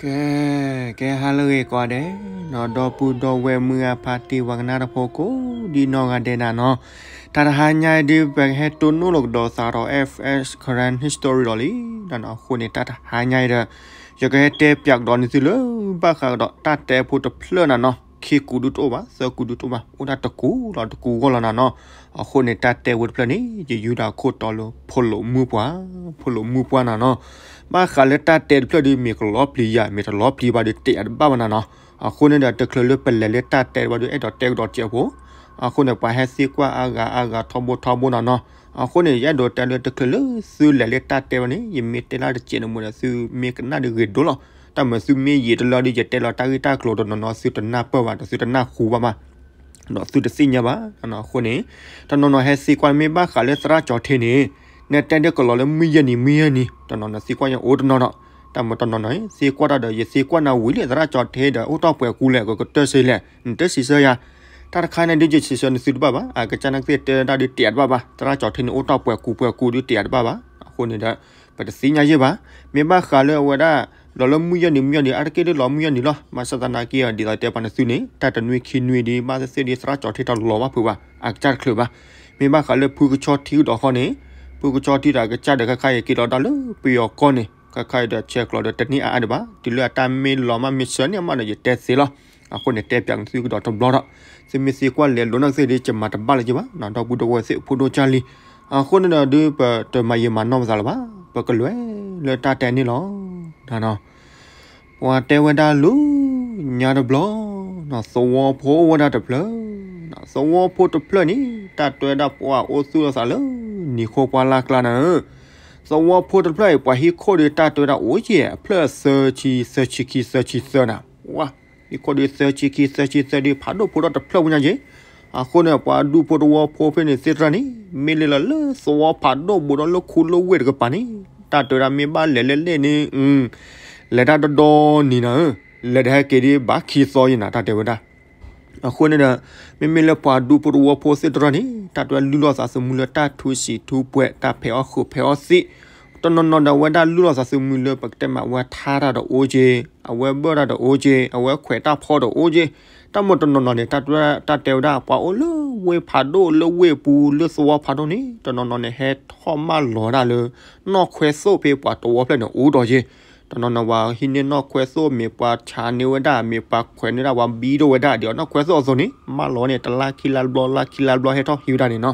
ကဲ, ကဲဟါလၢအဂ့ၤကိးဂၤဒဲးနီၤ, ဒီပုၢ်ဒီဝဲၢ်မုၢ်ဂၤဖါတံၢ်ဝဲကနၣ်တၢ်ဖိကိးဒံနီၢ်ဂၤဒဲးနၤနီၤ, တၢ်တဟါညါအံၤဒုး ပကဟဲတိၢ်နီၣ်လိာ်ကဒီးသးဒီး F S Karen History ဒီးလံ, အဃိန့ၣ် တၢ်တဟါညါအံၤဒီး ယကဟဲတဲပၠးကဒီးန့ၢ်သုလၢ ဘၣ်ဃးကဒီးတၢ်တဲဖိတဖျၢၣ်နၤနီၤ, ခံကူဒုတအိၣ်ဘၣ်, သၢကူဒုတအိၣ်ဘၣ်, အိၣ်ဒၣ်တကူလီၤ တကူဂီၢ်လီၤနၤနီၤ, အဃိန့ၣ် တၢ်တဲဖိတဖျၢၣ်န့ၣ် ယယူဒၣ်ခိၣ်တီလၢ ဖိလိာ်မုၣ်ပှၢ်, ဖိလိာ်မုၣ်ပှၢ်နၤနီၤ, ဘၣ်ဃးလၢတၢ်တဲတဖျၢၣ်ဒုး မ့ၢ်ကလီပျံၤယၤ မ့ၢ်တလီပျံၤဘၣ်ဒုး တဲယၤတဘၣ်ဘၣ်နၤနီၤ, အဃိန့ၣ်ဒီး တချုးလၢပလဲၤလၢတၢ်တဲဘၣ်ဒုး အဲၣ်ဒိးတဲကဒီးစဲးဖိ, အဃိန့ၣ် ပှၤဟဲသံကွၢ်အါဂၤအါဂၤထီဘိထီဘိနၤနီၤ, အဃိန့ၣ် ယအဲၣ်ဒိးတဲလၢတချုးလၢသုလဲၤလၢတၢ်တဲဘၣ်န့ၣ် ယမ့ၢ်တဲလၢ်တစဲးန့ၣ်မ့ၢ်ဒီး သုမ့ၢ်ကနၣ်ဒုးဂ့ၤဒိၣ်လီၤ, တၢ်မၤသုမ့ၢ်ယံာ်တလၢဒုး ယတဲလီၤတၢ်ဂ့ၢ်တၢ်ကျိၤတနီၤနီၤ သုတနၢ်ပၢၢ်ဘၣ်ဒီး သုတနၢ်ဟူဘၣ်ဘၣ် ဒီးသုတသ့ၣ်ညါဘၣ်, အဃိန့ၣ် တနီၤနီၤဟဲသံကွၢ်မ့ၢ်ဘၣ်ဃးလၢသရၣ်ကၠီၤထ့န့ၣ်, နတဲဒုးကလီၤလၢမုၢ်ယဲၢ်နံၤ မုၢ်ယဲၢ်နံၤ, တနီၤနီၤသံကွၢ်ယအိၣ်တနီၤဒီး, တၢ်မၤတနီၤနီၤ သံကွၢ်တၢ်ဒီး ယသံကွၢ်နၤဝံၤလံ သရၣ်ကၠီၤထ့ဒီး အိၣ်တ့ၢ်ပှဲၤကူလဲၣ် ကကတၢၢ်စ့လဲၣ် နတစံးဆၢယၤ, တၢ်တခါန့ၣ်ဒုး ယစံးဆၢနသုတဘၣ်ဘၣ်, အကစၢ်နကသ့ၣ်တဲဒၣ်ဒုးတဲတဘၣ်ဘၣ်, သရၣ်ကၠီၤထ့န့ၣ်အိၣ်တ့ၢ်ပှဲၤကူပှဲၤကူဒုးတဲတဘၣ်ဘၣ်, အဃိန့ၣ်ဒီး ပတသ့ၣ်ညါယဲၢ်ဘၣ်, မ့ၢ်ဘၣ်ဃးလၢအဝဲဒၣ် လီၤလၢမုၢ်ယဲၢ်နံၤ မုၢ်ယဲၢ်နံၤ အါတက့ၢ်ဒုးလီၤမုၢ်ယဲၢ်နံၤလီၤ, ဘၣ်ဆၣ်သနာ်က့ ဒ်သိးတဲပှၤနသုန့ၣ် တၢ်တနွံခံနွံဒုး ဘၣ်သ့ၣ်သ့ၣ်ဒုး သရၣ်ကၠီၤထ့တလီၤဘၣ်ဖုးဘၣ်, အကစၢ်တချုးဘၣ်, မ့ၢ်ဘၣ်ဃးလၢဖုကဆီထံကဒီးဃီန့ၣ်, ဖုကဆီထံဒီးအကစၢ်ဒီး ခါခါအံၤက့ၤလီၤဒၣ်လၢပယီၤကီၢ်န့ၣ် ခါခါအံၤဒီးဆဲးကျိးဒီးတန့ၢ်အါအါဒံးဘၣ်, တုၤလၢအတၢ်မ့ၢ်လီၤမးမ့ၢ်ဆၢန့ၢ်အမးဒီး ယတဲသ့လီၤ, အဃိန့ၣ် တဲပၠးသုကဒီးတဘျီဒီး, သုမ့ၢ်သံကွၢ်လဲၤလိာ်နကသ့ၣ်ဒုး ယမၤတဘၣ်လၢၤဘၣ်, ဒီပုၢ်ဒီဝဲၢ်သ့ၣ်ဖိဒိၣ်ကၢ်လံ, အဃိန့ၣ်ဒီးဒုး ပတမၤယံာ်မၤနီၢ်ပသးလၢၤဘၣ်, ပကလဲၤလၢတၢ်တဲန့ၣ်လီၤ. ပှၤတဲဝဲဒၣ်လၢညါတဘျီ, သဝီဖိအိၣ်ဝဲဒၣ်တဖျၢၣ်, သဝီဖိတဖျၢၣ်န့ၣ် တၢ်တဲဝဲဒၣ်ပှၤအိၣ်သူၣ်လီၤသးလၢ နံၤခိၣ်ပှၢ်လၢ်ကျါနၤဧၢ, သဝီဖိတဖျၢၣ်အံၤ ပှၤဟံၣ်ခိၣ်ဒီး တၢ်တဲဝဲဒၣ်အိၣ်က့ၤ အဖျၢၣ်သၢဆံ သၢဆံခံ သၢဆံသၢနၤ, ဝါ, ဟံၣ်ခိၣ်ဒီးသၢဆံခံ သၢဆံသၢဒီး ဖးဒိၣ်ဖိဒီးတဖျၢၣ်ဝဲညါက့ၤ, အဃိန့ၣ် ပှၤဒူဖိသဝီဖိဖဲန့ၣ်သ့ၣ်တဖၣ်န့ၣ် မ့ၢ်လဲၤလီၤလၢသဝီဖးဒိၣ်ဘူးဒီးလၢခူလၢဝ့ၢ်တကပၤန့ၣ်, တၢ်တဲဝဲဒၣ်မ့ၢ်ဘၣ်လဲၤလၢလဲၣ်န့ၣ်, လဲၤတၢ်တဒီနံၤနၤဧၢ, လဲၤတဟဲက့ၤဒ်ဘၣ်ခံသီယံၤနၤ တၢ်တဲဝဲဒၣ် အဃိန့ၣ်ဒီး မ့မ့ၢ်လၢပှၤဒူဖိသဝီဖိသ့ၣ်တဖၣ်န့ၣ် တၢ်တဲဝဲဒၣ်လုၢ်လီၤသးသမူလၢတၢ်ထူစံးထူပှဲၤ တၢ်ဖဲးအီၣ်ဃုာ်ဖဲးအီၣ်သံး, တနီၤနီၤဒီးအဝဲဒၣ်လုၢ်လီၤသးသမူလၢ ပကတဲမးအဝဲထါတၢ်ဒီးအိၣ်က့ၤ, အဝဲဘၢၣ်တၢ်ဒီးအိၣ်က့ၤ, အဝဲခွဲးတၢ်ဖီဒီးအိၣ်က့ၤ, တၢ်မ့ၢ်တနီၤနီၤန့ၣ် တၢ်တဲဝဲဒၣ်ပှၤအိၣ်လၢဝ့ၢ်ဖးဒိၣ်လၢဝ့ၢ်ပူၤလၢသဝီဖးဒိၣ်န့ၣ် တနီၤနီၤန့ၣ် ဟဲထီၣ်မၢလီၤဝဲဒၣ်လၢ နီၣ်ခွဲသိၣ်ဖဲပှၤသဝီဖျၢၣ်န့ၣ်အိၣ်ဒီးက့ၤ, တနီၤနီၤပှၤဟံးန့ၢ်နီၣ်ခွဲသိၣ် မ့ၢ်ပှၤဆါန့ၢ်ဝဲဒၣ် မ့ၢ်ပှၤခွဲးန့ၢ်ဒၣ် ပှၤဘံဒိၣ်ဝဲဒၣ်ဒီးနီၣ်ခွဲသိၣ်အသိးန့ၣ် မၢလီၤန့ၣ် တလါခံလါတဘျီ လါခံလါတဘျီ ဟဲထီၣ်ဟံးဝဲဒၣ်န့ၣ်နီၤ.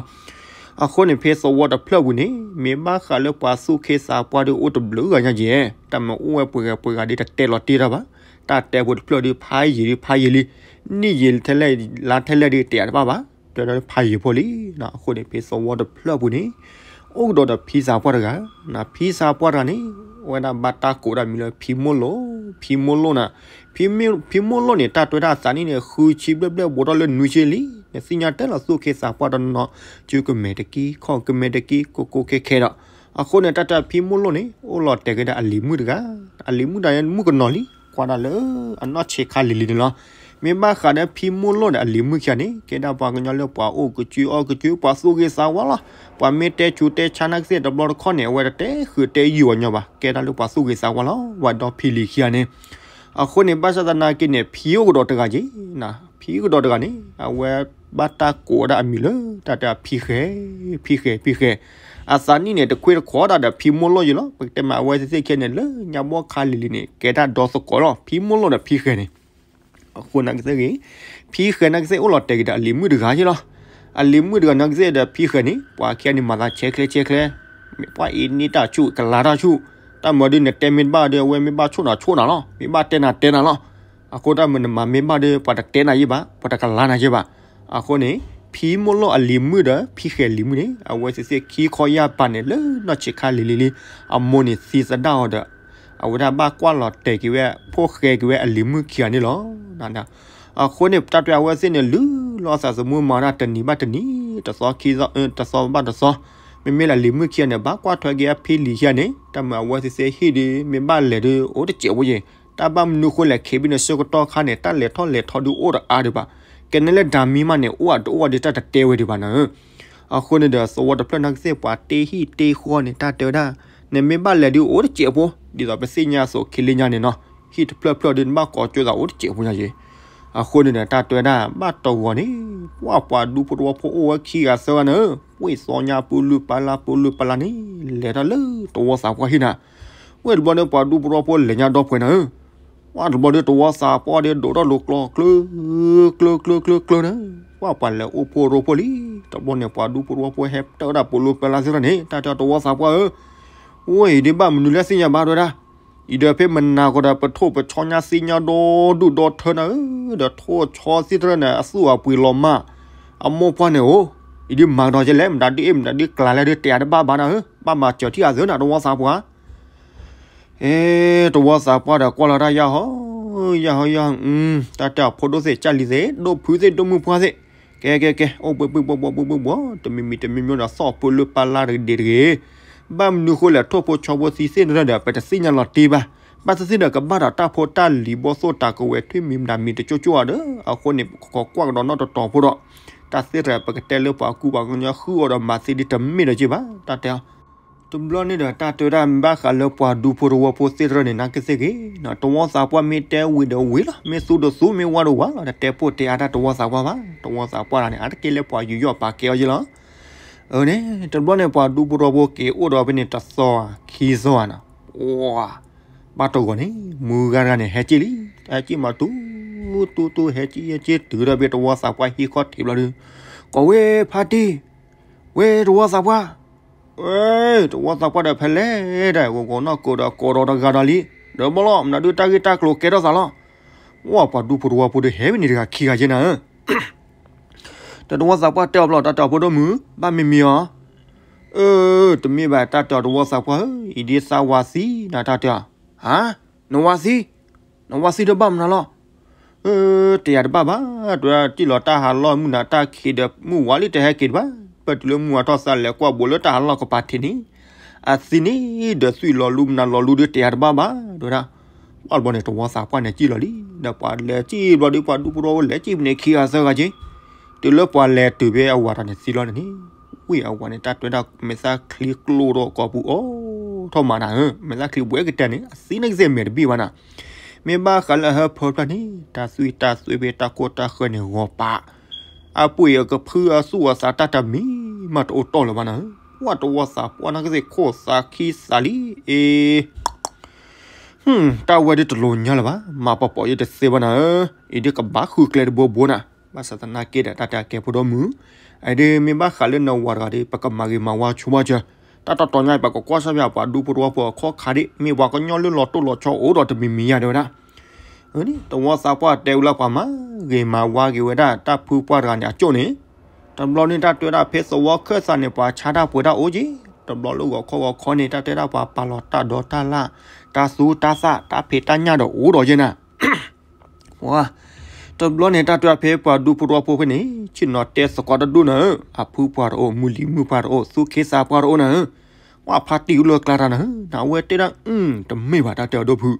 အဃိန့ၣ် ဖဲသဝီတဖျၢၣ်ပူၤန့ၣ် မ့ၢ်ဘၣ်ဃးလၢပှၤသူၣ်က့သးပှၢ်ဒီးအိၣ်တဘျုးဂၤညါက့ၤ, တၢ်မ့ၢ်အိၣ်ဝဲပှဲၤဂၤပှဲၤဂၤဒီးတတဲလီၤတ့ၢ်တၢ်ဘၣ်. တၢ်တဲဖိတဖျၢၣ်ဒီးဖးယံာ်ဒီးဖးယံာ်လံ, နံၣ်ယံာ်ထဲလဲၣ် လါထဲလဲၣ်ဒီးတဲတဘၣ်ဘၣ်, တဲဒၣ်ဖးယံာ်ဖိလံ. အဃိန့ၣ် ဖဲသဝီတဖျၢၣ်ပူၤန့ၣ် အိၣ်ကဒီးဒီးဖံသးပှၢ်တဂၤ, ဖံသးပှၢ်တဂၤန့ၣ် အဝဲဒၣ်ဘၣ်တၢ်ကိးဒၣ်မံၤလၢဖံမိၢ်လိၣ်, ဖံမိၢ်လိၣ်နၤ, ဖံမိၢ်လိၣ်န့ၣ် တၢ်တဲဝဲဒၣ်အသးနံၣ်န့ၣ် ဃုဆံဘျဲၣ်ဘျဲၣ် ဘူးထီၣ်လၢနွံဆံလံ. နသ့ၣ်ညါတဲလီၤသူၣ်က့သးပှၢ်တနီၤနီၤ, စုကမဲာ်တက့ၢ် ခီၣ်ကမဲာ်တက့ၢ် ကိးကိးခဲခဲဒီး, အဃိန့ၣ် တၢ်တဲဖံမိၢ်လိၣ်န့ၣ် အိၣ်လီၤတဲာ်က့ၤဒီးအလံၤမုၣ်တဂၤ, အလံၤမုၣ်တဂၤန့ၣ်မုၣ်ကနီၤလံ, ကွၢ်ဒၣ်လၢအနီၢ်ဆံးခါလံၤလံၤန့ၣ်လီၤ. မ့ၢ်ဘၣ်ဃးဒီးဖံမိၢ်လိၣ်ဒီးအလံၤမုၣ်ခံဂၤန့ၣ် ကဲဒၣ်ပှၤကညီလၢပှၤအိၣ်ကစုအီၣ်ကစု ပှၤသူၣ်ဂ့ၤသးဝါလီၤ. ပှၤမ့ၢ်တဲဆူးတဲဆါနာ်က့သ့ၣ်တဘျီတခီၣ်န့ၣ် အဝဲတတဲဃုာ်တဲယုာ်အီၤညီဘၣ်, ကဲဒၣ်လၢပှၤသူၣ်ဂ့ၤသးဝါလီၤ. ဝဲဒီဖံလံၤခံဂၤန့ၣ်, အဃိန့ၣ် ဘၣ်ဆၣ်သနာ်က့န့ၣ် ဖံအိၣ်ကဒီးတဂၤက့ၤ, ဖံအိၣ်ကဒီးတဂၤန့ၣ် အဝဲဘၣ်တၢ်ကိးဝဲဒၣ်အမံၤလၢ တၢ်တဲဖံဃဲၤ, ဖံဃဲၤ ဖံဃဲၤ, အသးနံၣ်န့ၣ် တခွ့တခိးဒၣ်ဒီးဖံမိၢ်လိၣ်ယံၤလီၤ. ပကတဲမးအဝဲသ့ၣ်သ့ၣ်ခဲန့ၣ် လၢညါဘီၣ်ခါလံၤလံၤန့ၣ် ကဲဒၣ်ဒီသကိးလီၤ ဖံမိၢ်လိၣ်ဒီးဖံဃဲၤန့ၣ်. အဃိနာ်က့သ့ၣ်ဂ့ၤ, ဖံဃဲၤနာ်က့သ့ၣ်အိၣ်လီၤတဲာ်က့ၤဒီးအလံၤမုၣ်တဂၤက့ၤလီၤ. အလံၤမုၣ်တဂၤနာ်က့သ့ၣ်ဒီးဖံဃဲၤန့ၣ် ပှၤခံဂၤန့ၣ် မၤသးဆဲးချဲဆဲးချဲ, မ့ၢ်ပှၤအံၤန့ၢ်တၢ်ဆူၣ် ကလၤတၢ်ဆူၣ်, တၢ်မၤဒုးနတဲမ့ၢ်တဘၣ်ဒီး အဝဲမ့ၢ်ဘၣ်ဆိၣ်နၤဆိၣ်နၤလီၤ, မ့ၢ်ဘၣ်တဲနၤတဲနၤလီၤ. အဃိတၢ်မၤနမၤမ့ၢ်ဘၣ်ဒီး ပှၤတတဲနၤယဲၢ်ဘၣ်, ပှၤတကလၤနၤယဲၢ်ဘၣ်. အဃိန့ၣ် ဖံမိၢ်လိၣ်အလံၤမုၣ်ဒီး ဖံဃဲၤလံၤမုၣ်န့ၣ် အဝဲသ့ၣ်သ့ၣ်ခံခီယၢ်ပၤန့ၣ် လၢနီၢ်ဆံးခါလံၤလံၤလံၤ အမိၢ်န့ၣ်သံသဒၣ်အီၤဒီး အဝဲဒၣ်ဘၣ်ကွၢ်လီၤတဲာ်က့ၤဝဲ ဖိၣ်ဃဲက့ၤဝဲအလံၤမုၣ်ခံဂၤန့ၣ်လီၤ. အဃိန့ၣ် တၢ်တဲအဝဲသ့ၣ်န့ၣ် လုၢ်လီၤသးသမူမၤဒၣ်တနံၤဘၣ်တနံၤ, တသီခံသီ, တသီဘၣ်တသီ, မ့မ့ၢ်လၢအလံၤမုၣ်ခံဂၤန့ၣ် ဘၣ်ကွၢ်ထွဲက့ၤအဖံလံၤခံဂၤန့ၣ် တၢ်မၤအဝဲသ့ၣ်သ့ၣ်ဟံၣ်ဒီး မ့ၢ်ဘၣ်လဲၤဒီး အိၣ်တစဲးဖိယဲၢ်, တၢ်ဘၣ်မနုၤဃိလဲၣ် ခံဘ့ၣ်န့ၣ် ဆၢကတီၢ်ခါန့ၣ် တၢ်လဲၤထီၣ်လဲၤထီဒုးအိၣ်တအါဒံးဘၣ်. ကဲန့ၣ်လၢဒၣ်မံမးန့ၣ် အိၣ်အတအိၣ်ဒီးတၢ်တတဲဝဲဒံးဘၣ်နၤဧၢ. အဃိန့ၣ်ဒီး သဝီတဖျၢၣ်နာ်က့သ့ၣ် ပှၤတ့ဟံၣ်တ့ဃီန့ၣ် တၢ်တဲဝဲဒၣ် နမ့ၢ်ဘၣ်လဲၤဒုးအိၣ်တစဲးဖိ, ဒ်သိးပသ့ၣ်ညါအသိးခံလၢညါန့ၣ်နီၤ, ခံတဖျၢၣ်ဖျၢၣ်ဒီး နဘၣ်ကိးကၠိသးအိၣ်တစဲးဖိညါက့ၤ. အဃိန့ၣ်ဒီး တၢ်တဲဝဲဒၣ် ဘၣ်တဂီၤန့ၣ် ပှၢ်ပှၤဒူဖိတဝီဖိအိၣ်ဝဲခံဂၤသၢဂၤန့ၣ် ပှ့ၤသီညါပူၤလုၢ်ပာ်လၢ်ပူၤလုၢ်ပာ်လၢ်န့ၣ် လဲၤတၢ်လၢတဝီသးပှၢ်ဟံၣ်နၤ. ဝဲတဘျီန့ၣ် ပှၤဒူဖိတဝီဖိလဲၤညါဒီဖှဲးနၤဧၢ ပှၢ်တဘျီဒီးတဝီသးပှၢ်ဒီးဒိးထီၣ်လိာ်ကျိ ကျိကျိကျိကျိန့ၣ် ပှၢ်ပှၤလဲၤအိၣ်ဖှိၣ်ရိဖှိၣ်လံ. တဘျီန့ၣ် ပှၤဒူဖိတဝီဖိဟဲတၢ်ဝဲဒၣ်ပူၤလုၢ်ပာ်လၢ်သ့ၣ်ထီၣ်န့ၣ် တၢ်တဲတဝီသးပှၢ်ဧၢ, ဝဲအံၤဒ်ဘၣ်မနုၤလဲၣ်သ့ၣ်ညါဘၣ်တဲဝဲဒၣ်, အံၤဒီးဖဲမနၤကီးဒီး ပထိၣ်ပဆီညါသ့ၣ်ညါဒီဒူၣ်ဒီထၢနၤဧၢ, ဒီးထိၣ်ဆီသ့ၣ်ထီၣ်န့ၣ် အသူၣ်အပှ့ၤလီၤမၢ်, အမိၢ်ပှၢ်န့ၣ်ဧိၤ, အံၤဒ်မၤကဒီးကလဲၣ် မတၤဒ်အ့ၣ် မတၤဒ်ကျးလဲၣ်ဒီး တဲယၤတဘၣ်ဘၣ်နၤဧၢ, ဘၣ်မၤစၢၤထံၣ်အသၢနၤ တဝီသးပှၢ် အဲ တဝီသးပှၢ်ဒီးကွၢ်လီၤတၢ်ယၢ်ဟီ, ယၢ်ဟီယၢ်ဟီ, တၢ်တဲအဖိဒိၣ်သ့ၣ် ကၢ်လံၤသ့ၣ် ဒိၣ်ဖုသ့ၣ် ဒိၣ်မုၢ်ပှၢ်သ့ၣ်, ကဲကဲကဲ အိၣ်ဘှံးဘှံးဘှီဘှီဘှံးဘှီဘှီ တမံၤမံၤတမံၤမံၤဒီး သီၣ်ဖိလၢပၢ်လၢ်တကဒ့ၣ်တဂ့ၤ, ဘၣ်မနုၤဃိလဲၣ် ထိၣ်ဖိဆီဖိသ့ၣ်သ့ၣ်န့ၣ်ဒီး ပတသ့ၣ်ညါလီၤတ့ၢ်ဘၣ်, ဘၣ်သ့ၣ်သ့ၣ်ဒီး ကဘၣ်ဒီးတၢ်ဖိတၢ်လံၤဘီၣ်သိၣ်တၤကဝဲၤထွံၣ်မံၤမတၤမံၤတကၠိၣ်ကၠိၣ်ဧါဒီး အဃိန့ၣ် ပကကိးကွၢ်ကဒီးနီၢ်တတီၤဖိဒီး တၢ်သ့ၣ်တဖၣ် ပကတဲလၢပှၤကူပှၤကညီဃုအီၤဒီးမၤသ့ဒ်တမ့ၢ်ဒီးက့ၤဘၣ်, တၢ်တဲအီၤ တဘျီန့ၣ်ဒီး တၢ်တဲဝဲဒၣ် မ့ၢ်ဘၣ်ဃးလၢပှၤဒူဖိတဝီဖိသ့ၣ်တဖၣ်န့ၣ် နာ်က့သ့ၣ်ဂ့ၤ, တဝီသးပှၢ်မ့ၢ်တဲဝံၤဒီးဝံၤလီၤ, မ့ၢ်သူဒီးသူ, မ့ၢ်ဝါဒီးဝါလီၤ, တတဲပိာ်တဲအါတၢ်တဝီသးပှၢ်ဘၣ်, တဝီသးပှၢ်တဂၤန့ၣ် အါတက့ၢ်လၢပှၤယူးယီၣ်ပာ်ကဲအီၤယ့လီၤ. အန့ၣ် တဘျီန့ၣ် ပှၤဒူဖိတဝီဖိက့ၤအိၣ်ဒီးဖဲန့ၣ်တသီခံသီဧါနီၤ, ပှၤ ဘၣ်တဂီၤန့ၣ် မုၢ်ဂၤတဂၤန့ၣ် ဟဲက့ၤလံ, ဟဲက့ၤမးတူ တူတူ ဟဲက့ၤ ဟဲက့ၤတုၤဒီးဖဲတဝီသးပှၢ်ဟံၣ်ခီၣ်ထံးဘျီဒီး, ကိးဝဲဖါတံၢ်, ဝဲတဝီသးပှၢ် ဝဲ တဝီသးပှၢ်ဒီးဖဲလဲၣ်ဒီး ဂီၤဂီၤနီၢ်ကိးဒီးကိးဒီးတဂၤဒီးလံ, ဒီးဘၣ်လီၤ မနုၤဒုးတၢ်ဂ့ၢ်တၢ်ကျိၤကဲထီၣ်သးလီၤ. ဝဲပှၤဒူဖိတဝီဖိဒီးဟဲဝဲန့ၣ်တဂၤခံဂၤယဲနၤဧၢ, ဒီးတဝီသးပှၢ်တဲအီၤဘျီ တၢ်တဲအီၤဖိဒိၣ်မုၣ် ဘၣ်မံၤမံၤအီၤ, အၢ တမ့ၢ်ဘၣ်တၢ်တဲအီၤတဝီသးပှၢ်ဧၢ, အံၤဒ်သးဝၤသံနၤတၢ်တဲအီၤ, ဟါ နဝၤသံ နဝၤသံဒီးဘၣ်မနုၤလီၤ. အၢ တယၤတဘၣ်ဘၣ်, တဲဝဲဒၣ် တံၢ်လီၤတၢ်ဟးလီၢ်မုၢ်နၤတၢ်ခံးဒီး မုၢ်ဝၤလံတဟဲက့ၤတဘၣ်, ပတုၤလၢမုၢ်ဝၤထီၣ်သးလဲၤကွၢ်ဘိးလၢ တၢ်ဟးလီၢ်ကပၤထံးန့ၣ်, အသံန့ၣ်ဒီးသွံၣ်လီၤလူမနၤလီၤလူဒီး တယၤတဘၣ်ဘၣ် တဲဝဲဒၣ်. ပှၢ်တဘျီန့ၣ် တဝီသးပှၢ်န့ၣ်ကံၣ်လီၤလံ, ဒီးပှၤလဲၤကံၣ်ဘျီဒီး ပှၤဒူဖိတဝီဖိလဲၤကံၣ်ဖဲန့ၣ်ခံဂၤသၢဂၤက့ၤ, တုၤလၢပှၤလဲၤတုၤဖဲအဝၤတဂၤန့ၣ်သံလီၤန့ၣ်, ဝံၤအဝၤန့ၣ် တၢ်တဲဝဲဒၣ် မဲာ်သၣ်ချံကျိဒီးကိာ်ပူၤအိၣ်ထီၣ်မးနၤဧၢ, မဲာ်သၣ်ချံဘှဲကတၢၢ်န့ၣ် အသံန့ၣ်ကသ့ၣ်မဲာ်တဘ့ၣ်ဘၣ်နၤ, မ့ၢ်ဘၣ်ဃးလၢအဟၢဖၢဖျၢၣ်န့ၣ် တၢ်သွံၣ်တၢ်သွဲဖဲတၢ်ကိၢ်တၢ်ဃၢၤန့ၣ်ဂီၤပာ်, အပှ့ၤအကဖုအသူၣ်အသးတၢ်တမံၤမးတအိၣ်တီၢ်လၢၤဘၣ်နၤဧၢ, ပှၢ်တဝီသးပှၢ်နာ်ကသ့ၣ်ခိၣ်သးခံသးလံ, အ့ တၢ်ဝဲဒ်တလိၤညါလၢၤဘၣ်, မၤပီၤပီၤယတသ့ဘၣ်နၤဧၢ, အံၤဒ်ကဘၣ်ဃုကျဲတဘိဘိနၤ, ဘၣ်ဆၣ်သနာ်က့ဒီး တၢ်တဲအကဲဖိဒိၣ်မုၣ်, အဒ်မ့ၢ်ဘၣ်ဃးလၢနဝၤတဂၤဒီး ပကမၤဂ့ၤမၤဝါဆိဘၣ်စၢၤ, တၢ်တီတီညါ ပကကွၢ်ဆၢၣ်မဲာ်ပှၤဒူဖိတဝီဖိအခီၣ်ခါဒ် မ့ၢ်ပှၤကညီလၢလီၤတိၢ်လီၤဆီအိၣ်ဒီးတမံၤမံၤယါတဲဝဲဒၣ် တဝီသးပှၢ်တဲဝဲလၢပှၤမၤဂ့ၤမၤဝါက့ၤဝဲဒၣ် တၢ်ဖုပှၢ်တဂၤန့ၣ် အကၠိၣ်န့ၣ်, တဘျီန့ၣ် တၢ်တဲဝဲဒၣ်ဖဲသဝီခၢၣ်သးန့ၣ် ပှၤဆါတၢ်ပှဲၤတၢ်အိၣ်က့ၤ, တဘျီလၢဂီၤခီဂီၤခီန့ၣ် တၢ်တဲဒၣ်ပှၤပာ်လီၤတၢ်ဒီတၢ်လၢ်, တၢ်သူတၢ်သၣ် တၢ်ဖံးတၢ်ညၣ်ဒီးအိၣ်ဒီးယဲနၤ တဘျီန့ၣ် တၢ်တဲဖဲပှၤဒူဖိတဝီဖိဖဲန့ၣ် ဆ့ၣ်နီၤတဲသကိးတဒူၣ်နၤဧၢ, အဖုပှၢ်တအိၣ် မုၢ်လံၤမုၢ်ပှၢ်တအိၣ် သူၣ်ခ့သးပှၢ်တအိၣ်နၤဧၢ, ဝဲဖါတံၢ်အိၣ်လၢကျါတၢ်နၤဧၢ, နဝဲတဲဒၣ် တမ့ၢ်ဘၣ်တၢ်တဲအီၤဒိၣ်ဖု,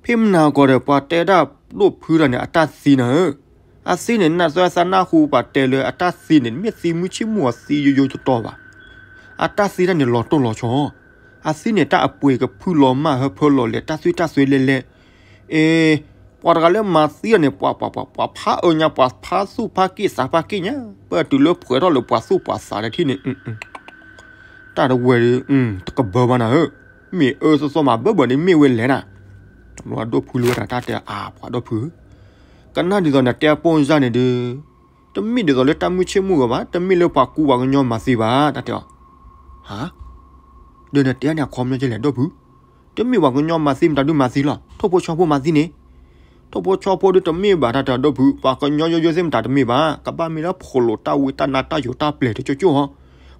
ဖဲမနၤကီးဒီး ပှၤတဲဒၣ်ဒိၣ်ဖုတၢ်န့ၣ် အတၢ်သံနၤဧၢ, အသံန့ၣ် နသးသနၢ်ဟူပှၤတဲလၢအတၢ်သံန့ၣ် မ့ၢ်သံမုၢ်ဆ့ၣ်မုၢ်ဂီၤသံယိယိတတီၤဘၣ်, အတၢ်သံတၢ်န့ၣ်လီၤတိၢ်လီၤဆီ, အသံန့ၣ် တၢ်အပှ့ၤကဖုလီၤမၢ်ဟၢဖၢလီၤလဲၤ တၢ်သွံၣ်တၢ်သွဲလဲၤလဲၤ အ့ ပှၤတဂၤလၢမၤသံအီၤန့ၣ် ပှၤ ပှၤ ပှၤ ပှၤဖးအၢညါ ပှၤဖးသူၣ်ဖးက့ၣ်သးဖးက့ၣ်ညါ ပတုၤလၢဖှဲးထီၣ်လၢပှၤသူၣ်ပှၤသးတထံၣ်န့ၣ် တၢ်တဝဲ တကဘၢဘၣ်နၤဧၢ, မ့ၢ်အၢသီသီမးဘၢဘၢန့ၣ်မ့ၢ်ဝဲလဲၣ်နၤ, တဘျီဒိၣ်ဖုလၢဝဲတၢ်တၢ်တဲအါ ပှၤဒိၣ်ဖုဧၢ, ကနၣ်ဒ်သိးနတဲအပိၢ်စၢ်န့ၣ်ဒီး တမ့ၢ်ဒ်သိးလၢတၢ်မုၢ်ဆ့ၣ်မုၢ်ဂီၤဘၣ်, တမ့ၢ်လၢပှၤကူပှၤကညီမၤသံဘၣ်, တၢ်တဲအီၤ, ဟါ ဒီးနတဲန့ၣ်အခီပညီကလဲၣ်ဒိၣ်ဖု, တမ့ၢ်ပှၤကညီမၤသံမတၤဒုးမၤသံလီၤ, ထိၣ်ဖိဆီဖိမၤသံန့ၣ်, ထိၣ်ဖိဆီဖိဒုးတမ့ၢ်ဘၣ် တၢ်တဲအီၤဒိၣ်ဖု, ပှၤကညီယိယိသ့ၣ်မတၤတမ့ၢ်ဘၣ်, ကဘၣ်မ့ၢ်လၢဖိးလိာ်တၢ်ဝံတၢ်နါတၢ်ယိာ်တၢ်ပျဲၤတကၠိၣ်ကၠိၣ်ဟီ,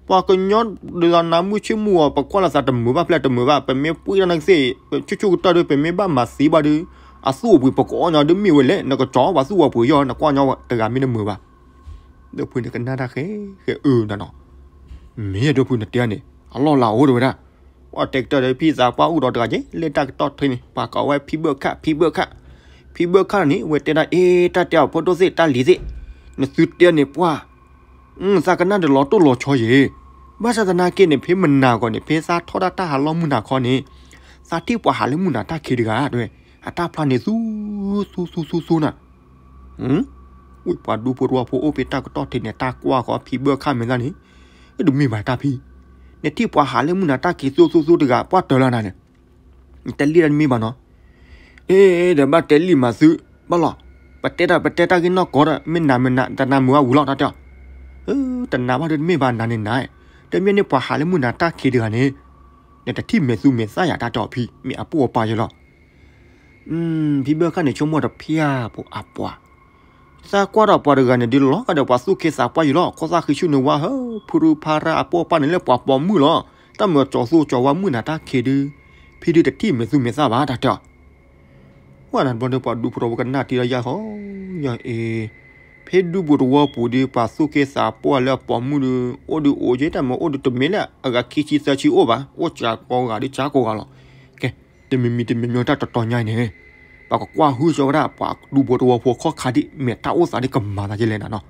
ပှၤကညီဒ်သိးနၤမုၢ်ဆ့ၣ်မုၢ်ဂီၤ ပကွၢ်လိာ်သးတမုာ်ဘၣ်ဖျဲၣ်တမုာ်ဘၣ်, ပမ့ၢ်ပှ့ၤတၢ်နကသ့ၣ် ဆူၣ်ဆူၣ်ကတၢၢ်ဒီး ပမ့ၢ်ဘၣ်မၤသံဘၣ်ဒီး အသူၣ်အပှ့ၤပကအီၣ်ညီဒုးမ့ၢ်ဝဲလဲၣ်, နကကၠီပှၤသူၣ်ပှၤပှ့ၤယီၤ နကွၢ်ညီတဂၤမ့ၢ်တမုာ်ဘၣ် ဒိၣ်ဖုန့ၣ်ကနၣ်တၢ်ဃဲဃဲအၢနၤနီၤ, မ့ၢ်ဒိၣ်ဖုနတဲန့ၣ် အလီၢ်လၤအိၣ်တဝဲဒၣ်, ပှၤတဲကတၢၢ်ဒီးဖံသးပှၢ်အိၣ်ဒီးတဂၤက့ၤ လၢတၢ်ကတီၢ်ထံန့ၣ် ပှၤကိးဝဲဖံဘၢၣ်ခၣ် ဖံဘၢၣ်ခၣ်, ဖံဘၢၣ်ခၣ်န့ၣ် ဝဲတဲဒၣ်အ့ တၢ်တဲအီၤဖိဒိၣ်သ့ၣ်တၢ်လံၤသ့ၣ်, နသုတဲန့ၣ်ပှၢ် သးကနၣ်ဒီးလီၤတိၢ်လီၤဆီယ့ၤ, ဘၣ်ဆၣ်သနာ်က့န့ၣ် ဖဲမနၤဂီၤန့ၣ် ဖဲသးထီၣ်ဒၣ်တၢ်ဟးလီၢ်မုၢ်နၤခီန့ၣ်, သးထံၣ်ပှၤဟးလၢမုၢ်နၤတၢ်ခံတဂၤ တဲဝဲ, အတၢ်ဖျါန့ၣ်သူ သူ သူ သူ သူနၤ, ဝံၤပှၤဒူဖိတဝီဖိအိၣ်ဖဲတၢ်ကတီၢ်ထံးန့ၣ် တၢ်ကွၢ်ဃီဖံဘၢၣ်ခၣ်မဲာ်သၣ်န့ၣ်, တမ့ၢ်ဘၣ်တၢ်ဖံ, နထံၣ်ပှၤဟးလၢမုၢ်နၤတၢ်ခံးသူ သူ သူတဂၤ ပှၢ်တၢၤလၢနၤန့ၣ်, တဲလံတမ့ၢ်ဘၣ်နီၤ, အ့ ဒီးဘၣ်တဲလံမၤသု, ဘၣ်လီၤ, ပတဲတၢ် ပတဲတၢ်ဂ့ၢ်နီၢ်ကီးဒီး မ့ၢ်နၤမ့ၢ်နၤ တနၤမုာ်အဝံၤလီၤ တၢ်တဲအီၤ, တနၤဘၣ်ဒီးတမ့ၢ်ဘၣ်နၤန့ၣ်နၤ, တမ့ၢ်န့ၣ်ပှၤဟးလၢမုၢ်နၤတၢ်ခံးတဂၤန့ၣ်, နတထံၣ်မဲာ်သူမဲာ်သၣ်ယၤ တၢ်တဲအီၤဖံ မ့ၢ်အပိၢ်အပၢ်ယလီၤ ဖံဘၢၣ်ခၣ်န့ၣ် ဆိကမိၣ်တဖၣ်ဖိအပှၤ, သးကွၢ်ဒီးပှၤတဂၤန့ၣ် ဒ်လီၤဂာ်ဒီးပှၤသူၣ်က့သးပှၢ်ယံၤလီၤ, ခိၣ်သၣ်ဃံဆူၣ်န့ၣ်ဝါဟၢ, ဖုရူဖါရၣ်အပိၢ်အပၢ်န့ၣ် လၢပှၤပိာ်မုၣ်လီၤ, တၢ်မၤကၠီၤသူကၠီၤဝါမုၢ်နၤတၢ်ခံးဒု, ဖံဒုတထံၣ်မဲာ်သူမဲာ်သၣ်ဘၣ် တၢ်တဲအီၤ ဝဲန့ၣ်တဘျီဒီး ပှၤဒူဖိတဝီဖိကနၣ်တံၢ်ဒီးယၤဃီ, ယၤအ့, ဖဲဒူပူၤတဝီပူၤဒီး ပှၤသူၣ်က့သးပှၢ်လၢအပိာ်မုၣ်ဒီး အိၣ်ဒီးအိၣ်က့ တၢ်မၤအိၣ်ဒီးတမ့ၢ်လၢအဂၤခံဆံသၢဆံအိၣ်ဘၣ်, အိၣ်စှၤကိးဂၤဒီးစှၤကိးဂၤလီၤ. ကဲ, တမံၤမံၤတမံၤမံၤတၢ်တတီၤညါအံၤန့ၣ်, ပကကွၢ်ဟုၣ်ကၠီဝဲဒၣ် ပှၤဒူဖိတဝီဖိခီၣ်ခါဒ် မ့ၢ်တၢ်အိၣ်သးဒ်ကမၤသးဒ်လဲၣ်နၤနီၤ.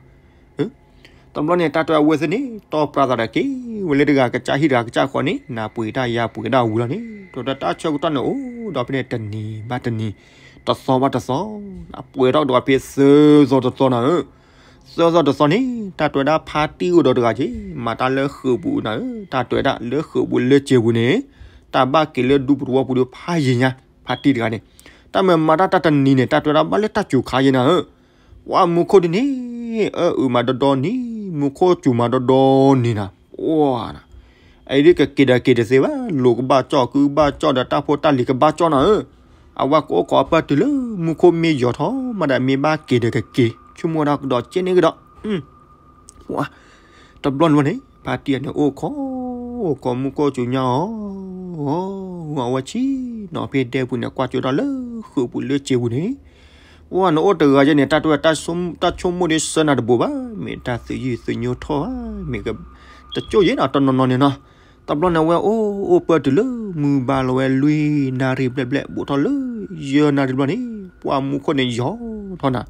တဘျီန့ၣ် တၢ်တဲအဝဲသ့ၣ်န့ၣ် တီၢ်ပြးသးဒီးက့ၤဝဲလၢတဂၤ ကစၢ်ဟံၣ်တဂၤကစၢ်ဃီန့ၣ် နၤပှ့ၤတၢ်ယၤပှ့ၤတၢ်ဝံၤလီၤန့ၣ်, ဒီးတၢ်ဆၢကတီၢ်န့ၣ်အိၣ်ဒီးဖဲန့ၣ် တနံၤဘၣ်တနံၤ, တသီဘၣ်တသီ, အပှဲၤထီၣ်ကဒီးဖဲသၢသီတသီနၤဧၢ, သၢသီတသီန့ၣ် တၢ်တဲဝဲဒၣ်ဖါတံၢ်အိၣ်ဒီးတဂၤက့ၤ မၤတၢ်လၢဃုာ်ပူၤနၤဧၢ, တၢ်တဲဝဲဒၣ်လၢဃုာ်ပူၤလၢစဲးပူၤန့ၣ်, တၢ်ဘၣ်က့ၤလၢဒူပူၤတဝီပူၤဒီးဖးယံၤညါ, ဖါတံၢ်တဂၤန့ၣ်, တၢ်မၤမၤတၢ်တၢ်တနံၤန့ၣ် တၢ်တဲဝဲဒၣ်ဘၣ်လၢတၢ်စူၤခါယဲနၤဧၢ ပှၤမူခိၣ်ဒ်န့ၣ်, အအုးမၤဒီဒီနံၤ, မူခိၣ်စူၤမၤဒီဒီနံၤနၤ, ပှၤနၤ, အအံၤဒ်ကက့ၤဒီးက့ၤတသ့ဘၣ်, လိၤကဘၣ်ကၠီၣ် ကုကဘၣ်ကၠီၣ်ဒီးတၢ်ဖိတၢ်လံၤကဘၣ်ကၠီၣ်နၤဧၢ, အဝဲကအိၣ်ခိးအပၢ်တုၤလၢ မူခိၣ်မ့ၢ်ယီၤထီၣ်မးဒီးမ့ၢ်ဘၣ်က့ၤဒီးကက့ၤ, ဆိကမိၣ်ဝဲဒၣ်ကဒီးကဲန့ၣ်ကဒီး ပှၤ, တဘျီန့ၣ်ဘၣ်န့ၣ် ဖါတံၢ်န့ၣ်အိၣ်ခိး, အိၣ်ခိးမူခိၣ်စူၤညါအီၤ, အဝဲဆ့ၣ်နီၤဖဲဒဲပူၤန့ၣ် ကွၢ်ကၠိဒီးလၢဃုာ်ပူၤလၢစဲးပူၤန့ၣ်, ပှၤနအိၣ်တဂၤယဲန့ၣ် တၢ်တဲဝဲ တၢ်ဆိကမိၣ်ဒ်ဆၢနၤတဘိးဘၣ်, မ့ၢ်တၢ်သယုၢ်သညိထီၣ်ဧါ, မ့ၢ်က, တကၠိၣ်ယဲနီၤ တနီၤနီၤန့ၣ်နီၤ, တဘျီန့ၣ်ဝဲအိၣ်အိၣ်ပၢၢ်တုၤလၢမုၢ်ဘၣ်လီၤဝဲလွံၢ်နၣ်ရံၣ်ဘျဲၣ်ဘျဲၣ် ဘူးထီၣ်လၢယဲၢ်နၣ်ရံၣ်တဘျီန့ၣ် ပှၤမူခိၣ်န့ၣ်ယီၤထီၣ်နၤ,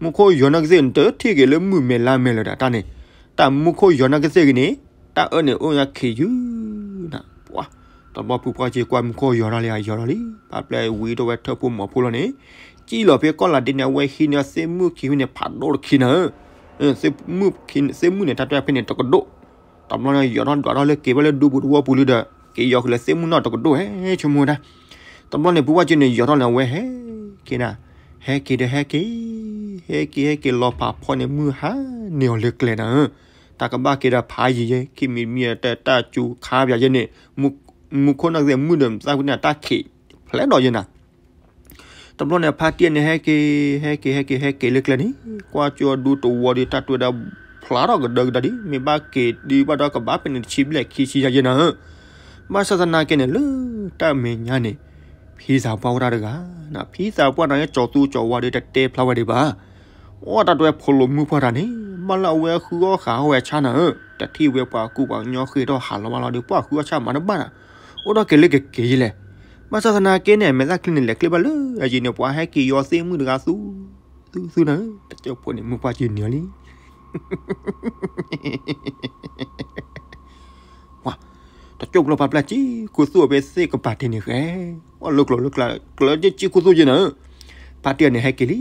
မူခိၣ်ယီၤနီၢ်ကသ့ၣ် နတထံၣ်က့ၤလၢမုၢ်မဲာ်လါမဲာ်လၢၤဒီးတၢ်န့ၣ်, တၢ်မူခိၣ်ယီၤနီၢ်ကသ့ၣ်ဂ့ၤန့ၣ်, တၢ်အၢန့ၣ်အိၣ်ညါခံးယုၢ်နၤ, ပှၤ, တဘျီဖုပှၢ်က့ၤကွၢ်မူခိၣ်ယီၤထီၣ်လံ ယီၤထီၣ်လံ, ဖါပျဲဝံၤဒီးဝဲထၢဖှိၣ်မီၤဖိလီၤန့ၣ်, ကံၣ်လီၤဖဲကီၢ်လးဒ့န့ၣ် အဝဲဟံးန့ၢ်သ့ၣ်မုၣ်ခံဖုန့ၣ် ဖးဒိၣ်တခံနၤဧၢ, သ့ၣ်မုၣ်ခံ, သ့ၣ်မုၣ်န့ၣ် တၢ်တဲဖဲန့ၣ်တကဒိၣ်, တဘျီန့ၣ် ယီၤထီၣ်ဒွးထီၣ်လၢက့ၤဘၣ်လၢဒူပူၤတဝီပူၤလံဒီး က့ၤယီၤဃုာ်လၢသ့ၣ်မုၣ်နီၢ်တကဒိၣ်ဟဲ ဆိကမိၣ်ဝဲဒၣ်, တဘျီန့ၣ် ဖုပှၢ်က့ၤန့ၣ် ယီၤထီၣ်လၢအဝဲဟဲက့ၤနၤ, ဟဲက့ၤဒီးဟဲက့ၤ, ဟဲက့ၤဟဲက့ၤလီၤဖးဖီန့ၣ် မုၢ်ဟါန့ၢ်အီၤလၢကျဲနၤဧၢ, တၢ်ကဘၣ်က့ၤဒီးဖးယံၤယဲ ခံမံၤမံၤတၢ်တၢ်စူၤခါပယၤယဲန့ၣ်, မူခိၣ်နီၢ်ကသ့ၣ်မုၣ်ဒီးမသးဖုန့ၣ် တၢ်ခံးဖျဲးဒီးယဲနၤ တဘျီန့ၣ် ဖါတံၢ်န့ၣ် ဟဲက့ၤ, ဟဲက့ၤ ဟဲက့ၤ ဟဲက့ၤလၢကျဲန့ၣ်, ကွၢ်ကၠိဒူတဝီဒီး တၢ်တဲဝဲဒၣ် ဖျါထီၣ်ကဒၢကဒၢဒ် မ့ၢ်ဘၣ်က့ၤဒုးဘၣ်ဒီး ကဘၣ်ဖဲန့ၣ်တဆံဘျဲၣ်ခံဆံယဲနၤဧၢ, ဘၣ်ဆၣ်သနာ်က့န့ၣ် လၢတၢ်မဲာ်ညါန့ၣ် ဖံသးပှၢ်အိၣ်တၢ်တဂၤ, ဖံသးပှၢ်န့ၣ် ကၠီၤသူကၠီၤဝါဒီး တတဲဖျါဝဲဒံးဘၣ် အိၣ်တၢ်တဲဝဲ ဖိလိာ်မုၣ်ပှၢ်တဂၤန့ၣ် ဘၣ်လၢအဝဲဃုအီၣ်ဃာ်အီၣ်ဝဲဆၣ်နၤဧၢ, တထံၣ်ဝဲပှၤကူပှၤကညီဃ့ထီၣ်ဟးလီၤဘၣ်လီၤဒီး ပှၤဃုအီၣ်ဆၣ်မၤတဘၣ်နၤ, အိၣ်ဒီးက့ၤလၢကက့ၤယဲလဲၣ်, ဘၣ်ဆၣ်သနာ်က့န့ၣ် မဲာ်သၣ်ချံန့ၣ် လဲၤကျဲဘၣ်လၢအယံၤန့ၣ် ပှၤဟဲက့ၤယီၤသ့ၣ်မုၣ်တဂၤသူ, သူ, သူနၤဧၢ, တကၠိဖိန့ၣ် မုၣ်ပှၢ်က့ၤနံၤလံ တကၠိဖိဖါပျဲၢ်ကံၣ်ခူသူၣ်အီၤဖဲသ့ၣ်ကပၤတ့ၢ်န့ၣ်ဃဲ, အိၣ်လၢကျိၤလၢကျါ ကျၢၤက့ၤကံၣ်ခူသူၣ်ယဲနၤဧၢ, ဖါတံၢ်န့ၣ် ဟဲက့ၤလံ,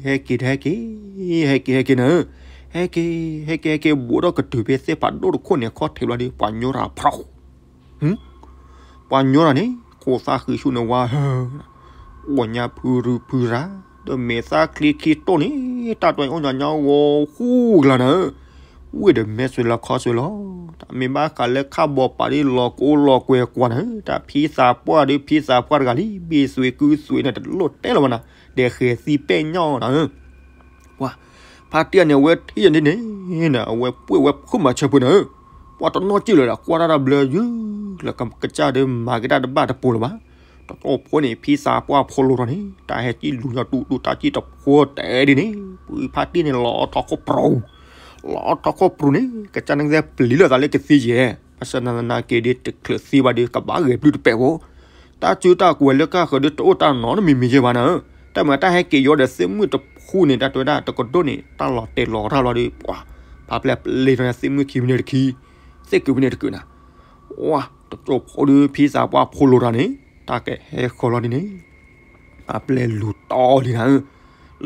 ဟဲက့ၤဒီးဟဲက့ၤ, ဟဲက့ၤဟဲက့ၤနၤဧၢ, ဟဲက့ၤ, ဟဲက့ၤ ဟဲက့ၤ ဘူးထီၣ်ကတုၤဖဲသ့ၣ်ဖးဒိၣ်တခိၣ်န့ၣ် ခီၣ်ထံးဘျီဒီး ပှၤညီတၢ်ဖျီ ပှၤညီတၢ်န့ၣ် ခိၣ်သၣ်ဃံဆူၣ်န့ၣ်ဝါဟၢ, အိၣ်ညါဖုရူဖုရၤ, ဒီးမဲာ်သၣ်ချံခံတိၢ်န့ၣ် တၢ်တဲဝဲအိၣ်ညါညါဂီၤဃူကျါနၤဧၢ, ဝ့ၢ်ဒီးမဲာ်စွ့လီၤခီစွ့လီၤ, တၢ်မ့ၢ်ဘၣ်ဃးလၢခၣ်ဘီပာ်ဒ်လီၤကအိၣ်လီၤကွဲကွၢ်နၤဧၢ, တၢ်ဖံသးပှၢ်ဒီးဖံသးပှၢ်တဂၤလံ, ဘ့ၣ်စွ့ကုသွ့န့ၣ် တလိၣ်တဲလၢၤဘၣ်နၤ, ဒီးဃဲၤသံပဲာ်ညီၣ်နၤဧၢ ပှၤ, ဖါတံၢ်န့ၣ် အဝဲထံၣ်ယဲန့ၣ်န့ၣ်, အဝဲပှ့ၢ်ဝဲဖုမၤဆၢဖိနၤဧၢ, ပှၤတနီၢ်စံၢ်လၢၤဒီး ကွၢ်တၢ်တဘျၢယုၢ်လၢကစၢ်ဒီးမၤက့ၤတၢ်တဘၣ်တပိၤလၢၤဘၣ်, တကၠိဖိန့ၣ် ဖံသးပှၢ်ဖိလိၤထီၣ်န့ၣ် တၢ်ဟဲစံၢ်လူၤညီတူၢ်တူၢ် တၢ်စံၢ်တဖိတဲဒ်န့ၣ်, ပှၤဖါတံၢ်န့ၣ် လီၤထီၣ်ခိၣ်ပြူၤ, လီၤထီၣ်ခိၣ်ပြူၤန့ၣ် ကစၢ်န့ၣ်ကသ့ၣ်ပျံၤလၢသးလၢကသံယဲၢ်, ဘၣ်ဆၣ်သနာ်က့ဒီး တချုးသံဘၣ်ဒီး ကဘၣ်ဂဲၤပျုၢ်တပဲာ်ဖိ တၢ်စုတၢ်ကွဲးလၢကၢ်ဃၢၤဒီး တအိၣ်တၢ်နီတမံၤမံၤယဲၢ်ဘၣ်နၤဧၢ, တၢ်မၤတၢ်ဟဲက့ၤယီၤဒီးသ့ၣ်မုၣ်တဖုန့ၣ် တၢ်တဲဝဲဒၣ်တကဒိၣ်န့ၣ် တၢ်လီၤတဲာ်လီၤတၢ်လီၤဒီး ပှၤ, ဖါပျဲၢ်ပျံၤထီၣ်န့ၣ် သ့ၣ်မုၣ်ခံဖုန့ၣ်တခံ, သ့ၣ်ကုဖုန့ၣ်တကုနၤ, ဝါ, တကၠိဖိဒီးဖံသးပှၢ်ဖိလိၤထီၣ်န့ၣ် တၢ်ကဟဲဃီၤလီၤဒ်န့ၣ် ပှၤပျဲလူၤတီလံနၤဧၢ,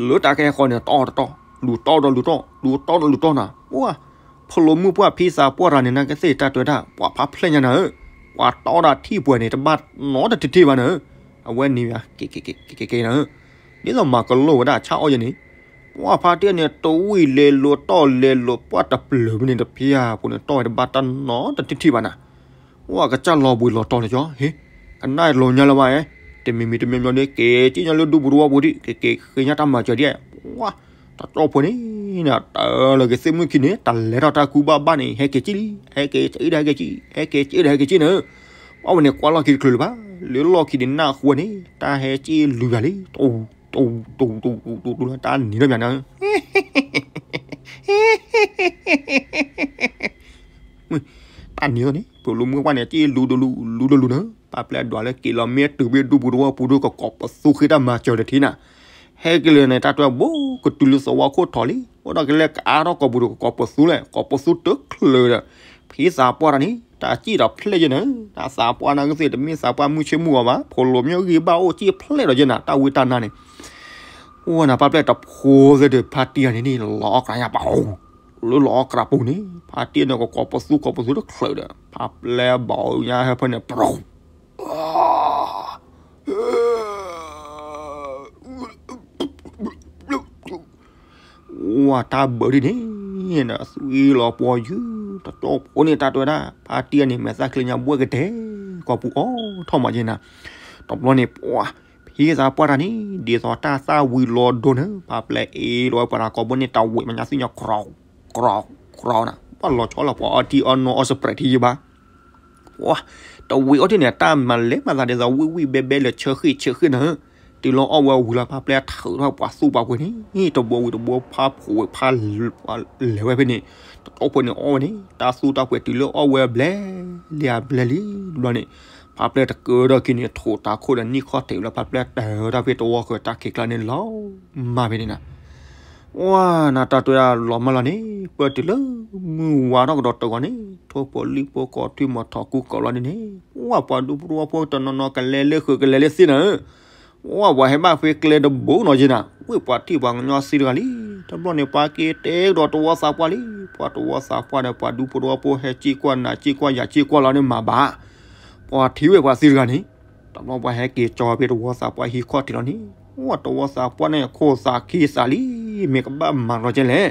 လၢတၢ်ကဟဲဃီန့ၣ် တီတတီ, လူၤတီဒီးလူၤတီ, လူၤတီဒီးလူၤတီနၤ, ပှၤ ဖီလိာ်မုၣ်ပှၢ်ဖံသးပှၢ်တဂၤန့ၣ် နာ်ကသ့ၣ်တၢ်တဲဝဲဒၣ် ပှၤဖးဖျဲၣ်ညါနၤဧၢ, ပှၤတီတၢ်ထံၣ်ပှဲၤန့ၣ် တဘၣ်နီတထံၣ်ဘၣ်နၤဧၢ, အဝဲန့ၣ် ကကကကကနၤဧၢ, ဒ်သိးမၤကလိာ်ဝဲဒၣ်ဆၣ်အီၣ်ယဲန့ၣ်, ပှၤဖါတံၢ်န့ၣ် တဝံၣ်လဲၤလိာ်တီလဲၤလိာ်ပှၢ်တပျၢၤဖဲန့ၣ်တဖျၢၣ်ဖိန့ၣ် တီဝဲတဘၣ်တၢ်နီတထံၣ်ဘၣ်နၤ ပှၤကစၢ်လီၤဘှံးလီၤတီၤလၢကၠီ, ဟ့, ကနၣ်လိာ်ညါလၢၤဘၣ်ဧါ, တမံၤမံၤတမံၤမံၤဒီး က့ၤက့ၤညါလၢဒူပူၤတဝီပူၤဒံး ကက့ၤဃ့ညါတၢ်မၤစၢၤဒံး, ပှၤ တကၠီဖိန့ၣ် တၢ်လၢကသ့ၣ်မုၣ်ခံန့ၣ် တၢ်လဲၤထီၣ်တၢ်ကူဘၣ်ဘၣ်န့ၣ် ဟဲက့ၤကံၣ်လံ, ဟဲက့ၤကံၣ်ဒီးဟဲက့ၤကံၣ်, ဟဲက့ၤကံၣ်ဒီးဟဲက့ၤကံၣ်နၤဧၢ, ပှၤဝဲန့ၣ်ကွၢ်လီၢ်ခံတချုးလၢၤဘၣ်, လၢလီၢ်ခံန့ၣ်နၢ်ဃိန့ၣ် တၢ်ဟဲက့ၣ်လူၤယၤလံ, တူတူတူတူတူတူ တၢ်နံၤထီၣ်ပၠးနၤဧၢ တၢ်နံၤထီၣ်န့ၣ် ပလူၤမုၣ်ပှၢ်န့ၣ် က့ၣ်လူၤဒိလူၤ လူၤဒိလူၤနၤ, ပှၤပျဲဒွးလၢက့ၤလီၤမ့ၢ်တုၤဖဲဒူပူၤတဝီပူၤဒီး ကကိးပသူဃ့တၢ်မၤစၢၤတထံၣ်နၤ, ဟဲက့ၤလၢန့ၣ် တၢ်တဲဘိကတုၤလၢသဝီခိၣ်ထီၣ်လံ, အိၣ်ဒီးကလဲၤကအါထီၣ်ကိာ်ပူၤဒီး ကကိးပသူလဲၣ်, ကိးပသူတချုးဒီး ဖံသးပှၢ်တၢ်န့ၣ် တၢ်စံၣ်ဒီးဖျဲၣ်ယဲနၤ, တၢ်သးပှၢ်နၤကသ့ၣ် တမ့ၢ်သးပှၢ်မုၢ်ဆ့ၣ်မုၢ်ဂီၤဘၣ်, ဖိလိာ်မ့ၢ်ဂံၢ်ဘၣ်အိၣ်စံၣ်ဖျဲၣ်ဒီးယဲနၤ, တၢ်ဝံတၢ်နါန့ၣ် အိၣ်နၤ ပှၤပျဲတဖိသ့ၣ်ဒီး ဖါတံၢ်တဂၤန့ၣ်န့ၣ် လီၤအီၣ်ကြးညါပၤ, လၢလီၤအီၣ်ကြးပူၤန့ၣ် ဖါတံၢ်န့ၣ် ကကိးပသူကိးပသူတချုးဒီး ပှၤပျဲဘၣ်အီၣ်ညါဟဲဖဲန့ၣ် ပြီ ဝဲတၢ်ဘၢဒ်န့ၣ် သွံလီၤပှီၤယုၢ်, တကၠီဖိန့ၣ် တၢ်တဲဝဲဒၣ် ဖါတံၢ်န့ၣ် မဲာ်သၣ်ချံညါဘှဲၣ်ကတဲာ် ကိာ်ပူၤအီၣ်ထီၣ်မးယဲနၤ, တဘျီန့ၣ် ပှၤ ဖံသးပှၢ်တၢ်န့ၣ် ဒ်သိးတၢ်သၣ်ဝံၤလီၤဒိန့ၣ် ပှၤပျဲအ့ၣ်လီၤဝဲပှၤတၢ်ကိာ်ဘိန့ၣ် တၢ်ဝံၤမးညါသ့ၣ်ညါ ကြီ ကြီ ကြီနၤ, ပှၤလီၤဆီလီၤပှီၤအီထံအီနိအီစပြဲးထံယဘၣ် ပှၤ တဝံၤအီထံန့ၣ် တၢ်မၤလဲၤမၤသးဒ်သိး ဝံၣ်ဝံၣ်ဘဲဘဲလၢဆၢဃ့ၢ်ဆၢဃ့ၢ်နၤ, တုၤလၢအီၣ်ဝဲဝံၤလီၤ ဖါပျဲထုးထီၣ်ပှၤသူၣ်ပှၤပှ့ၤန့ၣ် တဘိဝံၤတဘိဖးဖိးဝဲဖးလဲၤဝဲဖဲန့ၣ်, တကၠီဖိန့ၣ်အီၣ်ဝဲန့ၣ် တၢ်သူၣ်တၢ်ပှ့ၤတုၤလၢအီၣ်ဝဲအဘျဲၣ် လံအဘျဲၣ်လံတဘျီန့ၣ်, ဖါပျဲတကၢထီၣ်ခံန့ၣ် ထိးတၤခိၣ်ဒီးနံၣ်ခီၣ်ထံးလၢ ဖါပျဲတၢ်ထီၣ်ဖဲတဝီဃၢၤတၢ်ခံးကျါန့ၣ်လီၤမၢ်ဖဲန့ၣ်နၤ ဝဲနၤတၢ်တဲဒၣ်လီၤမၢ်လီၤန့ၣ် ပၢၢ်တုၤလၢမုၢ်ဝါထီၣ်ကဒီးတဂီၤန့ၣ် ထိၣ်ဖိလံၣ်ဖိကိးထွံၣ်မီၤထီၣ်ကူကီးလီၤန့ၣ်န့ၣ် ပှၤပှၤဒူဖိတဝီဖိတနီၤနီၤကလဲၤလၢဃုာ်ကလဲၤလၢသ့ၣ်နၤဧၢ, ပှၤပှၤဟဲဘၣ်ဖဲကျဲတဘိနီၤယဲနၤ ဝ့ၢ်ပှၤထံၣ်ပှၤကညီစံးတဂၤလံ, တဘျီန့ၣ် ပှၤက့ၤတဲကဒီးတဝီသးပှၢ်လံ, ပှၤတဝီသးပှၢ်ဒီးပှၤဒူဖိတဝီဖိဟဲစံၣ်ကွၢ်နၤစံၣ်ကွၢ်ယၤစံၣ်ကွၢ်လီၤန့ၣ် မၤဘၣ် ပှၤထံၣ်ဝဲပှၤသံတဂၤန့ၣ်, တဘျီပှၤဟဲက့ၤကၠီဖဲတဝီသးပှၢ်ဟံၣ်ခီၣ်ထံးလီၤန့ၣ်, ဝဲတဝီသးပှၢ်န့ၣ် ခိၣ်သးခံသးလံ, မ့ၢ်ကဘၣ်မၤလီၤကဲလဲၣ်.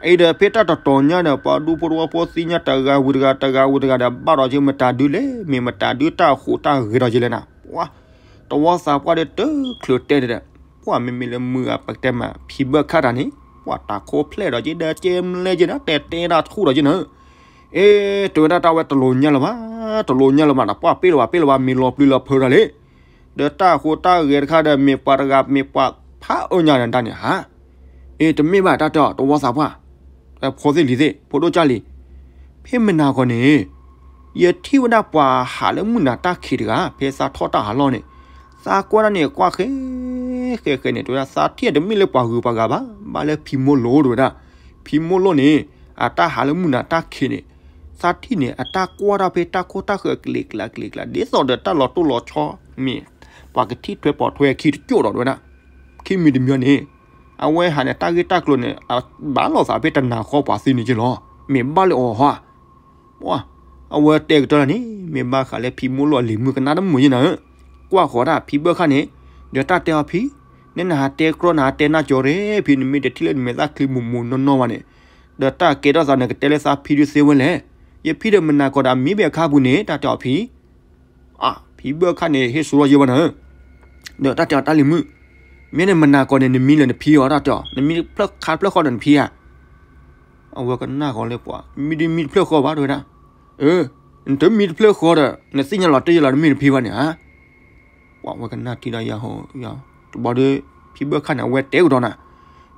အံၤဒီးဖဲတၢ်တတီၤညါဒီး ပှၤဒူဖိတဝီဖိသံညါတဂၤဝံၤတဂၤ တဂၤဝံၤတဂၤဒီး ဘၣ်ဒီးက့မတၤဒုလဲၣ်, မ့ၢ်မတၤဒုတၢ်ဟူးတၢ်ဂဲၤဒီးက့လဲၣ်နၤ, ပှၤ တဝီသးပှၢ်ဒီးတချုးတဲန့ၣ်ဒီး ပှၤမ့မ့ၢ်လၢမုၢ်ဂၤပကတဲမး ဖံဘၢၣ်ခၣ်တၢ်န့ၣ် ပှၤတၢ်ခိၣ်ဖျဲၣ်ဒီးက့ဒီး ကဲမလဲက့ဒီး တဲတဲဒၣ်ထူၣ်ဒီးက့နၤ အ့ တဲဝဲဒၣ်တၢ်ဝဲတလိၤညါလၢၤဘၣ်, တလိၤညါလၢၤဘၣ်ဒီး ပှၤပ့ၢ်လၢၤဘၣ် ပ့ၢ်လၢၤဘၣ် မ့ၢ်လီၤပျံၤလီၤဖုးတၢ်လံ, ဒီးတၢ်ဟူးတၢ်ဂဲၤတခါဒီး မ့ၢ်ပှၤတဂၤ မ့ၢ်ပှၤဖးအၢညါဒီးတၢ်န့ၣ်ဧါ, အ့ တမ့ၢ်ဘၣ်တၢ်တဲအီၤ တဝီသးပှၢ်, ဖိသ့ၣ်လံၤသ့ၣ် ဖိဒိၣ်ကၢ်လံၤ, ဖဲမနၤကီၢ်န့ၣ် ယထံၣ်ဝဲဒၣ်ပှၤဟးလၢမုၢ်နၤတၢ်ခံးတဂၤ ဖဲသးထီၣ်တၢ်ဟးလီၢ်န့ၣ်, သးကွၢ်တၢ်န့ၣ်ကွၢ်ဃဲ ဃဲဃဲန့ၣ် တဲဝဲဒၣ် သးထံၣ်တမ့ၢ်လၢပှၤဂုၤပှၤဂၤဘၣ်, ဘၣ်လၢဖံမိၢ်လိၣ်တဲဝဲဒၣ်, ဖံမိၢ်လိၣ်န့ၣ် အတၢ်ဟးလၢမုၢ်နၤတၢ်ခံးန့ၣ်, သးထံၣ်န့ၣ် အတၢ်ကွၢ်တၢ်ဖဲတၢ်ခိၣ်တၢ်ဃၢၤကလံၤကျါကလံၤကျါ ဒ်သိးဒီးတၢ်လီၤတိၢ်လီၤဆီ မ့ၢ် ပှၤကထံၣ်ထွဲပိာ်ထွဲခံတကၠိၣ်ဒီးတဲဝဲဒၣ်, ခံမံၤတမံၤန့ၣ် အဝဲဟးန့ၣ် တၢ်ဂ့ၢ်တၢ်ကျိၤန့ၣ် ဘၣ်လိာ်သးဖဲတနၤဃီပှၤသံန့ၣ်က့လီၤ, မ့ၢ်ဘၣ်လၢအီၤဟါ, ပှၤ အဝဲတဲကတၢၢ်လၢန့ၣ် မ့ၢ်ဘၣ်ဃးလၢဖံမိၢ်လိၣ်အလံၤမုၣ်ကနၣ်တမုာ်ယဲနၤဧၢ, ကွၢ်ဃီၤဒၣ်ဖံဘၢၣ်ခၣ်န့ၣ်, ဒီးတၢ်တဲအီၤဖံ, နဲနဟးတဲကြီနဟးတဲနၢ်ကၠီၤရဲဖံ နမ့ၢ်တထံၣ်လၢနမဲာ်သၣ်ချံမိၢ်မိၢ်နီၢ်နီၢ်ဘၣ်န့ၣ်, ဒီးတၢ်ကဲထီၣ်သးန့ၣ် ကတဲလၢသးဖံဒုးသ့ဝဲလဲၣ်, ယဖံဒီးမနၤကီၢ်ဒီးအမံဘဲၣ်အခါပူၤန့ၣ် တၢ်တဲအီၤဖံ အါ ဖံဘၢၣ်ခၣ်န့ၣ် ဟ့ၣ်ဆူၣ်ထီၣ်ယဲဘၣ်နၤဧၢ, ဒီးတၢ်တဲအီၤတၢ်လံၤမုၣ်, မ့ၢ်န့ၣ်မနၤကီၢ်န့ၣ် နမံလၢနဖံအီၤ တၢ်တဲအီၤ နမံဖျၢၣ်ခါတဖျၢၣ်ဃီဒီးနဖံဧါ, အဝဲကနၣ်ဃီၤလၢပှၤ မံဒ်မံတဖျၢၣ်ဃီဘၣ်တဲဝဲဒၣ်, အၢ နတမံတဖျၢၣ်ဃီဒီး နသ့ၣ်ညါလီၤတံၢ်ယဲလီၤ နမ့ၢ်နဖံဘၣ်န့ၣ်ဧါ ပှၤဝဲကနၣ်ထံဒီးယၤဟီ ယၤ တဘျီဒီး ဖံဘၢၣ်ခၣ်န့ၣ် အဝဲတဲကဒီးနၤ,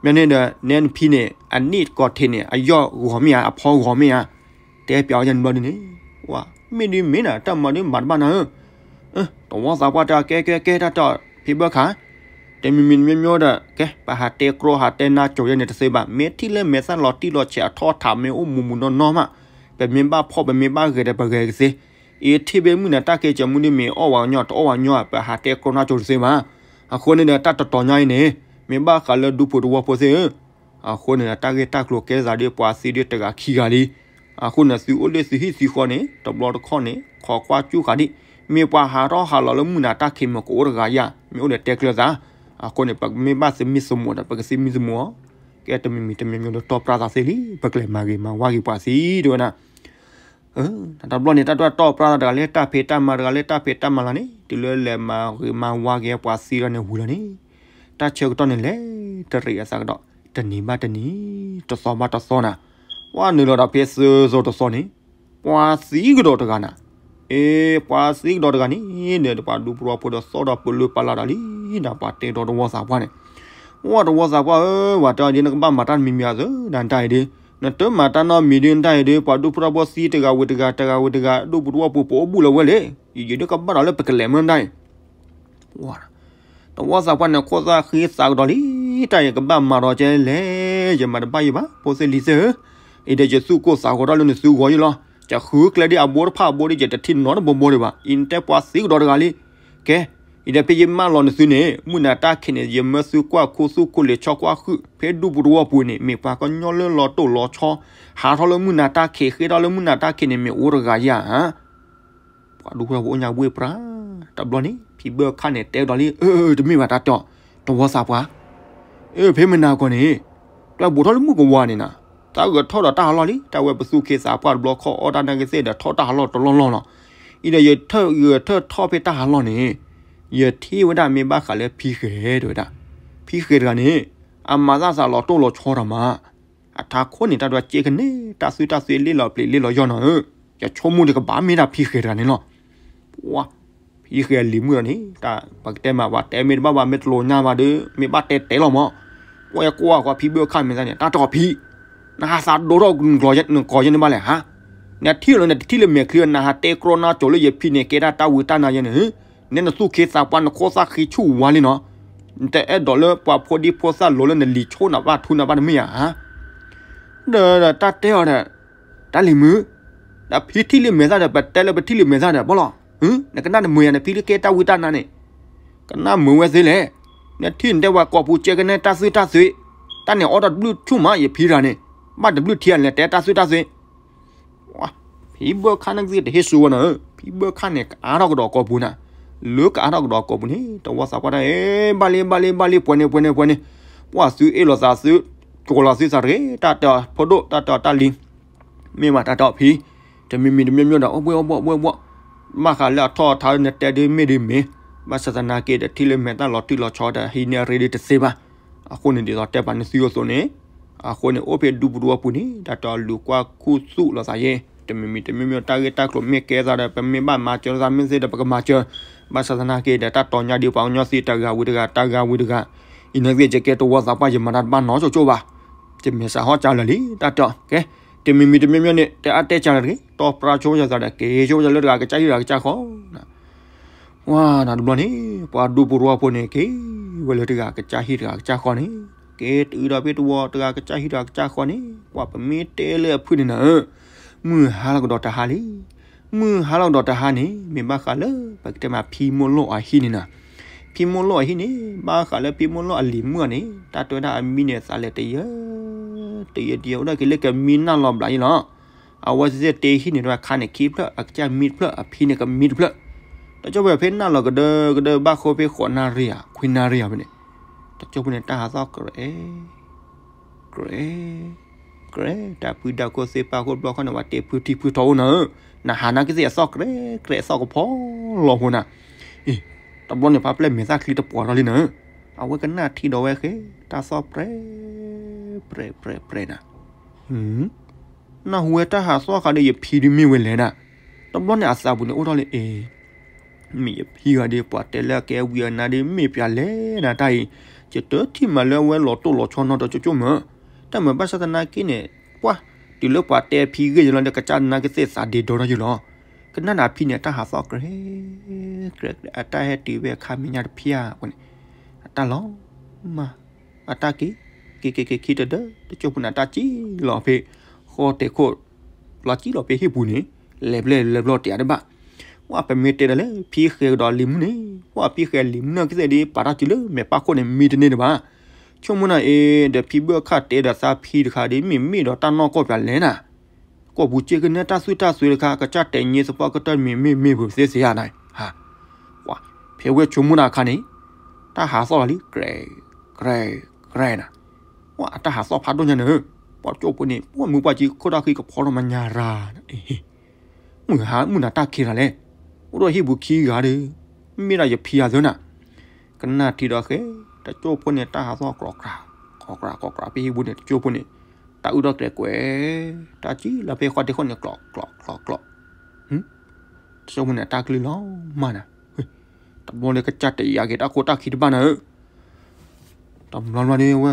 မ့ၢ်န့ၣ်ဒီး နဲနဖံန့ၣ် အနံၣ်ကီၢ်ထံးန့ၣ် အယီၢ်ဂီၤမ့ၢ်ဧါ အဖီဂီၤမ့ၢ်ဧါ, တဲပျးအီၤယၤန့ၣ်ဘျီဒ်န့ၣ်, ဝဲ မ့ၢ်ဒ်မ့ၢ်နၤ တၢ်မၤဒ်မၤတဘၣ်နၤဧၢ, တဝီသးပှၢ်တဲ ကဲကဲကဲ တၢ်တဲအီၤ ဖံဘၢၣ်ခၣ်, တမံၤမံၤတမံၤမံၤဒီး ကဲ ပဟးတဲကြီဟးတဲနၢ်ကၠိၤယဲန့ၣ်တသ့ဘၣ်, မ့ၢ်ထံၣ်လၢမဲာ်သၣ်လီၤတံၢ်လီၤဆဲးအထီၣ်ထးမ့ၢ်အိၣ်မူးမူးနီၢ်နီၢ်မး, ပမ့ၢ်ဘၣ်ဖီၣ်ပမ့ၢ်ဘၣ်ဂဲၤဒီးပဂဲၤကသ့, အ့ ထံၣ်ဘၣ်မုၢ်နၤတၢ်ကဲကၠီမုၢ်ဒ်မ့ၢ်အီၣ်ဝဲကညီတအီၣ်ဝဲကညီ ပဟးတဲကြီနၢ်ကၠိၤတသ့ဘၣ်, အဃိန့ၣ်ဒီး တၢ်တတီၤညါအံၤန့ၣ် မ့ၢ်ဘၣ်ဃးလၢဒူဖိတဝီဖိသ့ၣ်ဧၢ, အဃိန့ၣ်ဒီး တၢ်ဂ့ၢ်တၢ်ကျိၤကဲသးဒ်ပှၤသံဒ်တဂၤခံဂၤလံ. အဃိန့ၣ် သုအိၣ်လၢသုဟံၣ်သုဃီန့ၣ် တဘျီတခီၣ်န့ၣ် ခိးကွၢ်စူၣ်ဃာ်ဒံး, မ့ၢ်ပှၤဟးထီၣ်ဟးလီၤလၢမုၢ်နၤတၢ်ခံးမ့ၢ်ကအိၣ်တဂၤဧါ, မ့ၢ်အိၣ်ဒီးတဲကျၢၤသး. အဃိန့ၣ် ပမ့ၢ်ဘၣ်သမံသမိးဒီး ပကသမံသမိးအီၤ, ကဲတမံၤမံၤတမံၤမံၤဒီး တီၢ်ပြၢသးသ့လံ, ပကလဲၤမၤဂ့ၤမၤဝါက့ၤပှၤသံတဲဝဲဒၣ် တဘျီန့ၣ် တၢ်တတီၢ်ပြၢသးတဂၤလၢတၢ်ဖံးတၢ်မၤ တဂၤလၢတၢ်ဖံးတၢ်မၤလီၤန့ၣ် တုၤလၢလဲၤမၤဂ့ၤမၤဝါက့ၤပှၤသံတဂၤန့ၣ်ဝံၤလီၤန့ၣ်, တၢ်ဆၢကတီၢ်န့ၣ်လဲၤတရံးအသးကဒီး, တနံၤဘၣ်တနံၤ, တသီဘၣ်တသီနၤ, ပှၤနုာ်လီၤဒီးဖဲသၢသီတသီန့ၣ်, ပှၤသံကဒီးတဂၤနၤ, အ့ ပှၤသံကဒီးတဂၤန့ၣ် ဒီးပှၤဒူဖိတဝီဖိဒီးသီၣ်ဒီးပလၢပလၢဒီးလံနၤ, ပှၤတဲဒီးတဝီသးပှၢ်န့ၣ်, ဝဲတဝီသးပှၢ်ဧၢ, ပှၤတဲအီၤဒ် နကဘၣ်မၤတၢ်တမံၤမံၤအသိး နတၢ်အံၤဒ် နတမၤတၢ်နီတမံၤဒ် နတၢ်အံၤဒ် ပှၤဒူဖိတဝီဖိသံတဂၤဝံၤတဂၤ တဂၤဝံၤတဂၤ ဒူဖိတဝီဖိပအိၣ်ဘူးလီၤဝဲလဲၣ်, ယယဒ်ကဘၣ်ဒီးလၢပကလဲၤမ့ၢ်နတၢ်အံၤ တဝီသးပှၢ်န့ၣ် ခိၣ်သၣ်ဃံသးကဒီးလံ, တၢ်ယကဘၣ်မၤဒီးကဲလဲၣ်, ယမၤတဘၣ်ယဘၣ် ဖိသ့ၣ်လံၤသ့ၣ်ဧၢ, အံၤဒီးယသူၣ်ကိၢ်သးဂီၤထီၣ်လၢနသုဂီၤယံလီၤ, ယဃုကျဲဒ်အဘိတဖၣ်အဘိဒ် ယတထံၣ်နီတဘိဘိဒံးဘၣ်, အံၤနတဲပှၤသံကဒီးတဂၤလံ, ကဲ, အံၤဒီးဖဲယမၢလီၤနသုန့ၣ် မုၢ်နၤတၢ်ခံးန့ၣ် ယမၢသုကွၢ်ခူသူၣ်ခိၣ်လ့ၤဆီကွၢ်ဃုာ် ဖဲဒူဖိတဝီပူၤန့ၣ် မ့ၢ်ပှၤကညီလၢလီၤတိၢ်လီၤဆီ, ဟးထီၣ်လၢမုၢ်နၤတၢ်ခံး ဃ့ထီၣ်လၢမုၢ်နၤတၢ်ခံးန့ၣ် မ့ၢ်အိၣ်တဂၤဧါ ပှၤဒူဖိတဝီဖိအိၣ်ညါဝ့ၢ်ပြၢ, တဘျီန့ၣ် ဖံဘၢၣ်ခၣ်န့ၣ် တဲကဒီးလံ, အၢ တမ့ၢ်ဘၣ်တၢ်တဲအီၤ, တဝီသးပှၢ်, အၢ ဖဲမနၤကီၢ်န့ၣ်, တၢ်ဘူးထီၣ်လၢမုၢ်ကဝါန့ၣ်နၤ, တၢ်ဂဲၤထီၣ်ဒီးတၢ်ဟးလီၢ်လံ, တၢ်ဝဲပသူၣ်က့သးပှၢ်တဘျီခီၣ်အီၣ်တၢ်နာ်က့သ့ၣ်ဒီး ထီၣ်တၢ်ဟးလီၢ်တလီၢ်လီၢ်လီၤ, အံၤဒီးယထၢၣ်ဂဲၤထၢၣ်ထီၣ်ဖဲတၢ်ဟးလီၢ်န့ၣ်, ယထံၣ်ဝဲဒၣ်မ့ၢ်ဘၣ်ဃးလၢဖံဃဲၤတဲဝဲဒၣ်, ဖံဃဲၤတဂၤန့ၣ်, အမၤသးသးလီၤတိၢ်လီၤဆီတၢ်မး အထးခိၣ်န့ၣ် တၢ်ဒွးက့ကန့ၣ် တၢ်သွံၣ်တၢ်သွံၣ်လ့ၣ်လီၤပျံၤလ့ၣ်လီၤယီၢ်နီၤဧၢ, ယဆိကမိၣ်တကဘၣ်မ့ၢ်ဒၣ်ဖံဃဲၤတဂၤန့ၣ်လီၤ, ပှၤ, ဖံဃဲၤလံၤမုၣ်လီၤန့ၣ်, ပကတဲမး ပှၤတဲမ့ၢ်တဘၣ်ဘၣ် မ့ၢ်တလိာ်ညါဘၣ်ဒီး မ့ၢ်ဘၣ်တဲတဲလီၤမး, ပှၤယကွၢ်ဃီဖံဘၢၣ်ခၣ်မဲာ်သၣ်န့ၣ် တၢ်တီၢ်ဖံ, နဟးသးဒိထီၣ်နကီၢ်ယဲန့ၣ်ဘၣ်လဲၣ်ဟါ, နထံၣ်လီၤနတထံၣ်လၢမဲာ်ချံ နဟးတဲကြီနါစိၤလၢယဖံန့ၣ် ကဲဒၣ်တၢ်ဝံတၢ်နါယဲန့ၣ်, နဲနသူၣ်ခ့သးပှၢ်နခိၣ်သၣ်ဃံဆူၣ်ဝါလံနီၤ, နတအဲၣ်ဒိးလၢပှၤဖိဒံဖိသၣ်လိၤလၢနလံၤဆိနဘၣ်ထူနဘၣ်တမ့ၢ်ဧါ, ဒီးတၢ်တဲအီၤဒီး, တၢ်လံၤမုၣ်, ဒီးဖံထံၣ်လံမဲာ်သၣ်ဒီး ပတဲလၢပထံၣ်လံမဲာ်သၣ်ဒီး ဘီလီၤ, နကနၣ်တမုာ်ယၤန့ၣ် ဖံလၢကဲတၢ်ဝံတၢ်နါန့ၣ်, ကနၣ်မုာ်ဝဲသ့လဲၣ်, နထံၣ်နတဲဝဲကိာ်ပူၤကဲကနဲတၢ်သွံၣ်တၢ်သွံၣ်, တၢ်န့ၣ်အီၣ်တၢ်တဘျုးဆူၣ်မး ယဖံတဂၤန့ၣ်, ဘၣ်တဘျုးထံဂၤန့ၣ် လဲၤတဲတၢ်သွံၣ်တၢ်သွံၣ် ဖံဘၢၣ်ခၣ်န့ၣ်ကသ့ၣ်တဟ့ၣ်ဆူဝဲနီၤဧၢ, ဖံဘၢၣ်ခၣ်န့ၣ် ကအါထီၣ်ကဒီးကိာ်ပူၤနၤ, လၢကအါထီၣ်ကဒီးကိာ်ပူၤန့ၣ် တဝီသးပှၢ်တၢ် အ့ ဘၣ်လံ ဘၣ်လံ ဘၣ်လံ ပှဲၤန့ၣ် ပှဲၤန့ၣ် ပှဲၤန့ၣ်, ပှၤသုးအ့ၣ်လိာ်သးသုး, ကိးလီၤသုသးတဂ့ၤ, တၢ်တဲအီၤဖိဒိၣ် တၢ်တဲအီၤတၢ်လံၤ, မ့ၢ်ဘၣ်တၢ်တဲအီၤဖံ, တမံၤမံၤတမံၤမံၤဒီး အိၣ်ဘှ့ၣ်အိၣ်ဘှီၣ် အိၣ်ဘှ့ၣ်အိၣ်ဘှီၣ်, ဘၣ်ဃးလၢအထီၣ်အထါလၢနတဲဒ်မ့ၢ်ဒ်မ့ၢ်, ဘၣ်ဆၣ်သနာ်က့ဒီးထံၣ်လၢမဲာ်သၣ်လီၤတံၢ်လီၤဆီဒီး ဟံးန့ၢ်အရ့ဒ်တသ့ဘၣ် အဃိန့ၣ် ဒ်သိးတဲပာ်နသုအသိးန့ၣ်, အဃိန့ၣ် အိၣ်ဖဲဒူပူၤတဝီပူၤန့ၣ် တၢ်တီလူၤကွၢ်ခူသူၣ်လိာ်သးယဲ, တမံၤမံၤတမံၤမံၤ တၢ်ဂ့ၢ်တၢ်ကျိၤမ့ၢ်ကဲသးဒီး ပမ့ၢ်ဘၣ်မၤစၢၤသးမ့ၢ်သ့ဒီး ပကမၤစၢၤ, ဘၣ်ဆၣ်သနာ်က့ဒီး တၢ်တီညါဒ်ပှၤကညီသံတဂၤဝံၤတဂၤ တဂၤဝံၤတဂၤ, အံၤနာ်က့ ယကဲတဝီသးပှၢ် ယမၤတၢ်တဘၣ်နီတကၠိၣ်ဘၣ်, ယမဲာ်ဆှးဟီၣ်ကၢလၢာ်လံ တၢ်တီ, ကဲ, တမံၤမံၤတမံၤမံၤန့ၣ် တအါတဲကၢလၢာ်တဂ့ၤ, တီၢ်ပြၢဆိကမိၣ်သးဒီး က့ၤဆိကမိၣ်လၢတဂၤကစၢ်ဟံၣ်တဂၤကစၢ်ဃီ ဝါ နတဘျီန့ၣ် ပှၤဒူပူၤတဝီဖိန့ၣ် က့ၤဝဲလၢတဂၤကစၢ်ဟံၣ်တဂၤကစၢ်ဃီန့ၣ်, က့ၤတုၤဒီးဖဲတဝီတဂၤကစၢ်ဟံၣ်တဂၤကစၢ်ဃီန့ၣ်, ပှၤပမ့ၢ်တဲလၢအဖုၣ်န့ၣ်နၤဧၢ, မုၢ်ဟါလီၤကဒီးတဟါလံ, မုၢ်ဟါလီၤကဒီးတဟါန့ၣ် မ့ၢ်ဘၣ်ဃးလၢ ပကတဲမးဖံမိၢ်လိၣ်အဟံၣ်န့ၣ်နၤ, ဖံမိၢ်လိၣ်အဟံၣ်န့ၣ် ဘၣ်ဃးလၢဖံမိၢ်လိၣ်အလံၤမုၣ်န့ၣ် တၢ်တဲဝဲဒၣ်အမံၤန့ၣ် သးလဲၤတယၢ တယၢတယၢ အိၣ်ဒၣ်က့ၤလၢကမံနၢ်လီၤဘျးယံလီၤ အဝဲသ့ၣ်တ့ဟံၣ်န့ၣ် တခါန့ၣ်ခံဖျၢၣ် အကစၢ်မံတဖျၢၣ် အဖံန့ၣ်ကမံတဖျၢၣ်, တကၠိၢ်ဖဲဖဲနၢ်လီၤကဒၢကဒၢဘၣ်ဃိဖဲ ဃိးနၣ်ရံၣ်ဧါ ခွံနၣ်ရံၣ်ဧါဖဲန့ၣ်, တကၠိၢ်ဖဲန့ၣ် တၢ်ဟးသီၣ်ကြဲး ကြဲး ကြဲး, တၢ်ဖုဒၣ်ခိၣ်သ့ၣ်ပာ်ခိၣ်ဘျီခီန့ၣ် ပှၤတဲဖုထံဖုထီအိၣ်နၤဧၢ, နဟးနာ်က့သ့ၣ်အသီၣ်ကြဲးကြဲး အသီၣ်ကဖီလီၤဖိနၤ, အံၤ, တဘျီန့ၣ် ဖးပျဲၢ်မဲာ်သၣ်ချံတပှီၤထီၣ်လံနၤဧၢ, အဝဲကနၣ်ထံဒီးဝဲဃဲ တၢ်သီၣ်ပြဲ ပြဲ ပြဲ ပြဲနၤ နၢ်ဟူဝဲတၢ်ဟးသီၣ်ဃာ်ဒီး ယဖံဒုးမ့ၢ်ဝဲလဲၣ်နၤ, တဘျီန့ၣ်အသးပူၤန့ၣ်အိၣ်ထီၣ်လၢအ့ၣ်, မ့ၢ်ယဖံဂၤဒီး ပှၤတဲလၢအကဲဝံၤအနါဒီးမ့ၢ်ပျၢ်လဲၣ်နၤတၢ်အံၤ, ယတထံၣ်မးလၢအဝဲလီၤတိၢ်လီၤဆီနီတကၠိၢ်ကၠိၢ်မး, တၢ်မၤဘၣ်ဆၣ်သနာ်က့န့ၣ်, ပှၤ, တုၤလၢပှၤတဲဖံဂ့ၢ်ယလီၤဒီး ကစၢ်နာ်က့သ့ၣ်သးဒ့ဒီထီၣ်ယလီၤ, ကနၣ်နၤဖံန့ၣ် အတၢ်ဟးသီၣ်ကြဲ ကြဲ ကြဲ အတၢ်ဟဲတုၤဖဲအခါမဲာ်ညါတဖၣ်အပူၤန့ၣ်, အတၢ်လီၤမၢ် အတၢ်က့ၤ, က့ၤက့ၤက့ၤခံတဒၢ, တကၠိၢ်ဖိန့ၣ် တၢ်စံၣ်လီၤဖဲ, ဃီတဲာ်ခိၣ်, လီၤစံၣ်လီၤဖဲဟံၣ်ပူၤန့ၣ်, လဲၤဖျဲၣ်လဲၤဘျီတဲအါတဘၣ်, ပှၢ်ပမ့ၢ်တဲဒီးလၢ ဖံဃဲးကဒီးလံၤမုၣ်န့ၣ် ပှၢ်ဖံဃဲးလံၤမုၣ်န့ၣ်ကသ့ၣ်ဒ် ပာ်တၢ်စုလၢမဲာ်ပၢ်ခိၣ်န့ၣ် မံတန့ၢ်တဘၣ်. ဆိကမိၣ်နၤအံၤ ဒီးဖံဘၢၣ်ခၣ်တဲဒီးသးဖံတခါဒ် မ့ၢ်မ့ၢ်ဒီးတၢ်နီၢ်ကီၢ်ပၠးလဲၣ်နၤ, ကီၢ်ပူၤစ့ကနဲတၢ်သူၣ်တၢ်စွဲတခါ ကစၢ်တဲာ်ညါသပှၢ်ကတၢၢ်မ့ၢ်မ့ၢ်မ့ၢ်ပသ့သ့ဧါနၤ, ဟါ, ဖဲဝဲဆိကမိၣ်တၢ်အခါန့ၣ် တၢ်ဟးသီၣ်လီၤလံ ကြဲး ကြဲး ကြဲးနၤ, ပှၢ်တၢ်ဟးသီၣ်ဖးဒိၣ်ညါန့ၣ်, ပှၢ်ကၠိဖိန့ၣ် ပှၢ်မုၢ်ပှၢ်ကံခိၣ်တၢ်ဃံကဖီထီၣ်မညါရၤ မုၢ်ဟါမုၢ်နၤတၢ်ခံရၤလဲၣ်, အိၣ်ဒီးဟံၣ်ပူၤခံဂၤဒီး, မ့ၢ်ဒၣ်ယဖံဂၤသၢနၤ, ကနၣ်ထံဒီးဃဲ, တကၠိဖိန့ၣ် တၢ်ဟးသီၣ်ကြီးကြး, ကြီးကြး ကြီးကြး ဖဲဟံၣ်ပူၤန့ၣ် တကၠိဖိန့ၣ်, တၢ်အုၣ်ထီၣ်ကြဲးကွဲး, တၢ်ကံလီၤဖဲဃီတခီန့ၣ် ကျီး ကျီး ကျီး ကျီး, တကၠိဖိန့ၣ် တၢ်ကလုၢ်လီၤမၢ်နၤ, တဘျီန့ၣ်ကစၢ်တယာ်က့ၤတၢ်ခိၣ်တၢ်ခံတဘၣ်နၤဧၢ တဘျီဘျီန့ၣ်ဝဲ,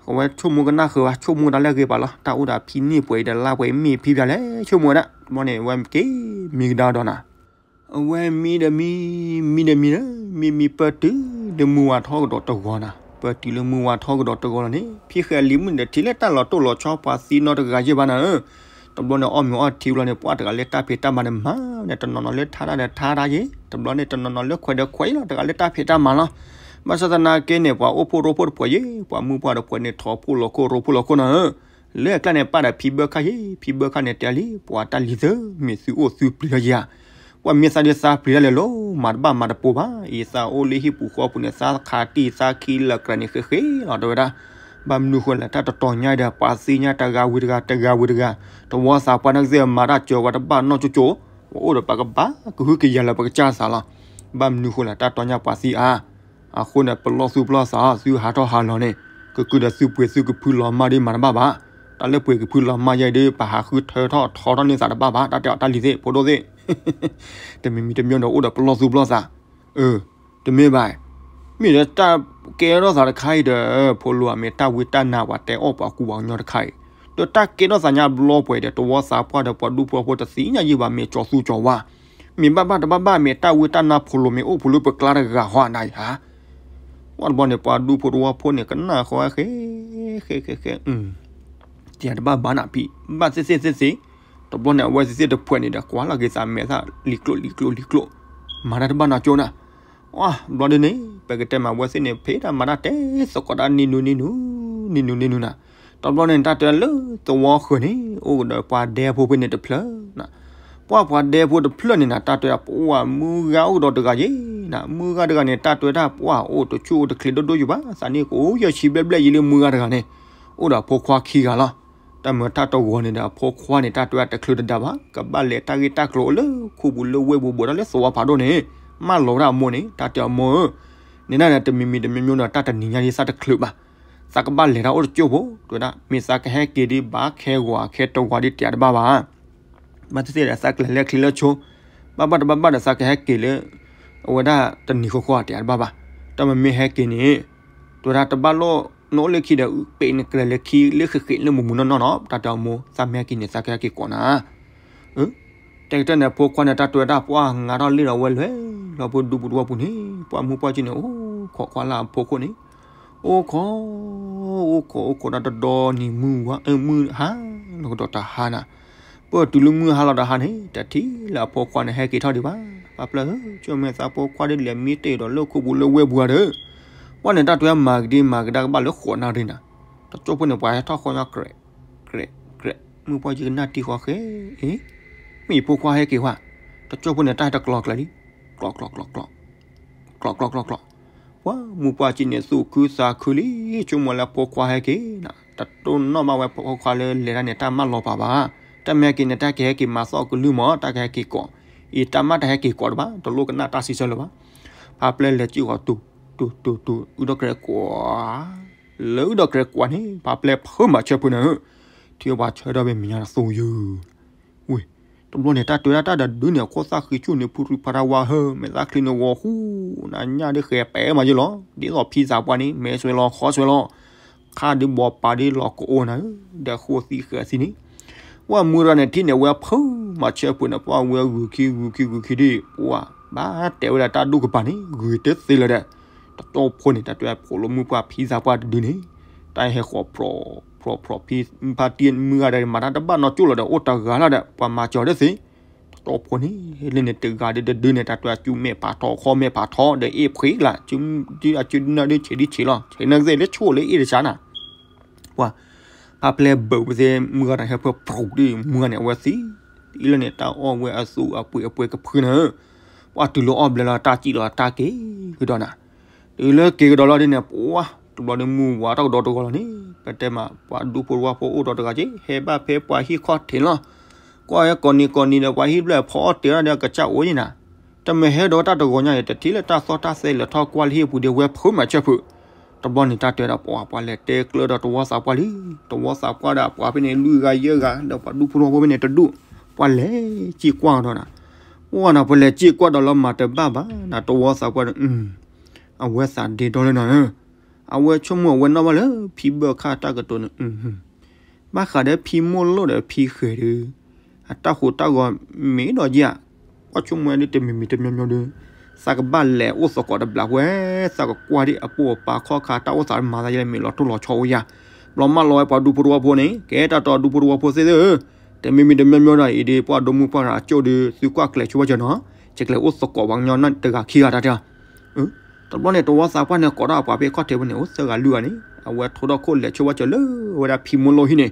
အဝဲဆိကမိၣ်ကနၣ်ဃုာ်ဝဲ ဆိကမိၣ်တၢ်လၢအဂ့ၤပာ်လီၤ တၢ်အိၣ်ဒီးဖံန့ၢ်ပှဲၤအံၤဒီးလါပှဲၤအံၤမ့ၢ်ဖံပၠးလဲၣ် ဆိကမိၣ်ဝဲဒၣ် တဘျီန့ၣ် အဝဲက့ၤမံကဒါဒီးနၤ, အဝဲမံဒီးမံ, မံဒီးမံဒီး, မံမံပၢၢ်တုၤလၢမုၢ်ဝါထီၣ်ကဒီးတဂီၤနၤ, ပၢၢ်တုၤလၢမုၢ်ဝါထီၣ်ကဒီးတဂီၤလီၤန့ၣ် ဖံဃဲးလံၤမုၣ်န့ၣ်တထံၣ်လၢတၢ်လီၤတိၢ်လီၤဆီပှၤသံနီတဂၤယဲၢ်ဘၣ်နၤဧၢ တဘျီန့ၣ် အီၣ်မ့ၤအီထံဘျီန့ၣ် ပှၢ်တဂၤလၢတၢ်ဖံးတၢ်မၤန့ၣ်မၤန့ၣ် တနီၤနီၤလၢထါတၢ်ဒီးထါတၢ်ယဲၢ်, တဘျီန့ၣ် တနီၤနီၤလၢခွဲးဒီးခွဲးလီၤ တဂၤလၢတၢ်ဖံးတၢ်မၤလီၤ. ဘၣ်ဆၣ်သနာ်က့န့ၣ် ပှၤအိၣ်ဖှိၣ်ရိဖှိၣ်တပှဲၤယဲၢ်, ပှၤမုၢ်ပှၢ်တပှဲၤန့ၣ် ထီၣ်ဖှိၣ်လီၤခိၣ်ရိဖှိၣ်လီၤခိၣ်နၤဧၢ, လၢအကျါန့ၣ် ပၢ်ဒီးဖံဘၢၣ်ခၣ်ယဲၢ်, ဖံဘၢၣ်ခၣ်န့ၣ်တဲလံ ပှၤတၢ်လံၤသၢ မ့ၢ်သုအိၣ်သုပျံၤလၢယၤ ပှၤမ့ၢ်သးဒ်သးပျံၤတၢ်လဲၤလီၤ မၤတဘၣ်မၤတပိၤဘၣ်, အံၤသးအိၣ်လၢဟံၣ်ပူၤဃီပူၤန့ၣ် သးခးတံၢ်သးခံလၢကြၢးန့ၣ်ဃ့ဃ့လီၤ တဲဝဲဒၣ်, ဘၣ်မနုၤဃိလဲၣ် တၢ်တတီၤညါဒီး ပှၤသ့ၣ်ညါတဂၤဝံၤတဂၤ တဂၤဝံၤတဂၤ, တဝီသးပှၢ်န့ၣ်ကသ့ၣ်မၤတၢ်စၢၤဝဲတဘၣ်နီၢ်ကၠိကၠိ, ပှၤအိၣ်ဒီးပှၤကဘၣ်ကဟုကယာ်လၢပကစၢ်သးလီၤ, ဘၣ်မနုၤဃိလဲၣ် တၢ်တီၤညါပှၤသံအါ အဃိန့ၣ် ပလီၢ်သူၣ်ပလီၢ်သး သုဟးထီၣ်ဟးလီၤန့ၣ် ကကုဒီးသုပှ့ၤသုကဖုလီၤမၢ်ဒ်မၤတဘၣ်ဘၣ်, တၢ်လၢပှ့ၤကဖုလီၤမၢ်ယဲၢ်ဒ် ပဟးဃုထၢထီၣ်ထီထီၣ်န့ၢ်သးတဘၣ်ဘၣ်, တၢ်တဲအီၤတၢ်လံၤသ့ၣ် ဖိဒိၣ်သ့ၣ် တမံၤမံၤတမံၤဒီးအိၣ်ဒီးပလီၢ်သူၣ်ပလီၢ်သး, အၢ, တမ့ၢ်ဘၣ်, မ့ၢ်ဒီးတၢ်ကဲထီၣ်သးတခါအံၤဒီး ဖိလီၤ မ့ၢ်တၢ်ဝံတၢ်နါပှၤတဲအီၣ်ပှၤကူပှၤကညီတခါအံၤ, ဒီးတၢ်ကဲထီၣ်သးညါဘျီပှဲၤဒီး တဝီသးပှၢ်ဒီးပှၤဒူဖိဖိတသ့ၣ်ညါယံာ်ဘၣ် မ့ၢ်ကၠီၤသူကၠီၤဝါ, မ့ၢ်ဘၣ်ဘၣ်တဘၣ်ဘၣ် မ့ၢ်တၢ်ဝံတၢ်နါဖိလီၤ မ့ၢ်အိၣ်ဖိလၢပကျါတဂၤဟီနၤအံၤဧါ ပှၢ်တဘျီန့ၣ် ပှၤဒူဖိတဝီဖိန့ၣ် ကနၣ်ဃီဝဲဃဲ ဃဲ ဃဲ ဃဲ, တယၤတဘၣ်ဘၣ်နၤဖံ, ဘၣ်သ့ၣ်သ့ၣ်သ့ၣ်သ့ၣ်, တဘျီန့ၣ် အဝဲသ့ၣ်သ့ၣ်တဖှဲးန့ၣ်ဒီး ကွၢ်လီၤက့ၤသးမဲာ်သၣ် လံၤကျိၣ်လံၤကျိၣ်လံၤကျိၣ်, မၤတၢ်တဘၣ်နီၢ်ကၠိနၤ, အါ ဘျီဒ်န့ၣ် ပကတဲမး အဝဲသ့ၣ်န့ၣ် ဖဲတၢ်မၤတၢ်တဲသကိးတၢ်နံၤနူနံၤနူ, နံၤနူနံၤနူနၤ, တဘျီန့ၣ် တၢ်တဲလၢသဝီဃၢၤန့ၣ် အိၣ်ကဒီးပှၤဒဲဖိဖဲန့ၣ်တဖျၢၣ်နၤ ပှၢ်ပှၤဒဲဖိတဖျၢၣ်န့ၣ်နၤ တၢ်တဲပှၢ်မုၢ်ဂၤအိၣ်ကဒီးတဂၤယဲၢ်နၤ မုၢ်ဂၤတဂၤန့ၣ် တၢ်တဲတၢ်ပှၢ်အိၣ်တဆူၣ်အိၣ်တချ့ဒိၣ်ဒိၣ်ယံၤဘၣ် သးနံၣ်ကအိၣ်ယဲၢ်ဆံဘျဲၣ်ဘျဲၣ်ယံၤလၢမုၢ်ဂၤတဂၤန့ၣ် အိၣ်ဒီးအဖိခွါခံဂၤလီၤ. တၢ်မုာ်တၢ်တဂီၤန့ၣ်ဒီး အဖိခွါန့ၣ် တၢ်တဲတချုးတဒါဘၣ် ကဘၣ်လဲၤတၢ်ဂ့ၢ်တၢ်ကျိၤအိၣ်လၢခိပူၤလၢဝ့ၢ်ပူၤဘိးတၢ်လၢသဝီဖးဒိၣ်န့ၣ် မၢလီၤဝဲဒၣ်အမိၢ်န့ၣ် တၢ်တဲအမိၢ်ဧၢ န့ၣ်ဒၣ်န့ၣ် တမံၤမံၤတမံၤမံၤဒီး တၢ်တနံၤညါဒ်သးတချုးဘၣ် သးကဘၣ်လဲၤတၢ်အိၣ်တကၠိၢ်ဖိ တဲဝဲဒၣ် မ့ၢ်သးကဟဲက့ၤဒ်ဘၣ်ခဲဂီၤခဲတဝီဒ်တဲတဘၣ်ဘၣ် ဘၣ်သ့ၣ်သ့ၣ်ဒီးသးကလဲၤလၢချံလၢဆိ ဘၣ်ဘၣ်တဘၣ်ဘၣ်ဒီးသးကဟဲက့ၤလၢ အဝဲဒၣ်တနံၤဃီဃီတဲတဘၣ်ဘၣ် တၢ်မ့မ့ၢ်ဟဲက့ၤန့ၣ် တဲဝဲဒၣ်တဘၣ်လိၣ်နအိၣ်လၢခံဒီး ပ့းနကြဲးလၢခံလၢဃ့ဃ့လၢမုာ်မုာ်နီၢ်နီၢ်နီၤ တၢ်တဲအမိၢ် သးမ့ၢ်ဟဲက့ၤန့ၣ် သးကဟဲက့ၤကိးနၤ တဲကတၢၢ်န့ၣ် အဖိခွါန့ၣ် တၢ်တဲဝဲဒၣ်ပှၢ်ငါထီၣ်လံဒီးဝဲလဲၤလီၤ ပှၤဒူပူၤတဝီပူၤန့ၣ် ပှၢ်မုၢ်ပှၢ်ကံန့ၣ် အိၣ်ခိးခွါလၢအဖိခိၣ်န့ၣ် အိၣ်ခိး အိၣ်ခိး အိၣ်ခိးတၢ်တဒီနံၤမုၢ်ဝါ မုၢ်ဟါလီၤကဒီးတဟါနၤ ပၢၢ်တုၤလၢမုၢ်ဟါလီၤတဟါန့ၣ် တထံၣ်လၢအဖိခွါန့ၣ် ဟဲက့ၤထီၣ်ဒံးဘၣ် ပၢ်ပျၢ်ဧၢ ဆိကမိၣ်သးဖိခွါဒ်လဲၣ်မ့ၢ်တ့ၢ်ဒီးလၢခိပူၤလၢဝ့ၢ်ပူၤဧါဒီး ပှၢ်န့ၣ်တၢ်တဲမၤကဒံမၤကဒါကဘၣ်လၢဃိးနၣ်ရံၣ်နၤ တကၠိၢ်ဖိန့ၣ် ပှၤဟဲထီၣ်ဃီညါ ကြဲး ကြဲး မုၢ်ပှၢ်ကံကနၣ်တံၢ်ဃီဃဲ အ့ မ့ၢ်ယဖိခွါဟဲက့ၤဝဲ တကၠိၢ်ဖိန့ၣ် တၢ်ဟဲတကျီကျဲလံ ကျီ ကျီ ကျီ ကျီ ကျီ ကျီ ကျီ ကျီ ပှၢ်မုၢ်ပှၢ်ကံန့ၣ် သူၣ်ခုသးခုလံ ဆိကမိၣ်လၢဖိခွါဟဲက့ၤနၤ တတိၢ်နီၣ်ဘၣ်ဝဲဖိခွါလၢ လဲၤတၢ်န့ၣ် တၢ်မၢလီၤပာ်ဘၣ် တၢ်မ့ၢ်ဟဲက့ၤန့ၣ် တၢ်ကဟဲက့ၤမၤသီၣ်ကလုၢ်မး တၢ်ကဟဲက့ၤကိး အံၤတၢ်မၢ်တဟဲက့ၤကိးတဘၣ် တလိၣ်ကနၣ်တၢ်စံးဆၢလၢၤဘၣ် ဖါပျဲလဲၤစံၣ်ဃီ တူၤ တူၤ တူၤ တူၤ အုၣ်ဒီးကြဲးကွး လၢအုၣ်ဒီးကြဲးကွးန့ၣ် ဖါပျဲဖုမၤဆၢဖုနၤဧၢ ထံပှၤဆၢထီၣ်ဝဲမဲာ်ညါသိယုၢ် ဝ့ၢ် တဘျီန့ၣ် တၢ်တဲဝဲဒၣ်တၢ်ဒီးဒုးန့ၣ် အခိၣ်သၣ်ဃံဆူၣ်န့ၣ် ဖုရူဖးရါဝါဟၢ မဲာ်သၣ်ချံန့ၣ်ဂီၤဃူ နညၣ်ဒ်ဃဲၤပဲာ်မးယ့ၢ်လီၤ ဒ်သိးဖံသးပှၢ်န့ၣ် မဲာ်ဆွဲလီၤ ခီဆွဲလီၤ ခါဒ်ဘီပာ်ဒ်လီၤကအိၣ်နၤဧၢ ဒီးဃိသံဃဲၤသံန့ၣ် ပှၢ်မုၢ်ရၤန့ၣ် ထံၣ်န့ၣ်ဝဲဖုမၤဆၢဖုန့ၣ် ပှၢ်ဝဲဂုာ်ခံဂုာ်ခံဂုာ်ခံဒ် ပှၢ် ဘၣ်တဲဝဲဒၣ်တၢ်ဒူၣ်ကပၤန့ၣ် ဂ့ၤတသ့လၢၤဒီး တကၠိၢ်ဖိန့ၣ် တၢ်တဲဖိးလိာ်မုၢ်ပှၢ်ဖံသးပှၢ်တဒုန့ၣ် တၢ်ဟဲဃီၤဖြီး ဖြီး ဖြီး ဖံဖါတံၢ်မုၢ်ဂၤဒီး မၤတၢ်တဘၣ်နီၢ်ကၠိၢ်လီၤဒီး အိၣ်တဂၤလီၤဒီး ပှၤမၤစၢၤတသ့ တ တီဖိန့ၣ် လၢန့ၣ်တဂၤဒုတဒုန့ၣ် တၢ်တွဲအစုမဲာ်ဖးထီ ခီမဲာ်ဖးထီ ဒီးအ့ၣ်ဖှံလၢ် အစုဒုအစုနၢဒုဆံးဒုဆံးလီၤ ဆံးနၢ်ကသ့ၣ်လၢဆိၣ်လၢအ့ၣ်တဆါနၤ ပှၤ ဖါပျဲဘုးဝဲသ့ၣ်မုၢ်ဂၤတၢ်ဟဲဖၢပြူးဒ်မုၢ်ဂၤန့ၣ် အဝဲသံ အံၤလၢန့ၣ် တၢ်အီၣ်ဝဲအသူအပှ့ၤအပှဲၤကဖုနၤ ပှၤတုၤလီၤအီၣ်ဘျဲလီၤ တၢ်စံၣ်လီၤတၢ်က့ၤကဒီးနၤ တုၤလၢက့ၤကဒီးလီၤဒ်န့ၣ် ပှၤ တဘျီန့ၣ်မုၢ်ဝါတၢ်ကဒီးတဂီၤလီၤန့ၣ် ပတဲမး ပှၤဒူဖိတဝီဖိအိၣ်ဒီးတဂၤက့ ဟဲဘၣ်ဖဲပှၤဟံၣ်ခီၣ်ထံးလီၤ ကွၢ်ဟဲကိးနံၤကိးနံၤဒီးပှၤဟံၣ်ဘျဲၣ်ဖီအီၣ်တ့ၢ်ဒီးကစၢ်အိၣ်ယံၤနၤ တမ့ၢ်ဟဲဒီးတၢ်တဂီၤညါအံၤ တထံၣ်လၢတၢ်သီၣ်တၢ်သဲလဲၤထီၣ်ကွၢ်လၢဟံၣ်ပူၤဒ်ဝဲဖုးမးဆၢဖုး တဘျီန့ၣ်တၢ်တဲဒီးပှၤ ပှၤလဲၤတဲကျၢဒီးတဝီသးပှၢ်လံ တဝီသးပှၢ်ဒီးပှၤဖဲန့ၣ် လွံၢ်ဂၤယဲၢ်ဂၤ ဒီးပှၤဒူဖိတဝီဖိဖဲန့ၣ်တဒူၣ် ပှၤလဲၤစံၣ်ကွၢ်ကဒီးနၤ ပှၤနၤ ပှၤလဲၤစံၣ်ကွၢ်ဒီးလီၤမၤတဘၣ်ဘၣ်နၤ တဝီသးပှၢ်န့ၣ် အဝဲသးဒ့ဒီလၢနၤ အဝဲဆိကမိၣ်အဝဲနီၣ်ဘၣ်လၢဖံဘၢၣ်ခၣ်တၢ်ကတိၤန့ၣ် ဘၣ်ဃးဒီးဖံမိၢ်လိၣ်ဒီးဖံဃဲၤဒီး အတၢ်ဟူးတၢ်ဂီၤမ့ၢ်ဒီးယၤ ကွၢ်ဆိကမိၣ်ဒ်တမံၤမံၤတမံၤမံၤဒီး သးကဘၣ်လဲၤအိၣ်သကိးတဘျီဝဲ သးကကွၢ်ဒ်အပိာ်အပၤခီၣ်ခါတၢ်အိၣ်သးမၤသးယဲလၢမ့ၢ်လီၤတိၢ်လီၤဆီအိၣ်ယၤ ဘျီမၢလီၤဝဲပှၤဒူဖိတဝီဖိန့ၣ် ကဲတၢ်တီဒူဖိတဝီဖိသ့ၣ်ဧၢ တမံၤမံၤတမံၤမံၤဒီး အံၤဒ်ပှၤဒိၣ်မုၢ်ပှၢ်တဂၤအကၠိၣ်ဒီး သုကွၢ်ကျဲၤဆိဘၣ်စၢၤနီၤ ကကျဲၤအိၣ်သကိးပှၤကညီတဂၤခံဂၤတၢ်တဲ တဘျီန့ၣ် တဝီသးပှၢ်န့ၣ် ကိးထီၣ်အပှၤဖဲခီၣ်ထံးဝဲန့ၣ် အိၣ်သၢဂၤလွံၢ်ဂၤန့ၣ် အဝဲထိထီၣ်ခိၣ်လဲၤဆိဘၣ်စၢၤလၢဝဲဒၣ်ဖံမိၢ်လိၣ်ဟံၣ်န့ၣ်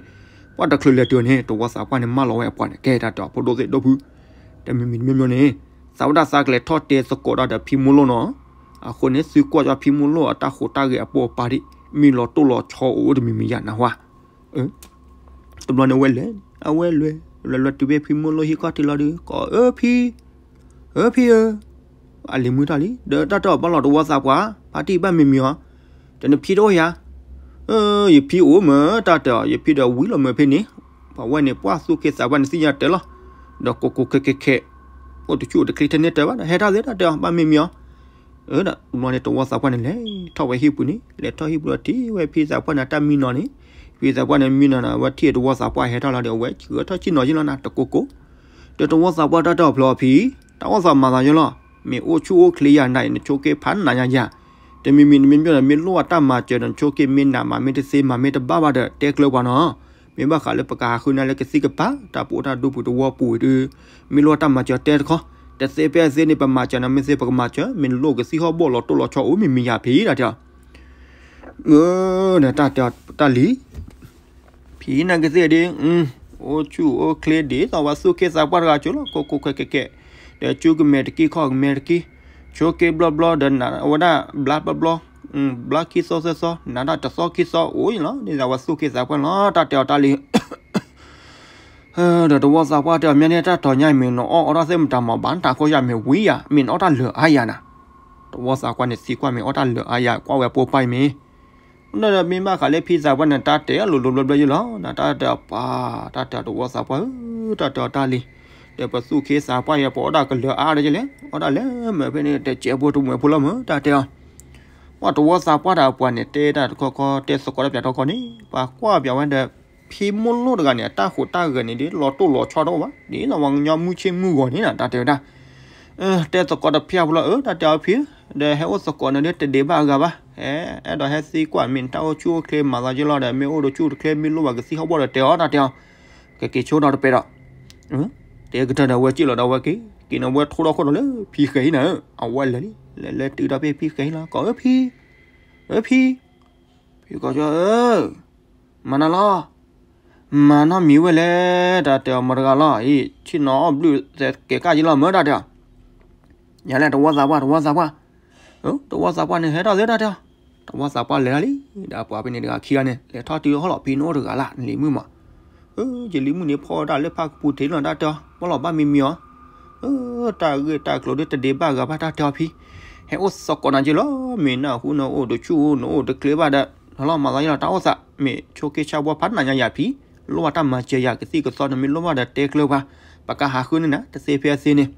ပှၤတချုးလဲၤတုၤန့ၣ် တဝီသးပှၢ်န့ၣ် မၢလီၤဝဲအပှၤန့ၣ် ကဲတၢ်တဲအီၤ ဖိဒိၣ်သ့ၣ်ဒိၣ်ဖု တမံၤမံၤတမံၤမံၤန့ၣ် သးဝဲဒၣ်သးကလဲၤထီၣ်တဲသကိးတၢ်ဒီးဖံမိၢ်လိၣ်နီၤ အဃိန့ၣ် သုကွၢ်ကၠီဖံမိၢ်လိၣ်အတၢ်ဟူးတၢ်ဂဲၤအပိာ်အပၤဒ် မ့ၢ်လီၤတိၢ်လီၤဆီအိၣ်တမံၤမံၤယၤနၢ်ဟူဧါ တဘျီန့ၣ်ဝဲလဲၤ အဝဲလဲၤ လဲၤလဲၤတုၤဖဲဖံမိၢ်လိၣ်ဟံၣ်ခီၣ်ထံးလီၤဒီး ကိးအၢဖံ အၢဖံဧၢ အလံၤမုၢ်တၢ်လံ ဒီးတၢ်တဲအီၤဘၣ်လီၤတဝီသးပှၢ် ဖါတံၢ်ဘၣ်မံၤမံၤအီၤ တနဖံတအိၣ်ယၤ ယဖံအိၣ်မ့ၢ်တၢ်တဲအီၤ ယဖံဒီးဝံၤလီၤမ့ၢ်ဖဲန့ၣ် ပှၤဝဲန့ၣ် ပှၤသူၣ်က့သးပှၢ်န့ၣ်သ့ၣ်ညါတဲလီၤ ဒီးကိးကိးခဲခဲခဲ အိၣ်တဆူၣ်အိၣ်တချ့ထဲန့ၣ်တဲဘၣ်ဒီး ဟဲထီၣ်သ့တၢ်တဲအီၤ ဘၣ်မံၤမံၤအီၤ ဒီးတဘျီန့ၣ် တဝီသးပှၢ်န့ၣ်လဲၤထီၣ်ဝဲဟံၣ်ပူၤန့ၣ် လဲၤထီၣ်ဟံၣ်ပူၤဒီးထံၣ်ဝဲဖံသးပှၢ်န့ၣ် တၢ်မံနီၤန့ၣ် ဖံသးပှၢ်န့ၣ်မံနီၤန့ၣ် အဝဲထံၣ်တဝီသးပှၢ်ဟဲထီၣ်လီၤဒီး အဝဲဆှၢထီၣ်ဆ့ၣ်နီၤယ့ၢ်လီၤနၤ တကိးကိး ဒီးတဝီသးပှၢ်တၢ်တဲအီၤဖျီအီၤဖံ တၢ်အိၣ်သးမၤသးယဲလီၤ မ့ၢ်အိၣ်ဆူၣ်အိၣ်ချ့ယၤနၤအံၤ နဆိက့ဖးနးညါယၤ တမံၤမံၤတမံၤမံၤဒီး မ့ၢ်လိၣ်အတၢ်မၤစၢၤဒီး နဆိက့မ့ၢ်နးမးမ့ၢ်တသ့မးမ့ၢ်တဘၣ်ဘၣ်ဒီး တဲကျၢပှၤနီၤ မ့ၢ်ဘၣ်ဃးလၢပကဟးဃုနၤလၢကသံၣ်ကပၤ တၢ်ပအိၣ်တၢ်ဒူပူၤတဝီပူၤအံၤဒီး မ့ၢ်လိၣ်အတၢ်မၤစၢၤတဲတခီ တသ့ဖဲအသ့န့ၣ် ပမၤစၢၤနၤမ့ၢ်သ့ ပကမၤစၢၤ မ့ၢ်နလိၣ်ကသံၣ်ဟီၣ်ဘီၣ်လီၤတိၢ်လီၤဆီအိၣ်မံၤမံၤယၤဖံ တၢ်တဲအီၤ ဒီးတၢ်တဲအီၤတၢ်လံ ဖံနၤကသ့ၣ်ဒ် အိၣ်ဆူၣ်အိၣ်ချ့ဒ်သိးပှၤသူၣ်က့သးပှၢ်တဂၤကၠိလီၤ ကိးကိးခဲခဲခဲ ဒီးကၠူကမဲာ်တက့ၢ်ခီၣ်ကမဲာ်တက့ၢ် ဆိက့ဘျီဘျီဒီး နးဝဲဒၣ်ဘျါဘျီဘျီ ဘျါခံသီသၢသီ နးတၢ်တသီခံသီအိၣ်လီၤ ဒ်သိးပှၤသူၣ်က့သးပှၢ်လီၤ တၢ်တဲအီၤတၢ်လံ ဒီးတဝီသးပှၢ်တဲအီၤ မ့ၢ်န့ၣ်တၢ်တီၤညါအံၤမ့ၢ်နအီၣ်အီတၢ်သ့ၣ်မတၤမၤဘၣ် နတၢ်ခိၣ်ယၤမ့ၢ်ဝံၤယၤ မ့ၢ်နအီၣ်တၢ်လၢာ်အါယၤနၤ တဝီသးပှၢ်န့ၣ်သံကွၢ်မ့ၢ်အီၣ်တၢ်လၢာ်အါယၤ ကွၢ်ဝဲပိာ်ပၢ်အံၤမ့ၢ် ဒီးမ့ၢ်ဘၣ်ဃးလၢဖံသးပှၢ်န့ၣ် တၢ်တဲအီၤလိၤလိၤဘျီဘျီယဲလီၤ နတၢ်တဲအီၤပၢ် တၢ်တဲအီၤတဝီသးပှၢ်ဧၢ တၢ်တဲအီၤတၢ်လံ ဒီးပသူၣ်က့သးပှၢ်ယဲ ပအီၣ်တၢ်ကလၢာ်အါဒီးယဲလဲၣ် အီၣ်တၢ်လၢမ့ၢ်ဖဲန့ၣ် တစဲးဖိတမှဲၤဖိလီၤမ့ၢ် တၢ်တဲအီၤ ပှၤတဝီသးပှၢ်တၢ်အပှၤန့ၣ် တဲတၢ်တခီခီ တဲသကိးတၢ်ပၠးတခီန့ၣ် ပှၤကွၢ်ပၠးဝဲဒီး ဖံမိၢ်လိၣ်တဂၤန့ၣ် အတၢ်ဟူးတၢ်ဂဲၤန့ၣ် ဒ်လီၤတိၢ်လီၤဆီတအိၣ်ဘၣ် ဒ်သိးပှၤကညီမုၢ်ဆ့ၣ်မုၢ်ဂီၤန့ၣ်နၤ တၢ်တဲဝဲဒၣ် တဲသကိးတဖၠၣ်ဖိလီၤ အၢ တၢ်တဲအီၤဖံ ဒီးဟဲအိၣ်သကိးန့ၣ်ဒ်တဒ့ဘၣ်အဂၤဘၣ် ဟဲ အဲၣ်ဒိးဟဲသံကွၢ် မ့ၢ်နတၢ်အိၣ်ဆူၣ်အိၣ်ချ့မၤသးယဲလီၤဒီး မ့ၢ်အိၣ်တဆူၣ်တချ့ မ့ၢ်လိၣ်ဘၣ်ကသံၣ်ဟီၣ်ဘီၣ်ဒီးတဲအီၤ တၢ်တဲအီၤ ကက့ၤဆိဒီးတပဲဒီး တဲကတၢၢ်ဒီးအဝဲစံၣ်လီၤဒီးအဝဲက့ၤ က့ၤန့ၣ်ဝဲထိထီၣ်ခိၣ်ဒီးလၢဖံဃဲၤဟံၣ်နၤ အဝဲလဲၤလံ လဲၤလဲၤတုၤဒီးဖဲဖံဃဲၤဟံၣ်လီၤ ကိးအၢဖံ အၢဖံ ဖံကီၢ်ကၠီဧၢ မၤနၤလီၤ မၤနီတမံၤဝဲလဲၣ် တၢ်တဲအီၤမတၤတဂၤလီၤ အံၤ ဆ့ၣ်နီၤအီၣ်ဘျုးသဲးကဲးကၢ်ယလီၤမၢ် တၢ်တဲအီၤ ယၤလဲၣ် တဝီသးပှၢ် တဝီသးပှၢ် တဝီသးပှၢ်န့ၣ် ဟဲထီၣ်သ့ တၢ်တဲအီၤ တဝီသးပှၢ်လဲၤတၢ်လံ ဒီးပှၤဖဲန့ၣ်တဂၤခံဂၤန့ၣ် လဲၤထီၣ်တုၤဟီၣ်လီၤ ဖံနအိၣ်တဂၤလၢ် နလံၤမုၣ်မး ယလံၤမုၣ်န့ၣ်ဖီၣ်ဒၣ်လၢဖၣ်ကပူၤထံးလီၤ တၢ်တဲအီၤ ပီၣ်လီၤဘၣ်မံၤမံၤအီၤ တၢ်ဂ့ၢ်တၢ်ကျိၤဒ်တဒ့ဘၣ်ဂၤဘၣ် တၢ်တဲအီၤဖံ ဟဲအိၣ်သကိးနၤက့လီၤ မ့ၢ်နၢ်ဟူနအိၣ်တဆူၣ် နအိၣ်တချ့ဘၣ်ဒီး ဟီၣ်လီၤမၤသးယလီၤ တၢ်အိၣ်သး မ့ၢ်ဆိက့ဆါဘှီဖးနးညါယၤဖံ လိၣ်ဘၣ်တၢ်မၤစၢၤယၤကသံၣ်ကသီ နမ့ၢ်လိၣ်ဘၣ်ဒီးတဲကျၢၤပှၤ ပကဟးဃုန့ၢ်နၤ တသ့ဖဲအသ့န့ၣ်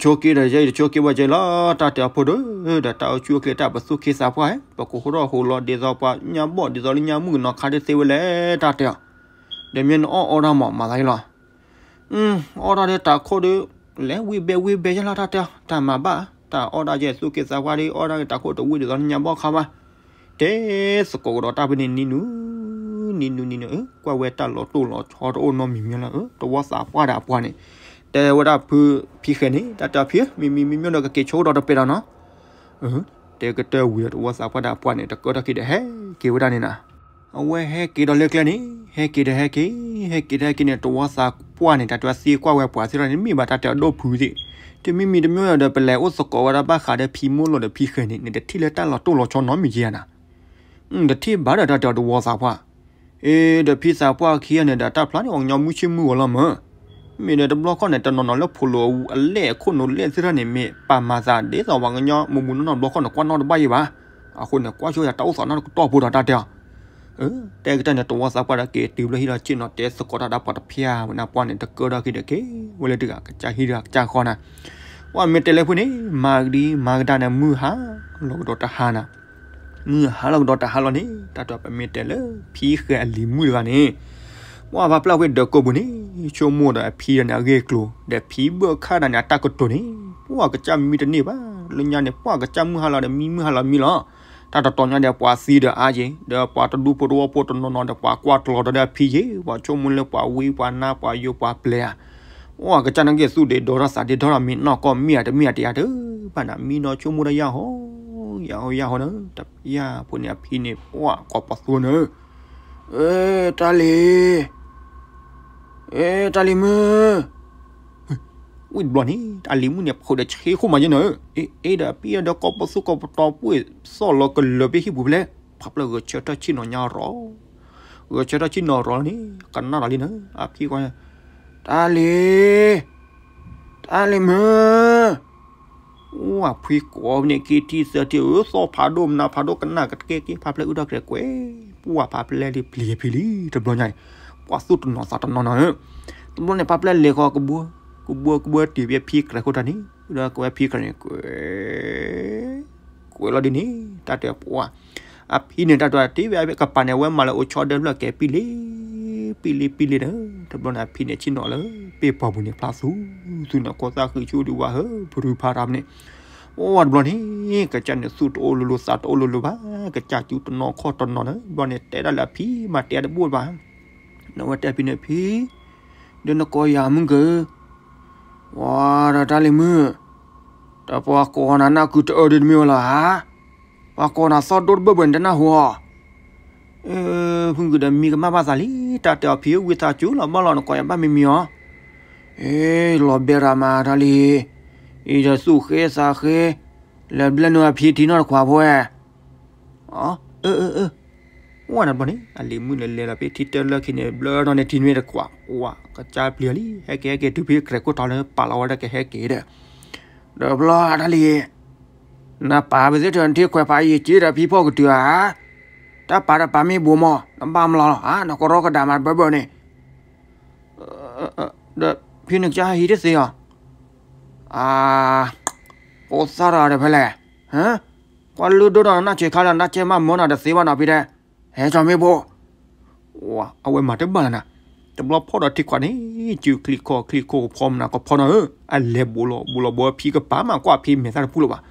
ဆိက့ဒီးယဲအံၤ တဆိက့ဘၣ်ကဲလီၤ တၢ်တဲအီၤဖိဒိၣ် ဒီးတၢ်အိၣ်ဆူၣ်အိၣ်ချ့တၢ်ပသူၣ်က့သးပှၢ် ပကဟူထီၣ်ဟူးလီၤဒ်သိးပှၤညါဘီၣ် ဒ်သိးလၢညါမုၣ်ကနီၤခါဒ်သ့ဝဲလဲၣ် တၢ်တဲအီၤ ဒီးမ့ၢ်နအီၣ်အီတၢ်မး မၤသးယလီၤ အီၣ်တၢ်ဒီးတၢ်ခိၣ်ဒီး လဲၤဝံၣ်ဘဲဝံၣ်ဘဲယလီၤ တၢ်တဲအီၤ တၢ်မၤဘၣ် တၢ်အီၣ်ဒၣ်ယဲသူၣ်က့သးပှၢ်ဒီး အီၣ်ဒၣ်တၢ်ခိၣ်တဝံၣ်ဒ်သိးလၢညါဘီၣ်ခါဘၣ် တဲသကိးကဒီးတၢ်ဖဲန့ၣ်နံၤနုၤ နံၤနုၤနံၤနုၤ ကွၢ်ဝဲတၢ်လီၤတိၢ်လီၤဆီတအိၣ်နီတမံၤမံၤလီၤ. တဝီသးပှၢ်ဒီးအပှၤန့ၣ် တဲဝဲဒၣ်ဖုဖံဃဲန့ၣ် တၢ်တဲအီၤ ဖံဧၢ မ့မ့ၢ်မ့မ့ၢ်ဒီးကက့ၤဆိကတီၢ်တပဲာ်ဒီးနီၤ. တဲကတၢၢ်ဝံၤဒီး တဝီသးပှၢ်ဒီးအပှၤန့ၣ် တကၢထီၣ်က့ၤဒီးဟဲက့ၤဝဲဒၣ်န့ၣ်နီၤ. အဝဲဟဲက့ၤဒီးလၢကျဲန့ၣ် ဟဲက့ၤဒီးဟဲက့ၤ ဟဲက့ၤဒီးဟဲက့ၤန့ၣ် တဝီသးပှၢ်န့ၣ် တၢ်တဲသံကွၢ်ဝဲပှၤသ့ၣ်တဖၣ်န့ၣ် မ့ၢ်ဘၣ်တၢ်တဲအဒိၣ်ဖုးသ့ၣ်, တမံၤမံၤတမံၤဒီး ပလဲၤအိၣ်သကိးဝဲဒၣ်ဘၣ်ဃးဒီးဖံမိၢ်လိာ်ဒီးဖံဃဲန့ၣ် နတထံၣ်လၢတၢ်လီၤတိၢ်လီၤဆီနီတမံၤဧါနီၤ. တထံၣ်ဘၣ်ဒီးတၢ်တဲအီၤ တဝီသးပှၢ် အ့ ဒီးဖံသးပှၢ်ခံဂၤန့ၣ်ဒီး တၢ်ဖျါန့ၣ် ပှၤကညီမုၢ်ဆ့ၣ်မုၢ်ဂီၤလီၤမၢ်. မ့ၢ်ဒီးတဘျီခီၣ်န့ၣ် တနီၤနီၤလၢဖိလိာ်အလဲၢ်အခိၣ်နူာ်လဲၢ်သ့ၣ်တဖၣ်န့ၣ် မ့ၢ်ပာ်မၤသးဒ်သိး ပှၤကညီမုၢ်မုၢ်နီၢ်နီၢ်တဘျီခီၣ်န့ၣ် ကွၢ်နီၣ်တဘၣ်ယံၤဘၣ်. အဃိန့ၣ် ကွၢ်ဆိယၤတၢ်အိၣ်သးနီတကတီၢ်ဖိဒီးတၢ်တဲအီၤ တဲကတၢၢ်န့ၣ် တဝီသးပှၢ်ဒီးက့ၤတုၤဘျီဟံၣ်လီၤဆ့ၣ်နီၤ တဲသကိးတၢ်ဒီးပှၤတဖၣ်ဝဲန့ၣ် ပှၢ်န့ၣ် တကၢထီၣ်က့ၤဒီးက့ၤဝဲလၢတဂၤကစၢ်ဟံၣ်တဂၤကစၢ်ဃီနီၤ. ပှၢ်မ့ၢ်တဲလၢဖုန့ၣ် မၤကဒံမၤကဒါန့ၣ် မုၢ်ဟါလီၤကဒီးတဟါနီၤ. မုၢ်ဟါလီၤကဒီးတဟါလီၤန့ၣ် တၢ်တဲပမ့ၢ်တဲလၢ ဖံဃဲအလံၤမုၣ်တဂၤန့ၣ် ပှၢ်ဖးဖျါဝဲဒၢးကိာ်ပူၤန့ၣ် ဆိကမိၣ်ဒီးအဖံဒီးန့ၣ် အဂ့ၢ်အကျိၤ ဒီးဖံဘၢၣ်ခၣ်ဒီးန့ၣ် အတၢ်ကတိၤန့ၣ် ပှၢ်ကစၢ်မံတန့ၢ်ဘၣ်. လၢညါန့ၣ် ပှၢ်ကစၢ်မုၢ်ဟါလီၤဒီးမံ မုၢ်ဟါလီၤမံလီၤ. တၢ်တတီၤညါဒီး ပှၤသံဒီးအါက့ၤ ဒီးပှၤတဒူဖိတဝီဖိတနီၤနီၤဒီး ပှၤကွၢ်ကျီၤဒီးအဖံက့ၤ ပှၤဆိကမိၣ်လၢပှၤဝံပှၤနါပှၤယိၤပှၤပျဲၤဧါ. ပှၢ်ကစၢ်န့ၣ်က့ၤသူၣ်ဒံးဒီထီၣ်သးဒံးထီၣ်ဒီး မ့ၢ်နီၢ်ကီၢ်မ့ၢ်ဧါတမ့ၢ်ဧါတယၤတဘၣ်နၤ မံနီၤဆိကမိၣ်တၢ်ယၢ်ဟီ ယၢ်ဟီယၢ်ဟီန့ၣ် တပျၢ်ဖိန့ၣ်အဖံန့ၣ် ပှၢ်ကိးပသူန့ၣ် အ့ တၢ်လံၤ အ့ တၢ်လံၤမုၣ် ဝံၤတဘျီန့ၣ် တၢ်လံၤမုၣ်န့ၣ် ဖုးဒီးဆ့ခိၣ်မးယဲနီၤ အ့ အ့ဒီးပံဒီး ကိးပသူကိးပတီၤပှ့ၤ သီၣ်လီၤကလၢၤဖဲဟံၣ်ပူၤဖဲလဲၣ် ဖးဖျါဂဲၤဆၢထၢၣ်ဆ့ၣ်နီၤညါရီၤ ဂဲၤဆၢထၢၣ်ဆ့ၣ်နီၤရီၤန့ၣ် ကနၣ်ဒီးလံန့ၣ် အဖံကွၢ် တၢ်လံၤ တၢ်လံၤမုၣ် အိၣ်အဖံကိးန့ၣ် ခံထံၣ်သၢထံၣ် အၢ သီၣ်ဖးဒိၣ်မနုၤဖးဒိၣ် ကနၣ်ကတကဲက့ၤ ဖးဖျါအုၣ်ထီၣ်ကရဲၤကွဲး ပှၢ်ဖးဖျါလံဖျံးဖံလံ တဘျီညါအံၤ ပှၢ်သူၣ်တနီၤသးတနီၤနီၤဧၢ တဘျီန့ၣ် ဖးဖျါလဲၤဃီၤကဘှၢ ကဘှၢကဘှၢတုၤဖဲဖံကြဲးခိၣ်တၢ်န့ၣ် ဒီးကဝဲဖံကြဲးန့ၣ် ကွဲး ကွဲးလီၤဒ်န့ၣ် တၢ်တဲပှၢ် အဖံန့ၣ် တၢ်တဲတ့ၢ်ဝဲကပၤန့ၣ် အဝဲမၤလၢအိၣ်ဆီဒၢဖျၢၣ်ကဲ ပံလံ ပံလံ ပံလံဒီး တဘျီန့ၣ် အဖံန့ၣ်ဆ့ၣ်နီၤလၢ ပ့ၢ်ပီၤပူၤန့ၣ် ဖျါသူသူန့ၣ် ကိးသၣ်ဃံးဆူဒုးဝါဟၢ ဖရူဖးရၤမန့ၣ် အိၣ်ဝဲတဘျီန့ၣ် ကစၢ်န့ၣ်သူၣ်တအိၣ်လိၤလိၤ သးတအိၣ်လိၤလိၤဘၣ် ကစၢ်စူတနီၤခီၣ်တနီၤန့ၣ် တဘျီန့ၣ် တဲဒၣ်လၢအဖံမၤတဲတဘၣ်ဘၣ် နဝဲတဲဖံန့ၣ်ဖံ ဒီးနကိးယၤမုၢ်က့ၤ ပှၤဒီးတၢ်လံၤမုၣ် တၢ်ပှၤကိးနၤနၢ်ကုတအၢဒ်တမ့ၢ်ဝဲလီၤဧါ ပှၤကိးနၤသီၣ်ဒိၣ်တဘၢၣ်ဘၢၣ်န့ၣ်တနၢ်ဟူဧါ ဖုဂုၤဒီးမံကမၣ်ဘၣ်သးလံ တၢ်တဲအီၤဖံဧၢ ဝံသးစူၤလီၤဘၣ်လီၤ နကိးယၤဘၣ်မံမံၤဧါ အ့ လီၤဘဲရၤမးတၢ်လံၤ အံၤဒီးသူၣ်ဃ့သးဃ့ လဲၤဘျဲၣ်နုာ်အဖံထံနီၢ်တခွးဖိဝဲ အၢ အၢ အၢ ဝဲန့ၣ်ဘျီန့ၣ် အလံၤမုၣ်န့ၣ်လဲၤလီၤဖဲထံတၢလၢခံန့ၣ် ဘျၢထီၣ်န့ၢ်ထံနွံတခွး ဝဲကစၢ်ပျံၤလံ ဟဲက့ၤဟဲက့ၤတုၤဖဲကြဲးခိၣ်တီၤလၢပာ်လီၤဝဲဒၣ်ကဟဲက့ၤဒီး ဒီးဘျီတၢ်လံၤ နပာ်ပသ့ၣ်ထီၣ်နထံခွဲးဖးယံာ်က့ၤဒီးဖံဖီၣ်ကတုၤဧါ တၢ်ပာ်ဒီးပာ်မ့ၢ်ဘိးမး နဘၣ်မလီၤလီၤဧါ နကရီကဒါမးတဘၢဘၢန့ၣ် ဒီးဖံန့ၣ်ကစၢ်ဟံးတသ့ဧါ အါ ကိးသၣ်တဂၤဒီးဖဲလဲၣ် ကွၢ်လုၢ်ဒိၣ်ဒီးနနၢ်ဆံးခါဒီး နတၢ်ကဲမးမၢနၤတသ့ဘၣ်နီၤဖံတဲ ဟဲကၠီမ့ၢ်ဘိ အဝဲမၤတဘၣ်လၢၤနၤ တဘျီဖီၣ်ဒီးထံခွးန့ၣ် စုချံခီၣ်ချံခိၣ်ကဖီမနၤကဖီနီၤဧၢ အလဲၤဘူးလီၤဘူးလီၤဘူးဖံကပၤမးကွၢ်ဖံမဲာ်သၣ်တဖုလၢၤဘၣ်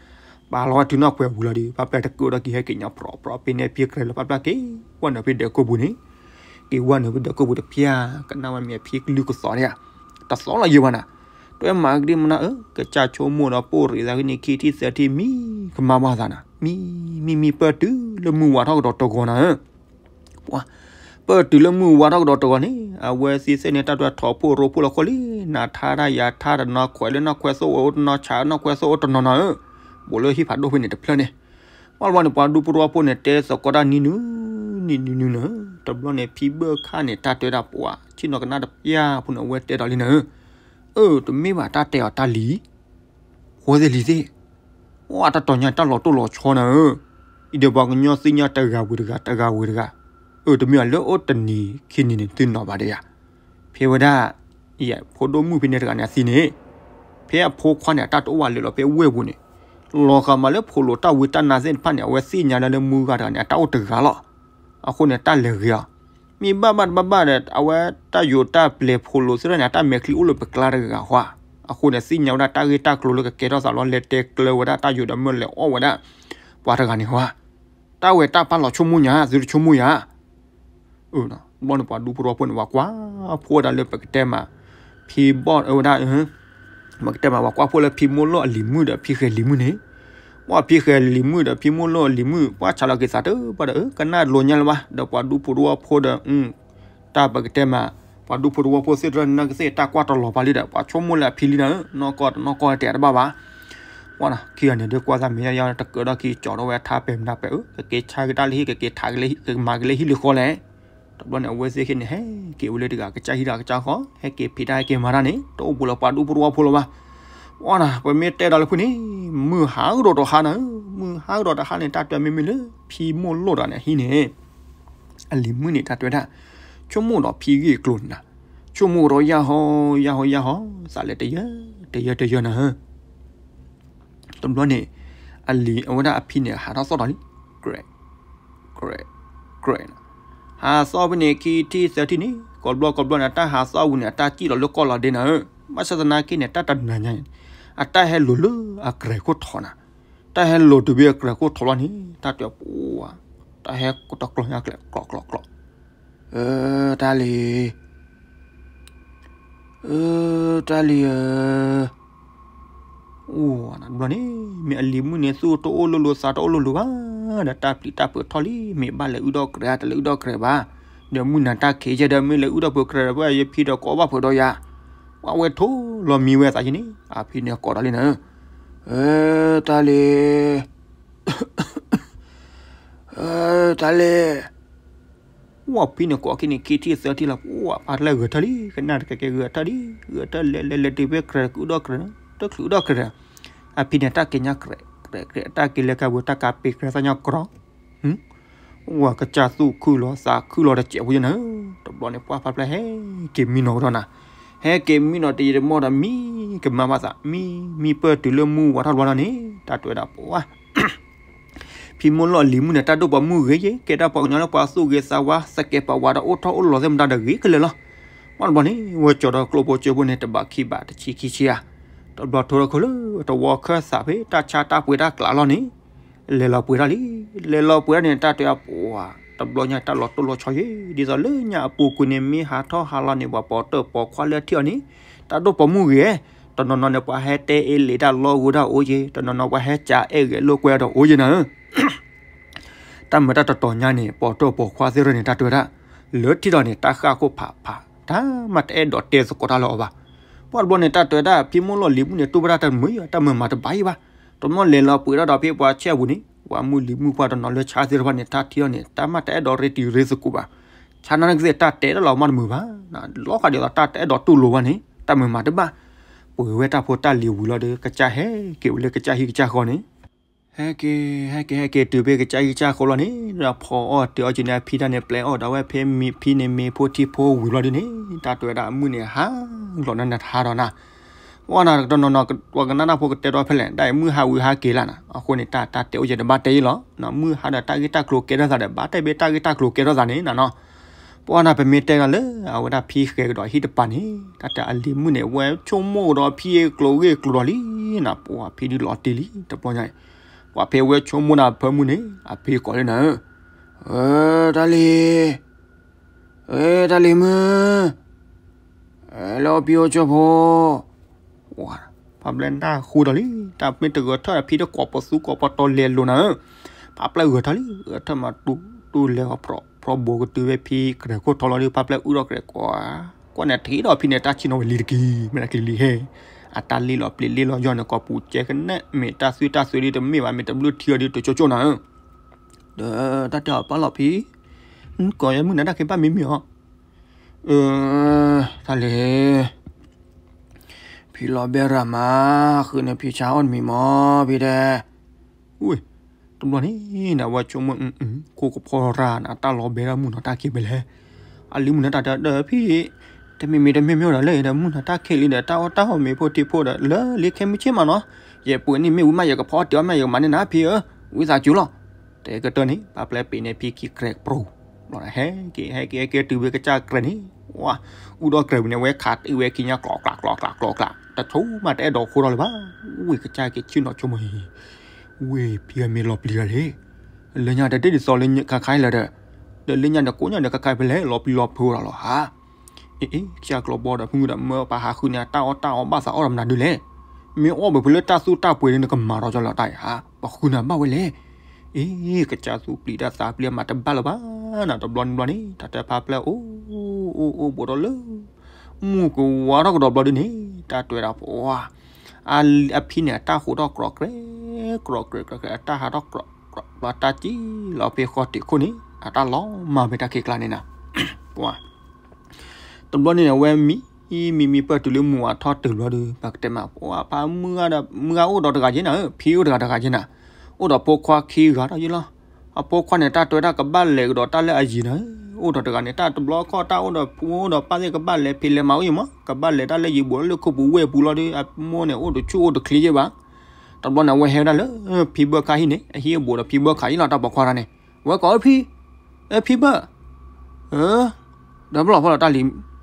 ပာ်လီၤဝဲတုၤနီၢ်ခွဲးဝံၤလီၤဒီး ဖးဖျါတကၢဒီးက့ၤဟဲက့ၤညါပြီပြီ ဖဲန့ၣ်ဖံကြဲးလီၤဖးဖျါက့ၤ ဝဲနုာ်ဖဲဒၢးကိာ်ပူၤန့ၣ် က့ၤဝဲနုာ်ဖဲဒၢးကိာ်ပူၤတဖျၢၣ် ကနၣ်ဝဲမ့ၢ်အဖံကလုၢ်ကသီၣ်န့ၣ် တသီၣ်လီၤယံၤဘၣ်နၤ တွဲမၤကဒံမနၤဧၢ ကစၢ်ဆိကမိၣ်ဒီးပိၢ်ရ့ၣ်သးဂ့ၤန့ၣ် ခံထံၣ်သၢထံၣ်မံကမၣ်ဘၣ်သးနၤ မံ မံ မံ ပၢၢ်တုၤလၢမုၢ်ဝါထီၣ်ကဒီးတဂီၤနၤဧၢ ပၢၢ်တုၤလၢမုၢ်ဝါထီၣ်ကဒီးတဂီၤန့ၣ် အဝဲသ့ၣ်သ့ၣ်န့ၣ် တၢ်ဒွဲၣ်ထီၣ်ဖိရိဖိလီၤခိၣ်လံ နၤထါတၢ်ယၤထါတနီၤခွဲးလၢနီၢ်ခွဲးသိၣ်ဝဲအိၣ်တနီၤဆးနီၢ်ခွဲးသိၣ်အိၣ်တနီၤနီၤဧၢ ဘူးလၢဟံၣ်ဖးဒိၣ်ဖဲန့ၣ်တဖျၢၣ်န့ၣ် ပှၢ်တဘျီန့ၣ် ပှၤဒူဖိတဝီဖိန့ၣ် တဲသကိးတၢ်နံၤနုၤ နံၤနုၤနုၤနၤ တဘျီန့ၣ် ဖံဘၢၣ်ခၣ်န့ၣ် တၢ်တဲဒၣ်ပှၤ ဆ့ၣ်နီၤကနၣ်တပျၢ်ဖိန့ၣ် အဝဲတဲဒီးလံနၤဧၢ အၢ တမ့ၢ်ဘၣ်တၢ်တဲအီၤတၢ်လံၤ ဃိသ့ၣ်လံၤသ့ၣ် အတၢ်တီၤညါတၢ်လီၤတိၢ်လီၤဆီနၤဧၢ အံၤဒီးပှၤကညီသ့ၣ်ညါတဂၤဝံၤတဂၤ တဂၤဝံၤတဂၤ အၢ တမ့ၢ်အလၢအိၣ်တနံၤခံနံၤန့ၣ် သုနီၤဘၣ်ဒီးယၤ ဖဲဝဲဒၣ် ယဖိဒိၣ်မုၣ်ဖဲန့ၣ်တဂၤန့ၣ်အသံန့ၣ် ဖဲအဖိခွါန့ၣ် အတၢ်တအိၣ်ဘၣ်လၢာ်လီၤဖဲဝ့ၢ်ပူၤန့ၣ် လီၤဂာ်မးလၢဖိလိာ်တၢ်ဝံတၢ်နါသ့ၣ်တဖၣ်န့ၣ် အဝဲသ့ၣ်ညါလၢလၢမုၢ်ဂၤတဂၤန့ၣ် အတၢ်အိၣ်တဂၤလီၤ အဃိန့ၣ် တၢ်လဲၤဂ့ၤအီၤ မ့ၢ်ဘၣ်ဘၣ်တဘၣ်ဘၣ်ဒီး အဝဲတၢ်ယိၤတၢ်ပျဲၤဖိလိာ်သ့ၣ်တဖၣ်န့ၣ် အတၢ်မဲာ်ချံအိၣ်လၢပကျါတဂၤဃီဧါ အဃိန့ၣ် သ့ၣ်ညါဝဲဒၣ်တၢ်ဂ့ၢ်တၢ်ကျိၤလၢကကဲထီၣ်သးလီၤ လဲၤတဲကျၢၤဝဲဒၣ်တၢ်ယိၤဒီးမ့ၢ်လဲၤအီၣ်ဝဲဒၣ် ပှၤတဂၤန့ၣ်ဃီဧါ တၢ်ဝဲတၢ်ပာ်လီၤဆိကမိၣ်ညါ သုတဆိကမိၣ်ယၤ ဘျီန့ၣ်ပှၤဒူဖိတဝီဖိန့ၣ် ပှၤကွၢ်ဖိဝဲဒၣ်လၢပကတဲမး ဖံဘီၣ်အဝဲဒၣ် ပကတဲမး ပှၤကွၢ်ဖိလၢဖံမိၢ်လိၣ်အလံၤမုၣ်ဒီးဖံဃဲၤလံၤမုၣ်န့ၣ်, ပှၤဖံဃဲၤလံၤမုၣ်ဒီးဖံမိၢ်လိၣ်အလံၤမုၣ် ပှၤဆးလီၤက့ၤသးတဘၣ်ဒီး ကနၣ်လိၤညါလၢၤဘၣ် ဒီးပှၤဒူဖိတဝီဖိဒီး တၢ်ပကတဲမး ပှၤဒူဖိတဝီဖိသ့ၣ်တဖၣ်န့ၣ် ကသ့ၣ်တၢ်ကွၢ်တလီၤပာ်လံဒီး ပှၤဆိကမိၣ်လၢအဖံလံနၤဧၢ, နီၢ်ကီၢ်တနီၢ်ကီၢ်တဲတဘၣ်ဘၣ်. ပှၤခံဂၤန့ၣ် ဒုးကွၢ်သးမဲာ်ယါယါ တကၢၤဒီးခံကၠီၤဒီးဝဲထါပဲာ်မနုၤပဲာ်ဧၢ, ကက့ၤဆါက့ၤတၢ်လၢဟံၣ် ကက့ၤထးက့ၤလၢဟံၣ် ကမၤက့ၤလၢဟံၣ်လၢဃီလဲၣ်. တဘျီန့ၣ် အဝဲသ့ၣ်ခံန့ၣ် ဟဲက့ၤဝဲလၢတဂၤကစၢ်ဟံၣ်တဂၤကစၢ်ဃီ, ဟဲက့ၤဖံးတၢ်ဟဲက့ၤမၤတၢ်န့ၣ် တအိၣ်ဘူးလၢပှၤဒူဖိတဝီဖိလၢၤဘၣ်. ပှၤနၤ ပမ့ၢ်တဲဒီးလၢဖုန့ၣ် မုၢ်ဟါကဒီးတဟါနၤဧၢ, မုၢ်ဟါကဒီးတဟါန့ၣ် တၢ်တဲမ့မ့ၢ်လၢ ဖံမိၢ်လိၣ်ဒီးန့ၣ်ဟံၣ်န့ၣ် အလံၤမုၣ်န့ၣ် တၢ်တဲဝဲဒၣ် ဆိကမိၣ်ဒီးဖံဂ့ၢ်ကျိၤနၤ, ဆိကမိၣ်ဒီးယၢ်ဟီ ယၢ်ဟီ ယၢ်ဟီ, သးလဲၤတယၢ တယၢ တယၢနၤဧၢ. တဘျီန့ၣ် အလံၤအဝဲဒၣ်အဖံန့ၣ် ဟးထီၣ်သီၣ်ဒီးလံ, ကြဲး ကြဲး ကြဲး, ဟးသီၣ်ဖဲန့ၣ် ခံထံၣ်သၢထံၣ်န့ၣ် ကိးဘျီကိးဘျီန့ၣ် အတၢ်ဟးသီၣ်ဝံၤန့ၣ် အတၢ်စံၣ်လီၤလၢကီၢ်လီၤဒ့နၤဧၢ. ဘၣ်ဆၣ်သနာ်က့န့ၣ် တၢ်တနၤညါန့ၣ် အတၢ်ဟဲလိၤလၢအကြဲးခိၣ်ထီနၤ, တၢ်ဟဲလိၤတုၤဖဲအကြဲးခိၣ်ထီလီၤန့ၣ် တၢ်တဲပှၤ တၢ်ဟဲတကျီညါကျဲး ကျီး ကျီး ကျီး, အၢ တၢ်လံၤ အၢ တၢ်လံၤဧၢ, အိၣ်နဘျီန့ၣ် မ့ၢ်အလံၤမုၣ်န့ၣ် သူၣ်တအိၣ်လိၤလိၤ သးတအိၣ်လိၤလိၤဘၣ်, ဒီးတၢ်ပျံၤတၢ်ဖုးထီၣ်လံ, မ့ၢ်ဘၣ်လဲၤအုၣ်ဒီၣ်ကြဲး တလဲၤအုၣ်ဒီၣ်ကြဲးဘၣ်, ဒီးမုၢ်နၤတၢ်ခံးယဲဒီး မ့ၢ်လဲၤအုၣ်ဒီၣ်ဖုးကြဲးဒီး ပှၤယဖံဒီးကိးဘၣ်ဖုးဒီးယၤ, ပှၤဝဲထိၣ်လီၤမံဝဲသးယံၤန့ၣ် အဖံန့ၣ်ကိးဒီးလံနၤဧၢ, အၢ တၢ်လံၤ တၢ်လံၤ ဝဲဖံန့ၣ်ကိးခံန့ၣ် ခံထံၣ်သၢထံၣ်လီၤ, ပှၤဖါတဖျၢၣ်ဂဲၤထၢၣ်လံ, ကနၣ်တကဲကဲဂဲၤထၢၣ်လံ, ဂဲၤထၢၣ်လဲၤလဲၤလဲၤတုၤဖဲကြဲး ကအုၣ်ဒီၣ်ကြဲး, တချုးအုၣ်ဒီၣ်ကြဲးဒီး အဖံန့ၣ်တၢ်က့ၤညါကြဲး ကြဲး ကြဲး တၢ်က့ၤလဲၤကဝဲၤ တၢ်ကးပ့ၤကြဲးသၣ်ညါကြီ, ဝဲကစၢ်သူၣ်ခုၣ်လီၤ သးခုၣ်လီၤတစဲးဖိယဲနၤဧၢ, တဘျီန့ၣ် ပှၤဖါတဖျၢၣ်ဟဲက့ၤမံနီၤကဒီးနၤ, ဟဲက့ၤမံနီၤတယံာ်တမီၢ်ဒီး မံကမၤဘၣ်သး မံ မံပၢၢ်တုၤလၢမုၢ်ဝါထီၣ်တဘျီလီၤန့ၣ် တၢ်တဲဝဲဒၣ်ပှၤ ဖံမိၢ်လီၢ်လံၤမုၣ်န့ၣ် တၢ်ဒိၣ်ပိာ်မုၣ်ဂ့ၤယဲ ကဲဒၣ်ပှၤကညီလၢပှၤသူၣ်ဂ့ၤသးဝါ သကဲးပဝးဒီးအိၣ်ထီၣ်အိၣ်လီၤသ့ၣ်မတၤဒီးဂ့ၤကလဲာ်လီၤ. မ့ၢ်တဘျီန့ၣ် ဝဲကၠီၤဒီးကျိၣ်ဖိကၠိဖိန့ၣ် တဘၣ်ခံဘၣ်တဆံခံဆံဧါ, တဘျီထိဒီးခိၣ်လၢတဝီခၢၣ်သးဖဲတၢ်ဆါတၢ်ပှ့ၤတၢ်ကျးလီၤန့ၣ် လဲၤလီၤပှ့ၤတၢ်လံ. လဲၤလီၤပှ့ၤတၢ်န့ၣ် တၢ်တဲအပှၤ တဘျီညါတၢ်လီၤတိၢ်လီၤဆီယဲ ဒ်သိးလၢညါအပူၤကွံာ်န့ၣ် မ့ၢ်ဟးထီၣ်ဟးလီၤန့ၣ် ပှၤပိာ်တၢၢ်ပိာ်ခွါလၢထံၣ်အီၤန့ၣ် တၢ်ဒိၣ်ပိာ်မုၣ်ဂ့ၤ, တနီၤနီၤန့ၣ် ပှၤဟဲတဲအ့လံးတၢ်လီၢ်ဂိၢ်တၢ်အိၣ်ယဲ, တနီၤနီၤ ပှၤဟဲကးအဲၣ်ဂဲၤလိာ်ကွဲဒီးအိၣ်ယဲနၤဧၢ. တၢ်မၤတၢ်တတီၤညါန့ၣ် ပိာ်တၢၢ်ပိာ်ခွါသ့ၣ်တဖၣ်န့ၣ် တၢ်တဲဝဲဒၣ် လၢထံၣ်ဒီးန့ၣ် တၢ်ဃၣ်ခိၣ်ဖးဖး တၢ်မၤတအဲၣ်ဒိးတဲသကိးတၢ်လၢအီၤဘၣ်. ပှၤတဘျီန့ၣ် တၢ်တဲဝဲဒၣ် ဖံမိၢ်လီၢ်လံၤမုၣ်န့ၣ် တူၢ်ဘၣ်တၢ်တမုာ် တၢ်မၤမၤတဘၣ်အံၤဘၣ်. တနီၤလဲၤလီၤပှ့ၤဒၣ်ဒီးဖဲပှၤဆဲးအပူၤန့ၣ် ပှၤမုၢ်လံၤမုၢ်ပှၢ်တနီၤလၢဆါသ့ၣ်တဖၣ်န့ၣ် တၢ်ထံၣ်အီၤန့ၣ် တၢ်မၤတအဲၣ်ဒိးရ့တံၤရ့သကိးဘၣ်. ဆါန့ၣ်ကသ့ၣ်တၢ်တဲတၢ်လီၤမၤတမုာ်ဘၣ်. လီၤဃာ်ဒ်သိးတၢ်တအဲၣ်ဒိးတူၢ်လိာ်ဘၣ်န့ၣ် တၢ်မၤမၤတဘၣ်. ပှ့ၤဝဲတၢ်ဖိတၢ်လံၤဝံၤလီၤဒီး ကစၢ်ဟဲက့ၤဝဲလၢကစၢ်ဟံၣ်ကစၢ်ဃီန့ၣ် ဟဲက့ၤ ဟဲက့ၤ ဟဲက့ၤတုၤဖဲကစၢ်ဟံၣ်ကစၢ်ဃီလီၤန့ၣ် ဒီးဖီအီၣ်တ့ၤအီၣ်က့ၤန့ၣ် အဖံတၢ်န့ၣ် ပျဲအီၣ်ဒၣ်ဝဲဖဲမ့ၤဖံန့ၣ် မ့ၤဖိထံဖိဝံၤလီၤဒ်န့ၣ် တၢ်တဲဝဲဒၣ်အမုၢ်န့ၣ် ဟးလီၤနၤနၤတဟါဒီးနၤ. ပှၤနၤတနီၤနီၤ ပှၤကနၣ်တၢ်ဖိကတဲထီၣ်ဖဲလဲၣ် ဒ်အံၤမုၢ်ဟါဝံၤဟါက့ၤလၢ်နၤ. အဃိန့ၣ် တၢ်တၢ်တဲအိၣ်ယဲၢ်တဘၣ်တဲအံၤလီၤ. မုၢ်ဟါဒီးတၢ်ဂ့ၢ်တၢ်ကျိၤကဲထီၣ်သးဒီး ဘၣ်တဲဘၣ်တၢ်ဂ့ၢ်တၢ်ကျိၤကဲထီၣ်သးန့ၣ်နၤနီၤ. ပှၤနၤ ပမ့ၢ်တဲဒီးလၢ အဝဲဒၣ်ဖံဃဲၤကဒီးဟံၣ်တပၤန့ၣ် တၢ်တဲအလံၤမုၣ်န့ၣ် ဝဲဆိကမိၣ်ကဒီးဖံကျိၤဂ့ၢ်ကျိၤဒီးလံနၤ. ပှၤဖံဒုးလီၤတံၢ်လံ တဘျီညါအံၤ ပှၤဖဲဝဲဆိကမိၣ်နၤဖၢမုၢ်န့ၣ် အဖံကိးလၢနၤဧၢ, အၢ တၢ်လံၤ အၢ တၢ်လံၤမုၣ် လၢအီၣ်ဖံအိၣ်ကၠိဖိ ဖါပျဲၢ်နၢ်ဟူဒီးလံ တၢ်မ့ၢ်တဂဲၤထၢၣ်ဖံတကိးပသူကိးပတီၤလဲၤလိာ်နၤဧၢ. ဖါပျဲၢ်ဂဲၤထၢၣ်လံ ဂဲၤထၢၣ်မးတူၢ်တူၢ်လဲၤအီၤ ဖျီဘိကတုၤဝဲဖံကြဲးခိၣ်ထီလီၤဒီး ဖါပျဲၢ်အုၣ်ထီၣ်ကြဲးကိးဧါ ကွၢ်န့ၣ်ထံၣ်ဒီးဖံန့ၣ် တၢ်ဆ့ၣ်နီၤဝဲလံတက့ၢ် မ့ၢ်ဒၣ်ကလံၤလံဟဲ အတၢ်လ့ၣ်လီၤပျံၤလ့ၣ်လီၤယီၢ်န့ၣ် ကိးပူၤကဲကနဲၣ် မ့ၢ်တၢ်သွံၣ်တၢ်သွဲဒ်တမ့ၢ်ဘၣ် မ့ၢ်တဘျုးထံအီၤဒ်တကၠိကၠိနၤဧၢ. ဒီးတၢ်တဲအီၤပၢ်လီၤဖံ ကိးယဲမုၢ်နၤတၢ်ခံဘၣ်မံမံၤအီၤ အၢ တၢ်လံၤ ဖံလီၤဘဲရၤမး ဃုန့ၣ်ဖံဆါအီၣ်တမံၤမီၤ ဖံတဲ ဝ့ၢ် တဘျီန့ၣ် နဝဲဆိကမိၣ် ခိၣ်ကဖီရၤန တၢ်လီၤဘဲရၤမုၢ်နီၤ တၢ်ခံဘဲလဲၣ် အလံၤမုၢ်နၤတၢ်တဲဒီးဖံ တမ့ၢ်မ့ၢ်တမ့ၢ်မ့ၢ်ဒီးလၢဒီး မုၢ်နၤတၢ်ခံးလံဒီး တၢ်အီၣ်တၢ်အီမ့ၤဖိထံဖိဒီး လၢလံခဲမုၢ်ဆ့ၣ်မးနီၤ ယဲပှ့ၤန့ၢ်မ့ၣ်အူမး ယကဖီအီၣ်တ့ၢ်အီၣ်မး ယကမၤန့ၢ်နၤဖံဧၢ ဝံသးစူၤလီၤ တဲကတၢၢ်န့ၣ် ပၢ်ပျဲပ့ၤန့ၣ်ဖံခံကြဲးပြိၤ ဟဲက့ၤ ဟဲက့ၤ ဟဲက့ၤတုၤဝဲကစၢ်ကြဲးန့ၣ် ဝါ အူဒီးကြဲးဝံၤန့ၣ် ဝဲခးတံၢ်ဝဲခံညါ ကျီကျီကျီကျီကျီကျီ တဆိမးတအဲၣ်ဒိးဃိထီၣ်လၢၤဘၣ် ဝ့ၢ်ကစၢ်က့ၤဆ့ၣ်နီၤဆိကမိၣ် ဝ့ၢ်ဖံအမ့ၢ်လီၤပျံၤတၢ်န့ၣ် လၢညါတဒ်ဒ်သိးလၢခါခါအံၤလၢၤဒီး ဒီးလၢညါဒီးကိးညါဒီး ခါခါဖဲလဲၣ် လီၤပျံၤလီၤဖုးဒီးလီၤဧါ. အ့ အ့ ကစၢ်ကျီဘီဒီးဖုမုၢ်ဒီး မၢပဟးဃုန့ၢ်အတၢ်အီၣ်တၢ်အီဘၣ်သးအီၣ်ဒီးမနုၤဒုလဲၣ်. မ့ၢ်အီၣ်ဘၣ်ဖဲလၢတၢ်သူၣ်တၢ်ပှဲၤဒီး နကမၤထီၣ်ကၠီလီၤတၢ်အံၤဧါ, ပဃုန့ၢ်ဘၣ်ဝဲလဲၣ်. အ့ ကစၢ်သူၣ်ပျံၤတၢ်သးပျံၤမၤတဘၣ်လၢၤဘၣ်နီၤ. တဘျီန့ၣ်ဘျီန့ၣ် တၢ်တဲဖါပျဲၢ်အိၣ် အိၣ်အိၣ်ဘူးဒီးလၢ မုၢ်ကဝါထီၣ်ကဒီးဘျီဒုန့ၣ် တၢ်တဲဝဲဒၣ်ပှၤ အဖံန့ၣ် အတၢ်ဟးထီၣ်ကြီးကြဲး ကြီးကြဲးကြီးကြဲး အတၢ်ဟးထီၣ်ကြီးကြီး ဘျီတၢ်စံၣ်လီၤဖဲဃီတံးခိၣ်န့ၣ် အတၢ်လီၤမၢ်ဖဲတၢ်ခံးကျါန့ၣ်နီၤ. ပှၤ တဘျီန့ၣ် အဝဲမံ မံမံပၢၢ်တုၤလၢမုၢ်ဝါထီၣ်တုၤဘျီဒု ပကတဲမး ပှၤဖါမုၢ်ဂၤဒီး မုၢ်ဂၤအိၣ်ဒီးတဂၤက့နၤဧၢ, ဖံအိၣ်တဂၤတဂၤက့နၤ, အိၣ်ဒီးဖိခွါခံဂၤဒီးယ့လီၤ. အဖိခွါန့ၣ် တၢ်တဲဝဲဒၣ်ကဘၣ်လဲၤကဒီးတၢ်လၢအယံၤနၤဧၢ, အိၣ်ဒီးတဂၤန့ၣ် တၢ်တဘျီခီၣ်တၢ်အိၣ်ဒီးဖိအိၣ်ဒီးပၢ်သ့ၣ် ကဘၣ်လဲၤဖံးလဲၤမၤအိၣ်ယံၤမး, ကဘၣ်လဲၤတၢ်လၢယံၤဘူးလၢခိၣ်ပူၤဝဲၢ်ပူၤလီၤဒု အမိၢ်န့ၣ် အိၣ်တဆူၣ်အိၣ်တချ့ယဲၢ်ဘၣ်. တဘျီန့ၣ် အဝဲဟဲဝဲဒၣ်လၢ ဖံဘၢၣ်ခါဟံၣ်န့ၣ် အဟံၣ်အဘူးဒီးဖံဘၢၣ်ခါအံၤလီၤ တၢ်ပိာ်ခွါတဂၤန့ၣ်, ဝဲကိးဖံ ဖံဘၢၣ်, ဒီးဘျီဖီလီၤတၢ်လံ,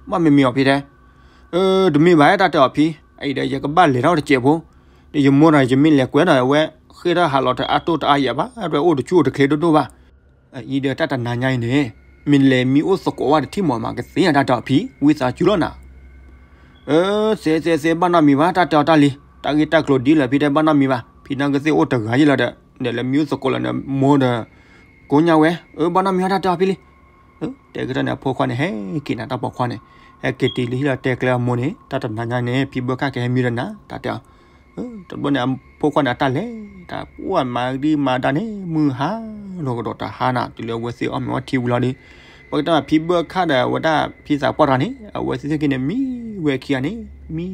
ဘၣ်မ့မ့ၢ်အီၤဖံတဲ, တမ့ၢ်ဘၣ် တၢ်တဲအီၤဖံ, အအံၤဒီးယကဘၣ်လဲၤထီၣ်တစဲးဖိ, ဒီးယမိၢ်ဒီးယမ့ၢ်လဲၤကွဲဒီး အဝဲဃ့ထီၣ်ဟးလီၤတအါတိၢ်တအါယဲၢ်ဘၣ်, အဝဲအိၣ်တဆူၣ်အိၣ်တချ့ဒိၣ်ဒိၣ်ဘၣ်. အအံၤဒီးတၢ်တနၤညါအံၤန့ၣ် မ့ၢ်လဲၤမံအိၣ်သကိးဝဲတထံၣ်မး မၤကသ့ဧါ တၢ်တဲအီၤဖံ, ဝံသးစူၤလီၤနၤ. သ့သ့သ့ ဘၣ်နီတမံၤဘၣ် တၢ်တဲအီၤတၢ်လံ, တၢ်ဂ့ၢ်တၢ်ကျိၤဒ်လဲၣ်ဖံတဲ ဘၣ်နီတမံၤဘၣ်, ဖံနၢ်ကသ့ၣ်အိၣ်တဂၤယဲၢ်လီၤဒီး ဒီးလဲၤမံအိၣ်သကိးလီၤန့ၣ် မိၢ်ဒီး ကိးညါဝဲ, ဘၣ်နီတမံၤဘၣ် တၢ်တဲအီၤဖံလံ. တဲကထၢၣ်န့ၣ် အဖိခွါန့ၣ် ဟဲက့ၤနၤ တၢ်ပိာ်ခွါန့ၣ်, ဟဲက့ၤတုၤလၢဟံၣ်လီၤတဲကျဲအမိၢ်န့ၣ် တၢ်တနၤညါန့ၣ် ဖံဘၢၣ်ခါကဟဲမံဒီးနၤ တၢ်တဲအီၤ. တဘျီန့ၣ် အဖိခွါန့ၣ် အတၢ်လဲၤ တၢ်ပှၢ်မၤဒံမၤဒါန့ၣ် မုၢ်ဟါလီၤကဒီးတဟါနၤ တုၤလၢအဝဲသ့ၣ်အီၣ်မ့ၤအီထံဝံၤလီၤဒီး, ပကတဲမး ဖံဘၢၣ်ခါဒီးအဝဲဒၣ် ဖံသးပှၢ်တဂၤန့ၣ် အဝဲသ့ၣ်သ့ၣ်က့ၤန့ၣ် မံဝဲခံဂၤန့ၣ် မံ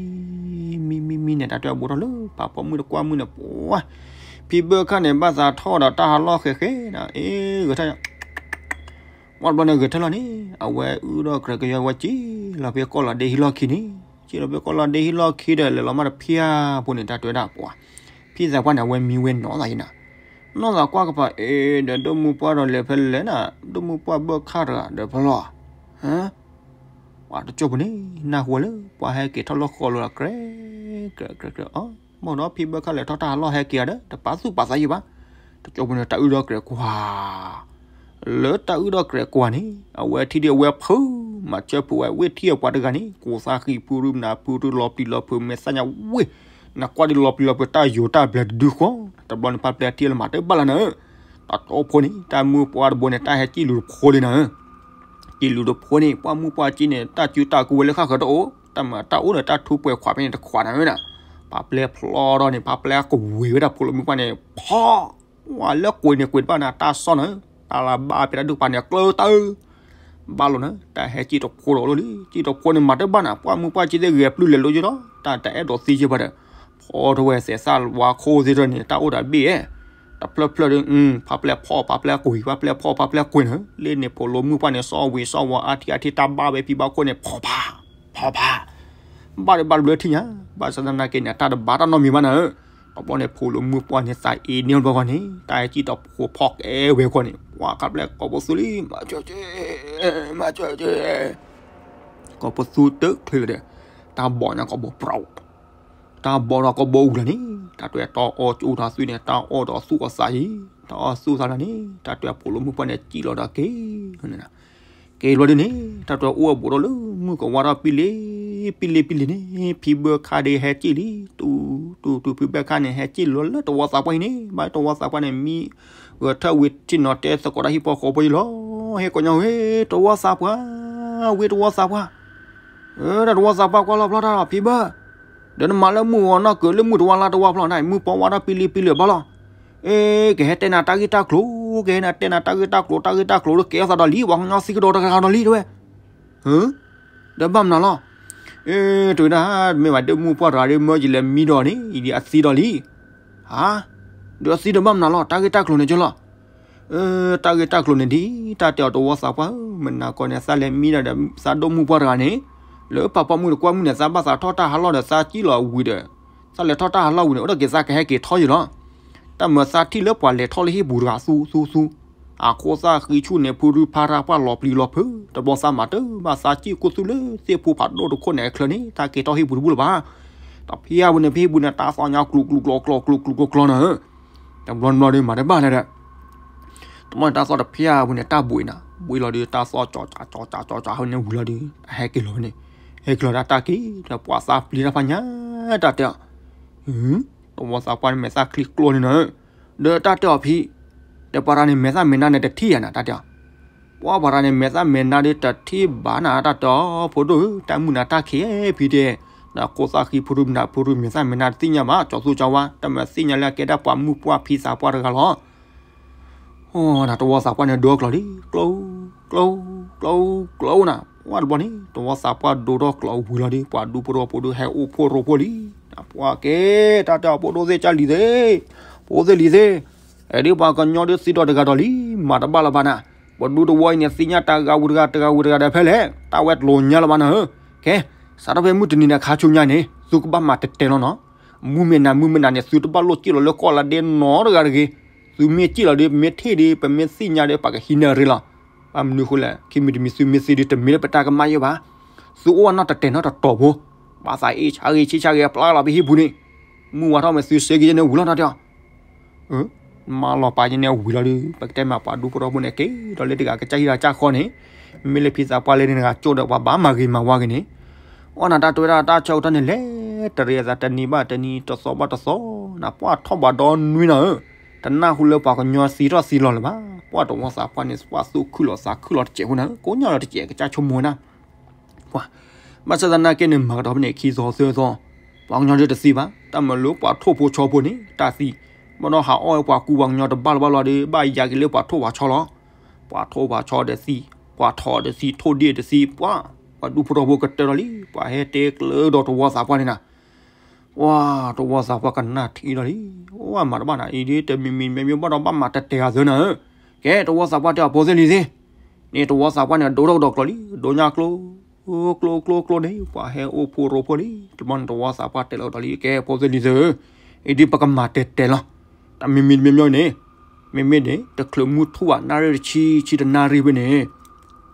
မံမံမံန့ၣ် တၢ်တဲအီၤဘူးထီၣ်လၢ ပာ်ဖီမုၢ်တကွၢ်မုၢ်န့ၣ် ပှၤ ဖံဘၢၣ်ခါန့ၣ် ဘၣ်သးထီၣ်ဒီးတၢ်ဟးလီၢ်ဃဲဃဲဒီး အ့ ဂဲၤထၢၣ် ဝံၤတဘျီန့ၣ် ဂဲၤထၢၣ်လီၤန့ၣ် အဝဲအုၣ်ထီၣ်ကြဲးကယီဝဲ စံၣ်လီၤဖဲကီၢ်လီၤဒ့ဟံၣ်လီၢ်ခံန့ၣ်, စံၣ်လီၤဖဲကီၢ်လီၤဒ့ဟံၣ်လီၢ်ခံဒီး လဲၤလီၤမးတဖၠၣ်ဖိန့ၣ် တၢ်တဲဝဲဒၣ်ပှၤ ဖံသးပှၢ်န့ၣ် အဝဲမံဝဲနီၢ်သးယံၤနၤ, နီၢ်သးကွၢ်ကပၤ အ့ ဒီးဒိၣ်မုၢ်ပှၢ်ဒီးလဲၤဖဲလဲၣ်နၤ, ဒိၣ်မုၢ်ပှၢ်ဘၢၣ်ခါတဂၤဒီးဖဲလီၤ ပှၤတကၠိၢ်ဖိန့ၣ် နၢ်ဟူဝဲလၢ ပှၤဟဲက့ၤထီၣ်လၢဃီလိၤဒီး ကြဲး ကြဲး ကြဲး ကြဲး အီၤ မ့ၢ်ဒီးဖံဘၢၣ်ခါလဲၤထီၣ်တၢ်ဟးလီၢ်ဟဲက့ၤဧါဒီး တပာ်သူၣ်ပာ်သးယံၤဘၣ်. တကၠိၢ်ဖိန့ၣ် တၢ်အုၣ်ထီၣ်ကြဲးကွၢ် လၢတၢ်အုၣ်ထီၣ်ကြဲးကွၢ်န့ၣ် အဝဲထံၣ်ဒံးအဝဲဖုး မၤစၢၤဖုးဝဲ ဝ့ၢ်ထံၣ်အပှၤတဂၤန့ၣ် ကိးသးဃံဖုရူနၤဖုရူလီၤပျံၤလီၤဖုး မဲာ်သၣ်ညါဝ့ၢ် နကွၢ်ဒံးလီၤပျံၤလီၤဖုး တၢ်ယိၤတၢ်ဘျၢတဒုဃီ, တဘျီန့ၣ် ဖါပျဲထံၣ်လၢမၤတဘၣ်လၢနၤဧၢ, တၢ်တိၢ်ဖိန့ၣ် တၢ်မုၢ်ပှၢ်တဘိန့ၣ် တၢ်ဟဲစံၣ်လူၤတဖိလံနၤဧၢ စံၣ်လူၤတဖိန့ၣ် ပှၢ်မုၢ်ပှၢ်ကံန့ၣ် တၢ်စုတၢ်ကဝဲၤလၢဃၣ်ဃၢၤတအိၣ်, တၢ်မၤတၢ်အိၣ်ဒီးတၢ်ထူပှဲၤခွးဖဲန့ၣ်တခွးနၤဧၢနၤ, ဖါပျဲဖျီထီၣ်န့ၣ် ဖါပျဲကဝဲၤဝဲဒၣ်ဖိလၢမုၢ်ပှၢ်န့ၣ် ဖီၣ် ဝဲလၢကွံာ်န့ၣ်ကွံာ်တဘၣ်နၤ တၢ်ဆီၣ်နၤဧၢ, တၢ်လၢဘၣ်ဖဲတၢ်ဒုးပာ်န့ၣ် ကျၢၤတၢ်ဧၢ ဘၣ်လိာ်နၤ, တၢ်ဟဲစံၣ်တဖိဒီးအိၣ်လီၤလံ, စံၣ်တဖိန့ၣ် မၤတဘၣ်နၤ, ပှၢ်မုၢ်ပှၢ်ကံသ့ၣ်ဂဲၤပျုၢ်လဲၤလိယိဒီး တၢ်တအဲၣ်ဒိးသံယဲၢ်ဘၣ်ဒီး ဖီၣ်ထီၣ်ဝဲသဲးသၣ်ဝါခိၣ်သ့ၣ်တဖၣ်န့ၣ် တၢ်အိၣ်ဒီးအဘ့ၣ်ဧဲ, တဖျၢၣ်ဖျၢၣ်ဒီး ဖါပျဲဖီၣ် ဖါပျဲကွံာ် ဖါပျဲဖီၣ် ဖါပျဲကွံာ်နၤဧၢ, လၢန့ၣ်ဖိလၢမုၢ်ပှၢ်န့ၣ် စီၣ်ဝံၤစီၣ်ဝီၤအါထံအါထံ တၢ်ဘၣ်ဝဲဖံဘၣ်ခိၣ်န့ၣ် ဖီၣ်ဖး ဖီၣ်ဖး ဘၣ်ဒီးဘၣ်တဘျုးထံၣ်ညါ, ဘၣ်ဆၣ်သနာ်က့န့ၣ် တၢ်တဘၣ်တၢ်နီတမံၤဘၣ်နၤဧၢ, တဘျီန့ၣ် ဖိလၢမုၢ်ပှၢ်န့ၣ် သးအ့န့ၢ်ဘျီဃီန့ၣ် တၢ်ဟဲစံၣ်တဖိဖီၣ်ကဲဝဲဃီန့ၣ် ပှၤခါပျဲကိးပသူလံ, မၤစၢၤက့ၤ မၤစၢၤက့ၤ ကိးပသူတချုးလၢၤဒီး တၢ်ဘီၣ်ညါကိးဘိပြး, တၢ်ဘီၣ်ဒီးကိးဘိဝံၤလီၤန့ၣ် တၢ်တဲတၢ်အီၣ်ကၠိတၢ်သွံၣ်န့ၣ် တၢ်အီၣ်ဒီးသူၣ်အသးယံၤ, တၢ်အီၣ်သူၣ်သးလီၤန့ၣ် တၢ်တဲဖိလၢမုၢ်ပှၢ်န့ၣ် စံၣ်လီၤဒီးက့ၤန့ၣ် က့ၤဘျီဒ်န့ၣ် တၢ်တဲအိၣ်အဘူးဒီးလၢမုၢ်ကဝါထီၣ်ပံလံ ပံလံပံလံန့ၣ် ဖံဘၢၣ်ခါဒ့ဟဲစံၣ်လံ, တူၤတူၤတူၤ ဖံဘၢၣ်ခါန့ၣ် ဟဲစံၣ်လီၤလၢတဝီသးပှၢ်အံၤန့ၣ် ဘၣ်တဝီသးပှၢ်န့ၣ် မံဂဲၤထၢၣ်ဝံၤထံၣ်နီၤတဲသကိးတၢ်ဟံၣ်ဖီဃီဖိယံၤလီၤ, ဟဲကိးညါဝဲ တဝီသးပှၢ်, ဝံတဝီသးပှၢ် ဒီးတဝီသးပှၢ်ကွၢ်လီၤဖျီတၢ်လီၤ ဖံဘၢၣ်, ဒီးနမၤလၢမုၢ်ဂီၤနီၢ်ကၢၤလၢမုၢ်တဝီလါတဝီဖျီန့ၣ် မုၢ်ပှၢ်ဝါထီၣ်ပံလံပံလံဘၣ်လီၤ, အ့ ကဟဲတဲနၤတၢ်ဂ့ၢ်တၢ်ကျိၤ, ကဟဲတဲနၤတၢ်ဂ့ၢ်တၢ်ကျိၤ တၢ်ဂ့ၢ်တၢ်ကျိၤဒီးကဲထီၣ်သးဒီးလံ ပှၤကညီသံကဒီးတဂၤဒီးလံတဲဝဲ ဒီးဘၣ်မနုၤလီၤ, အ့ တဲဝဲဒၣ် မ့ၢ်ဘၣ်ဒ့ၣ်မုၢ်ပှၢ်တဂၤဒ့ၣ်မၢယလဲၤမံဒီးန့ၣ် အံၤဒ်အသံဒီးလံ, ဟါ, ဒီးအသံဒီးဘၣ်မနုၤလီၤ တၢ်ဂ့ၢ်တၢ်ကျိၤန့ၣ်ကၠီလီၤ, တၢ်ဂ့ၢ်တၢ်ကျိၤန့ၣ်ဒ် တၢ်တဲအီၤတဝီသးပှၢ်ဧၢ, မနၤကီန့ၣ် သးလဲၤမံဒီးသးဒိၣ်မုၢ်ပှၢ်တဂၤန့ၣ်, လၢပာ်ဖီမုၢ်တကွၢ်မုၢ်န့ၣ် သးဘၣ်သးထီၣ်တၢ်ဟးလီၢ်ဒီးသးစံၣ်လီၤဝံၤဒီး, သးလဲၤထီၣ်တၢ်ဟးလီၢ်ဝံၤန့ၣ် အိၣ်ဒီးက့ၤသးကဟဲက့ၤထီၣ်ယံၤလီၤ, တၢ်မၤသးထံၣ်လၢပှၤလဲၤထီၣ်လၢဟံၣ်ပူၤတဂၤသူသူသူ အခိၣ်သၣ်ဃံဆူၣ်န့ၣ် ဖုရူဖးရၣ်ပှၢ်လီၤပျံၤလီၤဖုး, တဘျီသးမၤတၢ်ဘၣ်သးစံၣ်ကိၢ်သူလၢသ့ၣ်ဖိဖးဒိၣ်တခိၣ်န့ၣ် အချၢန့ၣ် တၢ်က့ၤထီၣ်ဟံၣ်ပူၤတဘူၣ်လၢၤဘၣ်, တဖၣ်ဝဲန့ၣ် ဖဲဟံၣ်ပူၤန့ၣ် တၢ်သီၣ်ညါကျူၤကျူၤကျီကျီကျီကျီကျီကျီနၤဧၢ, တဘျီတဘျီဒီးမၤတဘၣ်လဲၣ်ဒီး တဘျီန့ၣ် တၢ်သီၣ်တဖၣ်ဝဲန့ၣ် တၢ်ဘှံးနၤ, ဝံၤလီၤဒီး တၢ်သီၣ်ကၠီကၠးကၠီကၠးကၠီကၠးဟဲန့ၣ်ဝံၤလီၤဒီး အဟဲက့ၤလီၤဝဲန့ၣ်, ဟဲက့ၤလီၤဒၣ်တၢ်က့ၤဒီး ပှၤသးပျံၤတၢ်ဖးညါတၢ်တဲအီၤ, တဝီသးပှၢ်န့ၣ်မဲာ်သၣ်ချံကျိန့ၣ်နၤ, ဒီးတၢ်တဲအီၤဖံ, ဒီးပှၤတဂၤန့ၣ် မဲာ်သၣ်မဲာ်နါန့ၣ်တထံၣ်ယၤနၤ တၢ်တဲအီၤ, ပှၤပှၤတဂၤန့ၣ် မဲာ်သၣ်မဲာ်နါဒီးတထံၣ်ဘၣ်နၤ တၢ်တဲအီၤ ဖိဒိၣ်ဧၢ တၢ်မုၢ်နၤတၢ်ခံဖံတဲ, ဒီးခိၣ်သၣ်ဃံဖိဒိၣ်မုၢ်နၤ ဖိဒိၣ်မဲာ်သၣ်မဲာ်နါတသ့ၣ်ညါဘၣ် ကၠီသူကၠီဝါ တမ့ၢ်သ့ၣ်ညါလၢအကဲဒၣ်ပှၤမုၣ်ပှၢ်ဖံသးပှၢ်တဂၤလီၤ. အိၣ်နၤ တဝီသးပှၢ်န့ၣ်ဒိကျိာ်လံ, ကျိ, ကျိ, ကျိ, ကျိနၤ, ပှၤတဘျီန့ၣ် တဝီသးပှၢ်ဒိထီၣ်ကျိာ်ဝံၤလီၤဒီး ပှၤဒူဖိတဝီဖိဒိၣ်ဟဲအိၣ်ဖှိၣ်ရိဖှိၣ်လံ, ပှၤကဲ တၢ်တဲအီၤ ဖိဒိၣ်သ့ၣ်ကၢ်လံၤသ့ၣ်, ဖိသ့ၣ်လံၤသ့ၣ်, အဲဒ်ပှၤကညီဒ်သံဒီးတဂၤဒီးလံ, မၤတဘၣ်လၢၤဘၣ်နၤ, ပဒူတဝီအံၤန့ၣ် သ့ၣ်ညါတၢ်ဂၤဝံၤတဂၤ တဂၤဝံၤတဂၤဒီးဖဲလဲၣ်, တၢ်ဝဲတလိၤညါလၢၤဘၣ်နၤဧၢ, ကဲ, စးထီၣ်ဖဲမုၢ်တနံၤန့ၣ် ခါဆူညါန့ၣ် သုကဘၣ်မၤတဲာ်တဲာ်လီၤနီၤ, မုၢ်မ့ၢ်နၤမုၢ်မ့ၢ်နၤန့ၣ် သုတဘၣ်လိၣ်စံၣ်လီၤလၢကီၢ်လါဒ့နီတဂၤတဂ့ၤ, သုမ့ၢ်စံၣ်လီၤဒီး ပမ့ၢ်ထံၣ်ဒီး ပမ့ၢ်သ့ၣ်ညါဒီး ပှၤကဟံးန့ၢ်အရ့လီၤ, ဘၣ်မနုၤအဃိလဲၣ် ခံမံၤတမံၤသုမ့ၢ်သ့ဒီး တမ့ၢ်လၢပတၢ်ကမၣ်ယဲၢ်ဘၣ်, သုအိၣ်အနီၢ်တတဲာ်နီတတီၤဖိ, ဘၣ်သးအ့ၣ်ဆါဂ့ၤဆံဆါဂ့ၤအပျါလီၤပဟံၣ်ပူၤန့ၣ်, မုၢ်ဝါထီၣ်မ့ၢ်သုဆှၢက့ၤယဲၢ်န့ၣ်ဝံၤလီၤတၢ်တဲအီၤ မၤလီၤပာ်ယဲၢ်န့ၣ်ဝံၤလီၤဒီး ပကတဲမ့ၢ်ပှၤဒူဖိတဝီဖိန့ၣ် က့ၤဒီးလၢတဂၤကစၢ်ဟံၣ်တဂၤကစၢ်ဃီန့ၣ်, မ့ၢ်လၢဖံသးပှၢ်လၢန့ၣ်တဂၤကၠိဒီး ပှၤဘၣ်မၤဂ့ၤမၤဝါဂ့ၤန့ၣ်, အီၣ်နၤတၢ်တဝဲဒၣ်တၢ်ဆၢကတီၢ်န့ၣ် လဲၤတရံးအသးတနံၤဘၣ်တနံၤ တသီဘၣ်တသီ, နပှၢ်ထီၣ်ဘးဒီနွံနၤဧၢ, တနၢ်ဟူလၢပှၤကညီသံထီၣ်သံလီၤလၢၤဘၣ်, ပှၤတဝီသးပှၢ်န့ၣ် ပှၤသူၣ်ခုၣ်လီၤသးခုၣ်လီၤတစဲးဖိနၤဧၢ, ကိးညါလီၤတစဲးကစၢ်ဆိကမိၣ်ဝဲဒၣ် ပှၤ, ဘၣ်ဆၣ်သနာ်က့န့ၣ် မၤကဒီးဖဲန့ၣ် ခံသီသၢသီ, ပှၤကညီဒ်တသံဘၣ်, တၢ်မၤလိပှၤထိၣ်ဖိဆီဖိန့ၣ် တၢ်သံ, ဘၣ်ဒီးဟးအီၣ်ဝဲပှၤကူပှၤကညီတဘၣ်လၢၤဘၣ်လီၤဒီး ဘၣ်ယၤက့ၤလၢပှၤထိၣ်ပှၤဆီလီၤ, ပှၤထိၣ်ပှၤဆီဒီးသံ, ပှၤထိၣ်ဒီးသံ ထိၣ်ဒ့ၣ်ဒီးသံ, ပှၤ, ပှၤဒူဖိတဝီဖိကတၢၢ်ထီၣ်လံ, ပှၤဟဲတဲကျၢၤဒီးတဝီသးပှၢ်န့ၣ်နၤ ပှၤတဝီသးပှၢ်ကနၣ်ထံလီၤလံ, အိၣ်မၤတဘၣ်နၤအံၤဒ်တမံၤမံၤမ့ၢ်မ့ၢ်ဘၣ်ဒီးဘၣ်မၤတဲာ်တဲာ်ဂၤသၢနၤဧၢ, ကဲ တဝီသးပှၢ်တဲအီၤ ဖိသ့ၣ်လံၤသ့ၣ်, န့ၣ်တဝီသးပှၢ်န့ၣ် ဒိထီၣ်ကဒီးကျိာ်လံ, ဒိညါကျိ ကျိကျိကျိန့ၣ် ပှၤဟဲအိၣ်ဖှိၣ်ရိဖှိၣ်လံ, တဘျီန့ၣ် တဝီသးပှၢ်တဲလီၤကဒီးလံ, ကဲ ဖိသ့ၣ်လံၤသ့ၣ်ဧၢ, အံၤဒ်ပကမၤတဲာ်တဲာ်လီၤ, တၢ်မံၤမံၤတမံၤမံၤန့ၣ်, မ့မ့ၢ်န့ၣ် တချုးမုၢ်ထူၣ်ဘၣ် နၣ်ရံၣ်တဆံ ဆံတနၣ်ရံၣ်ဖဲန့ၣ်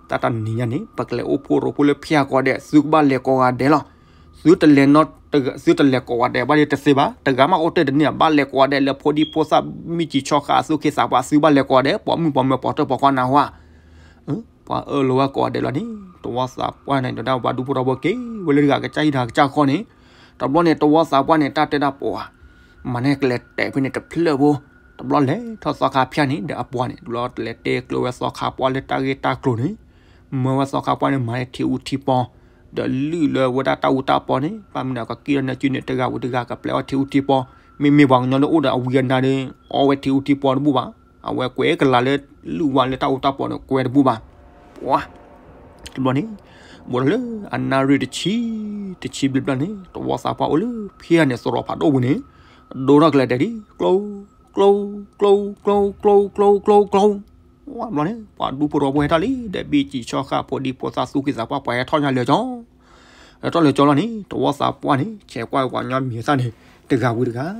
တၢ်တနံၤညါန့ၣ် ပကလဲၤအိၣ်ဖှိၣ်ရိဖှိၣ်လၢဖၠၣ်ကိးဂၤဒဲး, သုကဘၣ်လဲၤကိးဂၤဒဲးလီၤ. သုတလဲၤ, သုတလဲၤကိးဂၤဒဲးဘၣ်ဒီးတသ့ဘၣ်, တဂၤမးအိၣ်တ့ၢ်တန့ၢ်, ဘၣ်လဲၤကိးဂၤဒဲးလၢဖိဒံဖိသၣ် မုၢ်ဆ့ၣ်ဆီခါအသူၣ်က့သးပှၢ်, သုဘၣ်လဲၤကိးဂၤဒဲး, ပိာ်မုၣ်ပိာ်မၢၤပိာ်တၢၢ်ပိာ်ခွါနၢ်ဟူဧါ, ပှၤအၢၣ်လီၤဝဲကိးဂၤဒဲးလီၤန့ၣ်, တဝီသးပှၢ်န့ၣ် ဒီးဒၣ်ပှၤဒူဖိတဝီဖိက့ၤဝဲလၢတဂၤကစၢ်ဟံၣ်တဂၤကစၢ်ဃီန့ၣ်, တဘျီန့ၣ် တဝီသးပှၢ်န့ၣ် တၢ်တဲဒၣ်ပှၤ မၤန့ၢ်ကလဲၤတဲာ်ဖဲန့ၣ်တဖျၢၣ်ဖိ, တဘျီလဲၤထီၣ်သီခါဖၠၣ်န့ၣ် ဒီးအပှၤန့ၣ် တဘျီလဲၤတဲကျၢၤဝဲသီခါပှၢ်လၢတၢ်ဂ့ၢ်တၢ်ကျိၤန့ၣ်, မၢဝဲသီခါပှၢ်န့ၣ် မၤထံအူထံပီ, ဒီးလုၢ်လၢဝဲဒၣ်တၢ်အူတၢ်ပီန့ၣ်, ဘၣ်မနုၤကက့ၤဒီးနၢ်စုန့ၣ် တဂၤဝံၤတဂၤကပျဲအီၣ်ထံအူထံပီ, မ့မ့ၢ်ပှၤကညီလၢအိၣ်ဒီးအဝံအနါဒီး အီဝဲထံအူထံပီတဘူၣ်ဘၣ်, အဝဲကွဲကလၤလၢ လုၢ်ဝါလၢတၢ်အူတၢ်ပီန့ၣ် ကွဲတဘူၣ်ဘၣ်, ပှၤ တဘျီန့ၣ်, ဘၣ်ဒီးလၢအနၣ်ရံၣ်တဆံ, တဆံဘျဲၣ်ဘျဲၣ်န့ၣ် တဝီသးပှၢ်အိၣ်လၢဖၠၣ်န့ၣ် သရိာ်ဖးဒိၣ်ပူၤန့ၣ်, ဒိထီၣ်ကလဲၤတဲာ်လံ, ကျိ, ကျိ, ကျိ, ကျိ, ကျိ, ကျိ, ကျိ, ကျိ, ဘျီန့ၣ် ပှၤဒူဖိတဝီဖိဟဲထီၣ်လံ, ဒီးဘံၣ်စံၣ်ဆီဃာ်ဖိဒံဖိသၣ်သူၣ်က့သးပှၢ် ပှၤဟဲထီၣ်ညါလၢကၠီ, ဟဲထီၣ်လၢကၠီလီၤန့ၣ် တဝီသးပှၢ်န့ၣ် ဆဲးကွၢ်ပှၤကညီမံၤသၣ်န့ၣ် တဂၤဝံၤတဂၤ,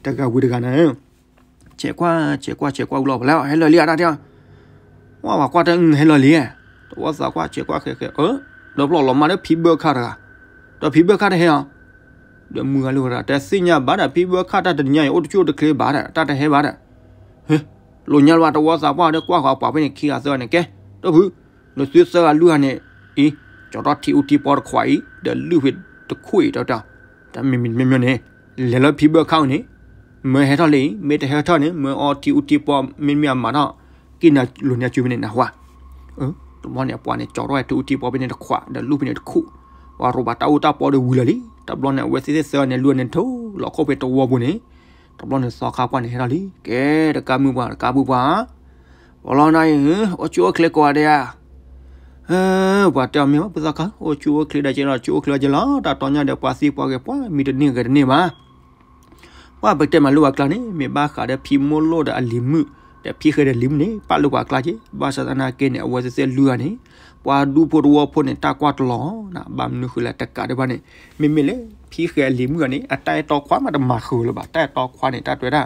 တဂၤဝံၤတဂၤန့ၣ် ဆဲးကွၢ်, ဆဲးကွၢ်, ဆဲးကွၢ်ဝံၤလီၤ ပလဲၤဟဲလၢာ်လံဧါ တၢ်တဲအီၤ, ဝဲပှၤကွၢ်တၢ်အုၣ်ဟဲလၢာ်လံဧါ, တဝီသးကွၢ် ဆဲးကွၢ်ဃဲးဃဲး အၢ, ဒီးပျီလီၤမၢ်လၢဖံဘၢခၣ်တဂၤ, ဒီးဖံဘၢခၣ်တဟဲအီၤ, ဒီးမုၢ်ဂၤလၢဝဲဒၣ် တသ့ၣ်ညါဘၣ်ဒီး ဖံဘၢခၣ်တၢ်တနံၤညါအံၤ အိၣ်တဆူၣ်အိၣ်တချ့ဘၣ်ဒီး တၢ်တဟဲဘၣ်ဒီး, ဟ့, လိာ်ညါလၢၤဘၣ် တဝီသးကွၢ်ဒီးကွၢ်ဃီၤပှၤဖဲန့ၣ်ခံဂၤသၢဂၤန့ၣ် ကဲ, ဒီပုၢ်, နသုသၢဂၤလွံၢ်ဂၤန့ၣ်, အံၤ, ကၠီထီၣ်ထံအူထံပီတခွးအံၤ ဒီးလုၢ်ဖဲတခိၣ်အံၤ တၢ်တဲအီၤ, တၢ်မံၤမံၤတမံၤမံၤန့ၣ် လဲၤလၢဖံဘၢခၣ်အအိၣ်န့ၣ်, မၢဟဲထီၣ်လၢအံၤ မ့ၢ်တဟဲထီၣ်န့ၣ် မၢအီထံအူထံပီ မ့တမ့ၢ်အမၤထီၣ်, က့ၤနၤလိာ်န့ၢ်အစုဖဲန့ၣ်နၢ်ဟူဧါ, တဘျီန့ၣ်အပှၤန့ၣ် ကၠီထီၣ်ဝဲထံအူထံပီဖဲန့ၣ်တခွး ဒီးလုၢ်ဖဲန့ၣ်တခိၣ်, ပှၤရိၣ်ဘၣ်တၢ်အူတၢ်ပီဒီးဝံၤလၢာ်လံ, တဘျီန့ၣ် အဝဲသ့ၣ်သၢဂၤန့ၣ် လုၢ်န့ၣ်ထိၣ်လီၤခိၣ်ဖဲတဝီပူၤန့ၣ်, တဘျီန့ၣ်သီခါပှၢ်န့ၣ်ဟဲထီၣ်လံ, ကဲ တကးမုၢ်ပှၤ တကးမုၢ်ပှၤ ပှၤလီၤနၤအံၤ, အိၣ်ဆူၣ်အိၣ်ချ့ကိးဂၤဒဲးဧါ, ပှၤတဲအီၤမ့ၢ်ဘၣ် ဖုသီခါ အိၣ်ဆူၣ်အိၣ်ချ့ဒီးကဲလီၤ ဆူၣ်အိၣ်ချ့ကဲလီၤ တၢ်တီညါဒီးပှၤသံပှၤဂဲၤ ပှၤမံတန့ၢ်ဂဲၤတန့ၢ်ဘၣ် ပှၤပတဲမၤလိပှၤကျါန့ၣ် မ့ၢ်ဘၣ်ဃးဒီးဖံမိၢ်လိၣ်ဒီးအလံၤမုၣ် ဒီးဖံဃဲဒီးလံၤမုၣ်န့ၣ် ပာ်လိာ်ပှၤကျါက့, ဘၣ်ဆၣ်သနာ်က့န့ၣ် အဝဲသ့ၣ်သ့ၣ်လွံၢ်ဂၤန့ၣ် ပှၤဒူဖိတဝီဖိန့ၣ် တၢ်ကွၢ်တလီၤနၤ, ဘၣ်မနုၤဃိလဲၣ် တကးဒံးဘၣ်န့ၣ် မ့မ့ၢ်လၢ ဖံဃဲအလံၤမုၣ်ဂၤန့ၣ် အတၢ်အဲၣ်တီခွါမးတမၤဃုာ်လၢၤဘၣ်, တၢ်အဲၣ်တီခွါန့ၣ် တၢ်တဲဒၣ်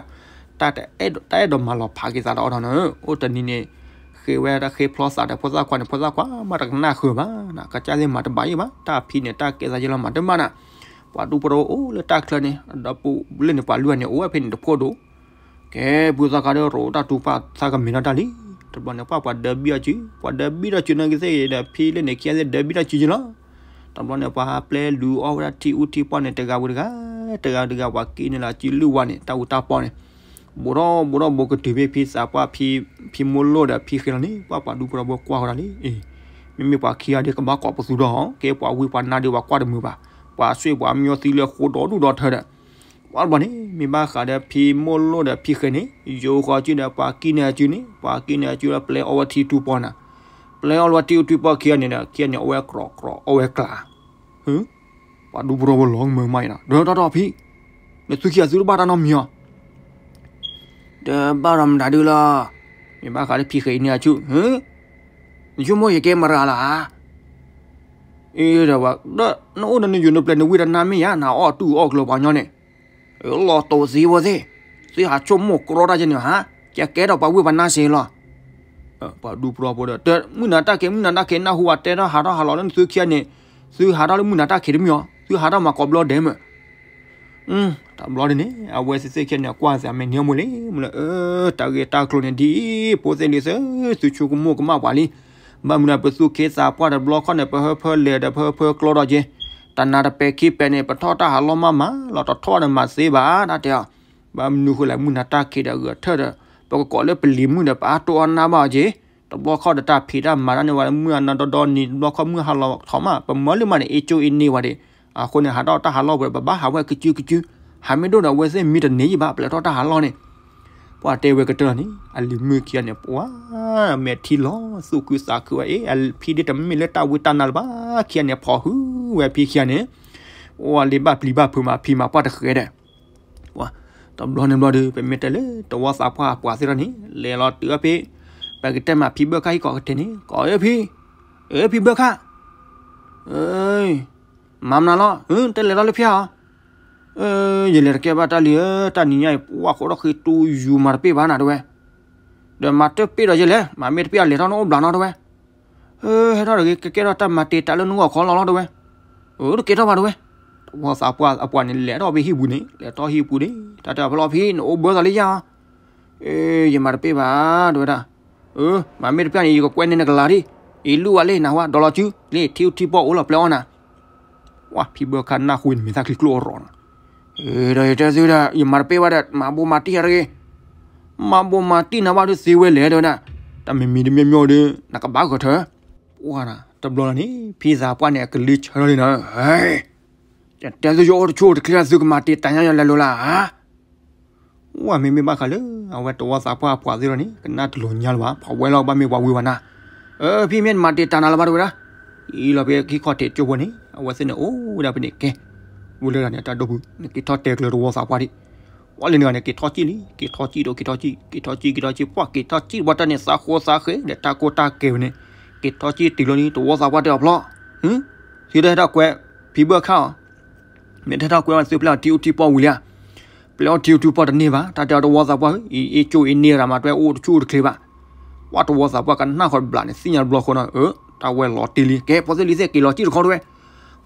တၢ်အဲၣ်ဒိးမၤလီၤဖးက့ၤသးဒီးအီၤနီၤ, အိၣ်တနံၤန့ၣ် ဃ့ဝဲတၢ်ဃ့ဖျီသးဒီးဖိသၣ်ခွါန့ၣ် ဖိသၣ်ခွါမးတကနၣ်ဃုာ်ဘၣ်နၤ, ကစၢ်သ့ၣ်မၤတဘၣ်ယံၤဘၣ်, တၢ်ဖံန့ၣ် တၢ်ကဲသးယံၤလီၤမၤတမၣ်နၤ, ပှၤဒူဖိတဝီအိၣ်လၢတၢ်ချၢန့ၣ် ဒီးပူၤလၢန့ၣ် ပှၤလွံၢ်ဂၤန့ၣ် အိၣ်ဝဲဖဲန့ၣ်တခိၣ်ဒိၣ် ကဲ ဖုသီခါဒီးရိၣ်တၢ်တူၢ်ပာ်သးကမဲာ်ထီၣ်တၢ်လံ, တဘျီန့ၣ် ပှၤပှၤဒၢဘံၣ်အီၣ်စု, ပှၤဒၢဘံၣ်ထီၣ်စုနာ်က့သ့ၣ်ဒီး ဖံလၢန့ၣ်ခံဂၤသ့ၣ်ဒၢဘံၣ်ထီၣ်စုယ့လီၤ. တဘျီန့ၣ် ပှၤဟးပျဲလူၤအီၣ်ဝဲဒၣ်ထံအူထံပီၢ်န့ၣ် တဂၤဝံၤတဂၤ, တဂၤဝံၤတဂၤ ပှၤက့ၤန့ၣ်လီၤစုလုၢ်ဝါန့ၣ် တၢ်အူတၢ်ပီၢ်န့ၣ်, ဘူးထီၣ်ဘူးထီၣ်ဘူးကတုၤဖဲဖံသးပှၢ်, ဖံမိၢ်လိၣ်ဒီးဖံဃဲလီၤန့ၣ် ပှၤပှၤဒူပရီဖိကွၢ်ဃီဒၣ်လံ, အ့, မ့မ့ၢ်ပှၤခံဂၤဒီး ကဘၣ်ကိးပသူဒီးဟီ, ကဲပှၤဝံပှၤနါဒီးပှၤကွၢ်တမုာ်ဘၣ်, ပှၤဆှ့ပှၤမၠိသံလၢဃိဒီဒူၣ်ဒီထၢဒီး ဝဲတဘျီန့ၣ် မ့ၢ်ဘၣ်ဃးဒီးဖံမိၢ်လိၣ်ဒီးဖံဃဲန့ၣ် ယိဃီစုဒီးပှၤကံၣ်န့ၢ်အစုန့ၣ်, ပှၤကံၣ်န့ၢ်အစုလၢပျဲအီၣ်ဝဲထံထူပီၢ်နၤ, ပျဲအီၣ်ဝဲထံထူပီၢ်ခံဂၤန့ၣ်ဒီး ခံဂၤန့ၣ် အီၣ်ဝဲကြီကြီ အီၣ်ဝဲကျး, ဟၢ, ပှၤဒူပရီဖိလီၤမုာ်မးအံၤနီၤ, ဒီးတီတီဖံ, နသူခံဂၤသုတဘၣ်တၢ်နီတမံၤအီၤ, တဘၣ်ဒီးမတၤဒုလီၤ, မ့ၢ်ဘၣ်ဃးဒီးဖံဃဲအံၤန့ၣ်အစု, ဟၢ, နဆိကမိၣ်ယကဲမရၤလီၤဧါ အ့ဒီးဝဲ, ဒီးနအိၣ်ဒီးနယိၤနပျဲၤနဝံတနါမ့ၢ်ယါ နအီၣ်တူၢ်အီၣ်ကျၢၤပှၤညီန့ၣ်, လီၤတိာ်သံဝဲသ့ၣ်, သုဟးဆိကမိၣ်ကြီတၢ်ကဲန့ၣ်ဧါ, ယကဲဒီးပှၤဝံပှၤနါစ့လီၤ. ပှၤဒူပရီဖိဒီး တမုၢ်နၤတၢ်က့ၤ မုၢ်နၤတၢ်က့ၤ နၢ်ဟူဝဲတဲထီၣ်ဟးထီၣ်ဟးလီၤလၢနသုခံဂၤန့ၣ်, သုဟးထီၣ်လၢမုၢ်နၤတၢ်က့ၤတမံၤအီၤ, သုဟးထီၣ်မၤကိးဘျီဒဲးမ့ၢ် တဘျီဒ်န့ၣ် အဝဲသ့ၣ်သ့ၣ်ခံဂၤန့ၣ် ကွၢ်သးမဲာ်ညါမူလံ, မူလၢ အၢ တၢ်ဂ့ၢ်တၢ်ကျိၤန့ၣ်ဒ်အံၤ ဖိသ့ၣ်လံၤသ့ၣ် သုဆိကမိၣ်ကမၣ်ပှၤလံ, ဘၣ်မနုၤပသူၣ်က့သးပှၢ်တဘျီခီၣ်န့ၣ် ပဟၢဖၢလဲၤဒီးပဟၢဖၢကျီဒီးက့ၤ, တနၤတပဲာ်ခံပဲာ်န့ၣ် ပထီၣ်တၢ်ဟးလီၢ်မးမး လီၤတထီၣ်န့ၣ်မၤသ့ဘၣ် တၢ်တဲအီၤ, ဘၣ်မနုၤဃိလဲၣ် မုၢ်နၤတၢ်က့ၤဒီးဂဲၤထၢၣ်ဒီး ပကကိးလၢပလံၤမုၣ်ဒီး ပအါတိၢ်အါနါဘၣ်အီၤက့ၤ တဘျီခီၣ်ဒီးတၢ်ဖံးတၢ်မၤတၢ်န့ၢ်ဝဲ မုၢ်အနါဒီဒီနံၤ တဘျီခီၣ်မုၢ်ဟါလီၤထီၣ်မး ပမၢလံမးန့ၣ် အ့ကၠိအ့န့ၢ်ဝဲဒၣ်, အဃိန့ၣ် ဟးထီၣ်တၢ်ဟးလီၢ်ပှဲၤ ပဘၣ်ဟးဝဲကစုကစု, ဟးမ့ၢ်ဒိၣ်ဒီးအဝဲသ့ၣ်မံတန့ၢ်ယံၤဘၣ် ပျဲထီၣ်တၢ်ဟးလီၢ်န့ၣ်, ပှၤတဲဝဲကတၢၢ်လီၤန့ၣ် အလံၤမုၣ်ခံဂၤန့ၣ် ပှၤမဲာ်ထံလီၤ သူၣ်ခုသးခုဝဲ အ့ အဖံဒ့တမ့ၢ်လၢတၢ်ဝံတၢ်နါလၢၤဘၣ် ခံဂၤန့ၣ် ဖီၣ်ဟုဝဲဖံခံဂၤန့ၣ်, အိၣ်လၢဘၣ်ပျံၤဘၣ်ဖုးမး ဖံမၤပှၢ်တဃဲၤဒီး တဘျီန့ၣ်ဘျီဒီး ပမ့ၢ်တဲလၢတဝီသးပှၢ်အပှၤသ့ၣ်ထီၣ်န့ၣ် လဲၤလီၤတုၤအဖံ, ပကတဲမးဖံဘၢၣ်ခၣ်ဟံၣ်ကိးကတဲာ်န့ၣ် ကိးအဖံ, အဖံဘၢၣ်ခၣ်, မၤမနုၤလီၤ တလဲၤထီၣ်လၢဖဲအီၤ, ယလဲၤတကဲဘၣ်တၢ်လံဧၢ, တၢ်နံၤညါအံၤ ပှၢ်ဃိးထီၣ်ဃ့တူယိၤမၤတပ့ၢ်ဘၣ်နၤတဲဝဲ, ဒီးမၤတပ့ၢ်ဒီးယလဲၤ မၤမ့ၢ်တပ့ၢ်အလဲၤထီၣ်န့ၣ်အိၣ်ဘျးနီၤတဲဝဲ, ဟဲထီၣ်တဂ့ၤ ကကဲထီၣ်တၢ်မၤတ့ၢ်တၢ်လၢနဂီၢ်ခီလီၤလီၤတဲဝဲ, တကဲထီၣ်ဘၣ်တဲဝဲ, တဝီသးပှၢ်အပှၤန့ၣ် လဲၤထီၣ်ဖဲဟံၣ်ပူၤန့ၣ် လဲၤထီၣ်ဟံၣ်ပူၤန့ၣ် တၢ်တဲအဖျီဖံ နအိၣ်ဘၢသးလၢယၤအီၤ, ယမၤတပ့ၢ်ဘၣ်တဲဝဲဒၣ်, မၤမ့ၢ်တပ့ၢ်န့ၣ် ယကကွဲန့ၢ်နကလၤဒံး, အံၤလူၢ်ဝဲလံနဟါ ဒီးလီၤစု လံထံထံပီၢ်အိၣ်လီၤပျဲအီၣ်နၤ, ဝဲဖံဘၢၣ်ခၣ်နၢ်ဟူန့ၣ်မ့ၢ်သၣ်ချံကျိၣ်အရီၤနီၤ, ဒီးယတဲသုဒီး ယမၤတပ့ၢ်ဘၣ်ဒီး မၤဘိမၤတံၢ်ယၤတဂ့ၤ, မၤဘိမၤတံၢ်နၤဘၣ်ဒီးသ့ဝဲလဲၣ်တဲဝဲဒၣ်, တၢ်မံၤမံၤတမံၤမံၤဒီး နကဘၣ်ဂဲၤထၢၣ်, ပှၢ်နၤ တဘျီလီၤန့ၣ် ဖံသးပှၢ်န့ၣ် အကလံၤဆၢထီၣ်လံနီၤ, ယတဲသုယအိၣ်တဆူၣ်အိၣ်တချ့ သုကမၤတ့ၢ်တၢ်ညါယၤလဲၤလိၤလၢ်ဧါ ဝဲမ့မ့ၢ်ဘၣ်ဃးလၢ အဝဲတဝီသးပှၢ်အပှၤသ့ၣ်ထီၣ်န့ၣ် ကနၣ်တလီၤညါလၢၤဘၣ် ပှၤဝဲလီၤဘၣ်မ့ၢ်ပှၤဝံပှၤနါ, ဖံမ့ၢ်နမၤတ့ၢ်တၢ်နၤလၢၤဘၣ်တဲဝဲဒၣ်, အံၤလီၤဖဲခံခီၣ်ထံးကၠိဖိန့ၣ် အဝဲသ့ၣ်န့ၣ်အိၣ်ဝဲဒၣ်ဖဲန့ၣ်ကဲ, ဝံၤလၢဂၤန့ၣ် တၢ်ဒိၣ်ပူၤ နက့ၤထီၣ်တဲကျၢၤတဝီသးပှၢ်ဒံး, ဝဲလၢန့ၣ်ဂၤန့ၣ် က့ၤထီၣ်ကံၣ်လံ က့ၤထီၣ်ကံၣ်ဒီးက့ၤထီၣ်ကံၣ် က့ၤထီၣ်ကံၣ်က့ၤထီၣ်ကံၣ် ပှၢ်က့ၤထီၣ်ကံၣ်ဝဲတၢ်န့ၣ် သးဃိသးဃဲဒီးတၢ်ကိၢ်တၢ်ကဲဝဲန့ၣ်, က့ၤထီၣ်ကံၣ်တုၤလီၤန့ၣ် တဝီသးပှၢ်တဲအီၤဖျီ, သုတဟဲထီၣ်ကွဲ ဖံဘၢၣ်ခၣ်အီၤ မ့ၢ်တဟဲထီၣ်ကွဲဝဲ သုပျဲအီၤထံအူထံပီၢ်ဝံၤလံဧါ, ပျဲအီၤထံအူထံပီၢ်တန့ၢ်ဘၣ် တၢ်တဲအီၤတဝီသးပှၢ်ဧၢ, အံၤအ့ကၠိအ့န့ၢ်ရၤမး တွဲအိၣ်တဆူၣ်အိၣ်တချ့ဘၣ်, ပှၢ်တဝီသးပှၢ်ကနၣ်ဃီတဘျီန့ၣ် သ့ၣ်ညါတဘျီဃီနီၤ, တၢ်ဝဲလီၤတံၢ်လံ ကဲ ဖိသ့ၣ်လံၤသ့ၣ် က့ၤလီၤကံၣ်တခီတဲဝဲ,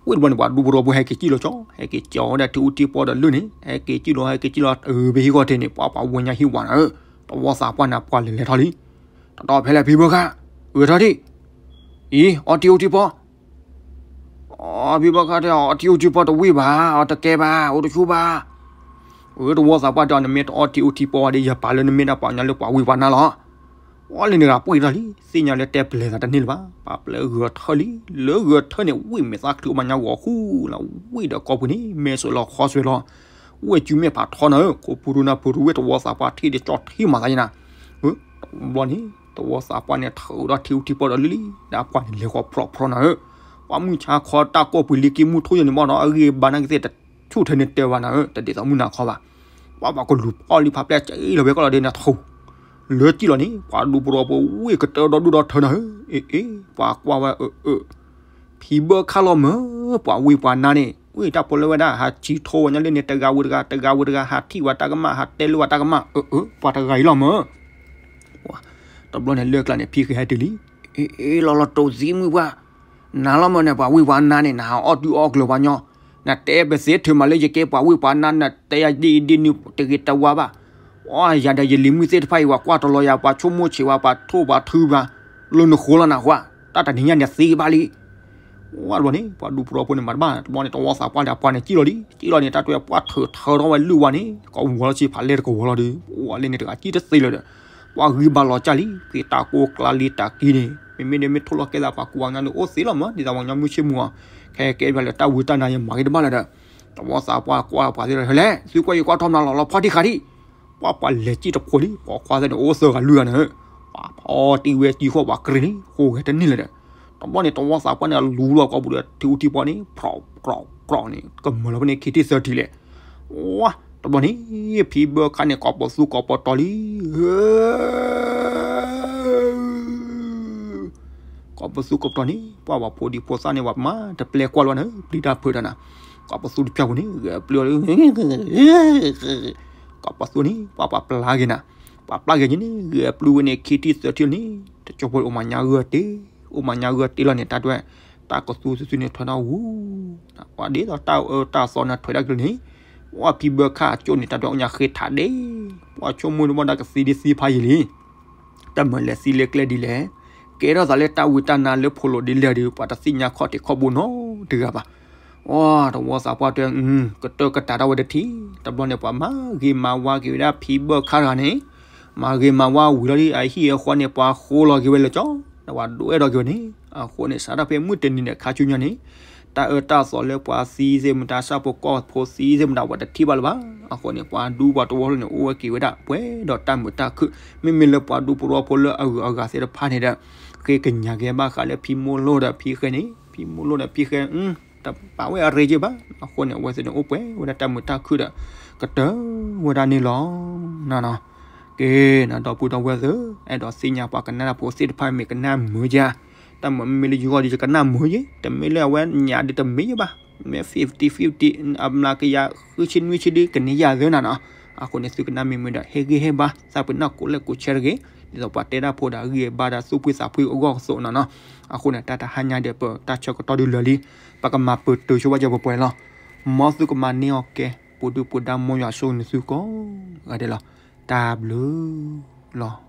ဝံၤတဘျီန့ၣ် ပှၤဒူပရီဖိဟဲက့ၤကံၣ်လီၤကၠီ ဟဲက့ၤကၠီဝဲဒၣ်ထံအူထံပီၢ်ဒီးလၢန့ၣ် ဟဲက့ၤကံၣ်လီၤ ဟဲက့ၤကံၣ်လီၤ အဂ့ၤဖဲဟံၣ်ဃီထံးန့ၣ် ပှၤပှၤဝဲညါဟံၣ်ဝၤနၤဧၢ, တဝီသးပှၢ်န့ၣ် ပှၤလဲၤလဲၤထီၣ်လံ, တတီၤဖဲလဲၣ်ဖံဘၢၣ်ခၣ်, ဂဲၤထီၣ်ဒံး, အံၤ အီထံအူထံပီၢ် အီ ဖံဘၢၣ်ခၣ်တဲ အီထံအူထံပီၢ်တဝံၣ်ဘၣ် အီတကဲဘၣ် အိၣ်တဆူၣ်ဘၣ်, အၢ တဝီသးပှၢ်တဲအီၤ နမ့ၢ်တအီထံအူထံပီၢ်ဝဲဒီး ယပာ်လၢနမ့ၢ်ဒၣ်ပှၤကညီလၢပှၤဝံပှၤနါလီၤ, အီလၢန့ၣ်ဂၤပှ့ၤထီၣ်လံ သ့ၣ်ညါလၢတဲပျဲၤသးတန့ၢ်လၢၤဘၣ်, ပာ်ပျဲၤဂဲၤထၢၣ်လံ, လၢဂဲၤထၢၣ်န့ၣ် ဝံၣ်မဲာ်သၣ်ချံအိၣ်မးညါဂီၤဃူလီၤ, ဝံၣ်ဒီးကီၢ်ပူၤန့ၣ် မဲာ်စွဲးလီၤခီစွဲးလီၤ, ဝဲၢ်စုမဲာ်ဖးထီနၤဧၢ, ခိၣ်ဖူရူနၢ်ဖူရူဝ့ၢ်တဝီသးပှၢ်ထံၣ်ဒီးကၠီထံၣ်မၤသးယနၤ တဘျီန့ၣ် တဝီသးပှၢ်န့ၣ် ထုးဒီးထံအူထံပီၢ်ဒီးလံလံ ဒီးအပှၢ်န့ၣ်လဲၤဃီၤဖြီဖြီနၤဧၢ, ပှၤမုၢ်ဆါခီတၢ်ကိၢ်ပှ့ၤလံက့မူထိၣ်ယိာ်န့ၣ်ဘၣ်ဒီး အဂံၢ်ဘါနာ်က့သ့ၣ်တဆူၣ်ထဲန့ၣ်တဲဘၣ်နၤဧၢ, တဒ်သိးမုၢ်နၤခီဘၣ်, ပှၤပှၤကလူၤဖီၣ်လံဖးပျဲၢ်ကံလီၤဝဲကီၢ်လီၤဒ်န့ၣ်ထူ, လၢကံလီၤန့ၣ် ပှၤဒူပရီဖိဝ့ၢ်ကတၢၢ်ဒီဒူၣ်ဒီထၢနၤဧၢ, အ့ အ့ ပှၤကွၢ်ဝဲအၢ အၢ ဖံဘၢၣ်ခၣ်လီၤမၢ်, ပှၤဝံပှၤနါန့ၣ် ဝံၣ်တၢ်ဖိလၢဝဲဒၣ် ဟးဆံထိဝဲညါလၢန့ၣ် တဂၤဝံၤတဂၤ တဂၤဝံၤတဂၤ ဟးထံၣ်ဝဲတၢ်ကမၣ် ဟးတဲလိာ်ဝဲတၢ်ကမၣ် အၢ အၢ ပှၤတဂၤအံၤလီၤမၢ်, တဘျီန့ၣ်လၢကျါန့ၣ် ဖံဃဲဟဲတုၤလံ, အ့ အ့ လီၤလီၤတိာ်သံမုၢ်ပှၢ်, နၤလီၤမၢ်န့ၣ် ပှၤဝံပှၤနါန့ၣ် နဟးအီၣ်တူၢ်အီၣ်ကျၢၤပှၤညီ, နတဲပသ့ထုးမးလၢယကဲပှၤဝံပှၤနါ နတဲယၤဒ်အံၤဒ်နုၤတဂ့ၤတဝါဘၣ်, ယၤဒီးယလံၤမုၣ်သ့ၣ်တဖၣ်အံၤ ပှၤကွၢ်တလီၤယၤ ပှၤဆိကမိၣ်ဆံးဝဲ ပှၤထိၣ်ပှၤထုပှၤ လၢနဃိလီၤနၢ်ဟူဧါ, တၢ်တနံၤညါန့ၣ်သ့ဘၣ်လံ. ဝဲတဘျီန့ၣ် ပှၤဒူဖိသဝီဖိန့ၣ် မၤတဘၣ် တဘျီန့ၣ် သဝီသးပှၢ်ဒီးပှၤန့ၣ်စံၣ်လီၤလံ, စံၣ်လီၤန့ၣ် တၢ်တဲပှၤထုးထၢထီၣ်ဝဲလုၢ်ဝါန့ၣ် ကဝီၤလီၤဆံဖးလဲၢ်တကဝီၤလီၤဒီး ပှၤလဲၣ်န့ၣ်တဂၤစံၣ်တသ့လၢၤဒီး ပှၤဂံၢ်ဘါလီၤကၢ်လံ ဖံးတၢ်ကိးကျါလံတၢ်ကံန့ၣ် မ့မ့ၢ်ဒ်မ့ၢ်ထိၣ်လီၤကဲသးပှၤကူပှၤကညီန့ၣ် အိၣ်သ့လီၤမး ဒ်သိးပှၤကညီမုၢ်ဆ့ၣ်မူၤအီၤ ခဲကဲဘၣ်လၢတၢ်ဝံတၢ်နါယမၤဂ့ၤတဘၣ်လၢၤဒီး သဝီသးပှၢ်ကွၢ်ပှၤသ့ၣ်လီၤ ဟဲလဲၣ် သုကွၢ်ယကွၢ်ထီၣ်မနုၤလီၤ လီၤဖီၣ်ထံခးထံၣ် ပှၤပှၤလဲၤစံၣ်တဖိလံ ပိာ်ခွါသ့ၣ်န့ၣ် အိၣ်သၢဂၤလွံၢ်ဂၤန့ၣ် ပှၤဖီၣ်တံၢ်ဝဲတံၢ်ဃီၣ်ပှၤကရံၣ်လံ ဃိဂဲၤတန့ၢ်လၢၤဒီး တဘျီန့ၣ် သဝီသးပှၢ်န့ၣ် လူလီၤကိာ်ပူၤဒီး ထံအူထံပီန့ၣ် ဖြီၣ်ကြီကြီန့ၣ် ကမၤလီၤဖဲန့ၣ်ခံထံၣ်သၢထံၣ်လဲၣ်. ဝါ တဘျီန့ၣ် ဖံဘၢခါန့ၣ် ကိးပသူကိးပတီၤလံ ကိးပသူကိးပတီၤန့ၣ် ပှၤပှၤဖိဒံဖိသၣ်န့ၣ် ပှၤမၤတပျဲကွၢ်လီၤန့ၣ် ပျံၤတၢ်ဖုးတၢ်နၤ ကိးပသူတပျၢ်ပူၤန့ၣ် ဂဲၤပျုၢ်လီၤ ကိးပသူန့ၣ် ပှၤပှၤပျၢ်ဂ့ၤနၤ ပှၤပျၢ်ဂ့ၤက့ၤန့ၣ် ဂဲၤပျုၢ်ဝဲန့ၣ် ခံထံၣ်သၢထံၣ်န့ၣ် တကၠိဖိအိၣ်မၤညါဂၢၢ်တ့ၢ် အိၣ်မၤညါဂၢၢ်တ့ၢ်လီၤန့ၣ် တၢ်ဒွဲၣ် တၢ်ကသူစုစုန့ၣ်ထွဲထီၣ်ဝူ ပှၤဒ်သိးတၢ်အၢတၢ်သီန့ၣ်ထွဲဒၣ်ကလုာ်န့ၣ် ပှၤဖံဘၢခါအကၠိန့ၣ် တၢ်ဒွဲၣ်အိၣ်ညါဃ့ထးဒ့ ပှၤဆိကမိၣ်တဘၣ်ဒီးကသံဒ်သံဖးယံာ်လံ တၢ်မၤလဲၤသံလၢကျဲဒ်လဲၣ် ကဲထီၣ်သးလၢတၢ်ဝံတၢ်နါလၢဖိလိၤဒ်လဲၣ်ဒီး ပှၤတသ့ၣ်ညါခီၣ်ထံးခီၣ်ဘိနီတဂၤဘၣ်. အိ သဝီသးပှၢ်တဲ ကတၢၢ်ကတၢၢ်တၢ်ဝဲတထံၣ် တဘျီန့ၣ် ပှၤမၤဂ့ၤမၤဝါက့ၤဝဲဒၣ်ဖံဘၢခါတဂၤန့ၣ် မၤဂ့ၤမၤဝါဝံၤလီၤဒီး အဟံၣ်အဃီန့ၣ် ပှၤဃိလီၤက့ၤဝဲလၢကၠီ ဒီးပှၤဒိၣ်အဲၣ်ဒိးက့ၤဝဲန့ၣ် အဃိန့ၣ် စးထီၣ်ဖဲမုၢ်တနံၤန့ၣ် ခါဆူညါန့ၣ် တၢ်အၢတၢ်သီလၢပှၤသံသ့ၣ်မတၤ ဆၣ်ဖိကီၢ်ဖိသံသ့ၣ်မတၤ ပှၤတထံၣ်ဘၣ်လၢၤဘၣ်. အဃိန့ၣ် ပှၤဒူပှၤသဝီဖိန့ၣ် အိၣ်ဝဲက့ၤဝဲဒၣ် ပှဲၤဒီးတၢ်မုာ်တၢ်ခုၣ် မ့မ့ၢ်လၢပှၤဒူဖိသဝီဖိလၢအဂုၤအဂၤသ့ၣ်တဖၣ်န့ၣ်ဒီး ဃ့ကညးက့ၤဘၣ်ဃးလၢဖံမိၢ်လိၣ်ဒီးဖံဃဲန့ၣ် ဖံမိၢ်လိၣ်ဒီးဖံဃဲ တပာ်ဝဲအရ့က့ၤဘၣ်. အဃိန့ၣ် အဝဲသ့ၣ်န့ၣ် အိၣ်ပှဲၤဝဲဒၣ်တၢ်မုာ်တၢ်ခုၣ်ဒီး ကတၢၢ်ဝဲဒၣ်န့ၣ်လီၤ. က့ၤ နဒီပုၢ်ဒီဝဲၢ်သ့ၣ် အဲၣ်ဒိးသ့ၣ်ညါပှၤကနၣ်တၢ်ဖိသ့ၣ်တဖၣ်မ့ၢ်ကနၣ်မုာ်ဧါ, တၢ်မၤမ့မ့ၢ်လၢယဂီၢ်ဒီး ယကနၣ်မုာ်ယ့ တမ့ၢ်လၢအဝဲညါဒီးတမ့ၢ်ယ့ဘၣ်, မ့ၢ် fifty fifty အမျးကယၤဃုဆံနွံဆံဒုကန့ၢ်ယၤသ့နၤနီၤ. အဃိန့ၣ် သုကနၣ်မ့ၢ်မုာ်ဒီး ဟ့ၣ်ဂံၢ်ဟ့ၣ်ဘါ သးပ့ၤနီၣ်ကိးလဲၣ်ကိးဆဲတဂ့ၤ, ဒ်သိးပှၤတဲတၢ်ဖိဒီးအဂံၢ်အဘါဒီးသူၣ်ဖှံသးဖှံအဂီၢ်ကသိးနၤနီၤ. အဃိန့ၣ် တၢ်တဟါညါဒီး ပတၢ်ဆၢကတီၢ်ဒုးလၢာ်လံ, ပကမၤပတုာ်ဆိဝဲက့ၤပှဲၤပှဲၤလီၤ. မ်သုကမၤန့ၢ်အီၤကဲ ပူၤဒုၣ်ပူၤဒါ မ်ယွၤဆိၣ်ဂ့ၤနသုကိးဂၤဒဲးလီၤ. တၢ်ဘျုးလီၤ.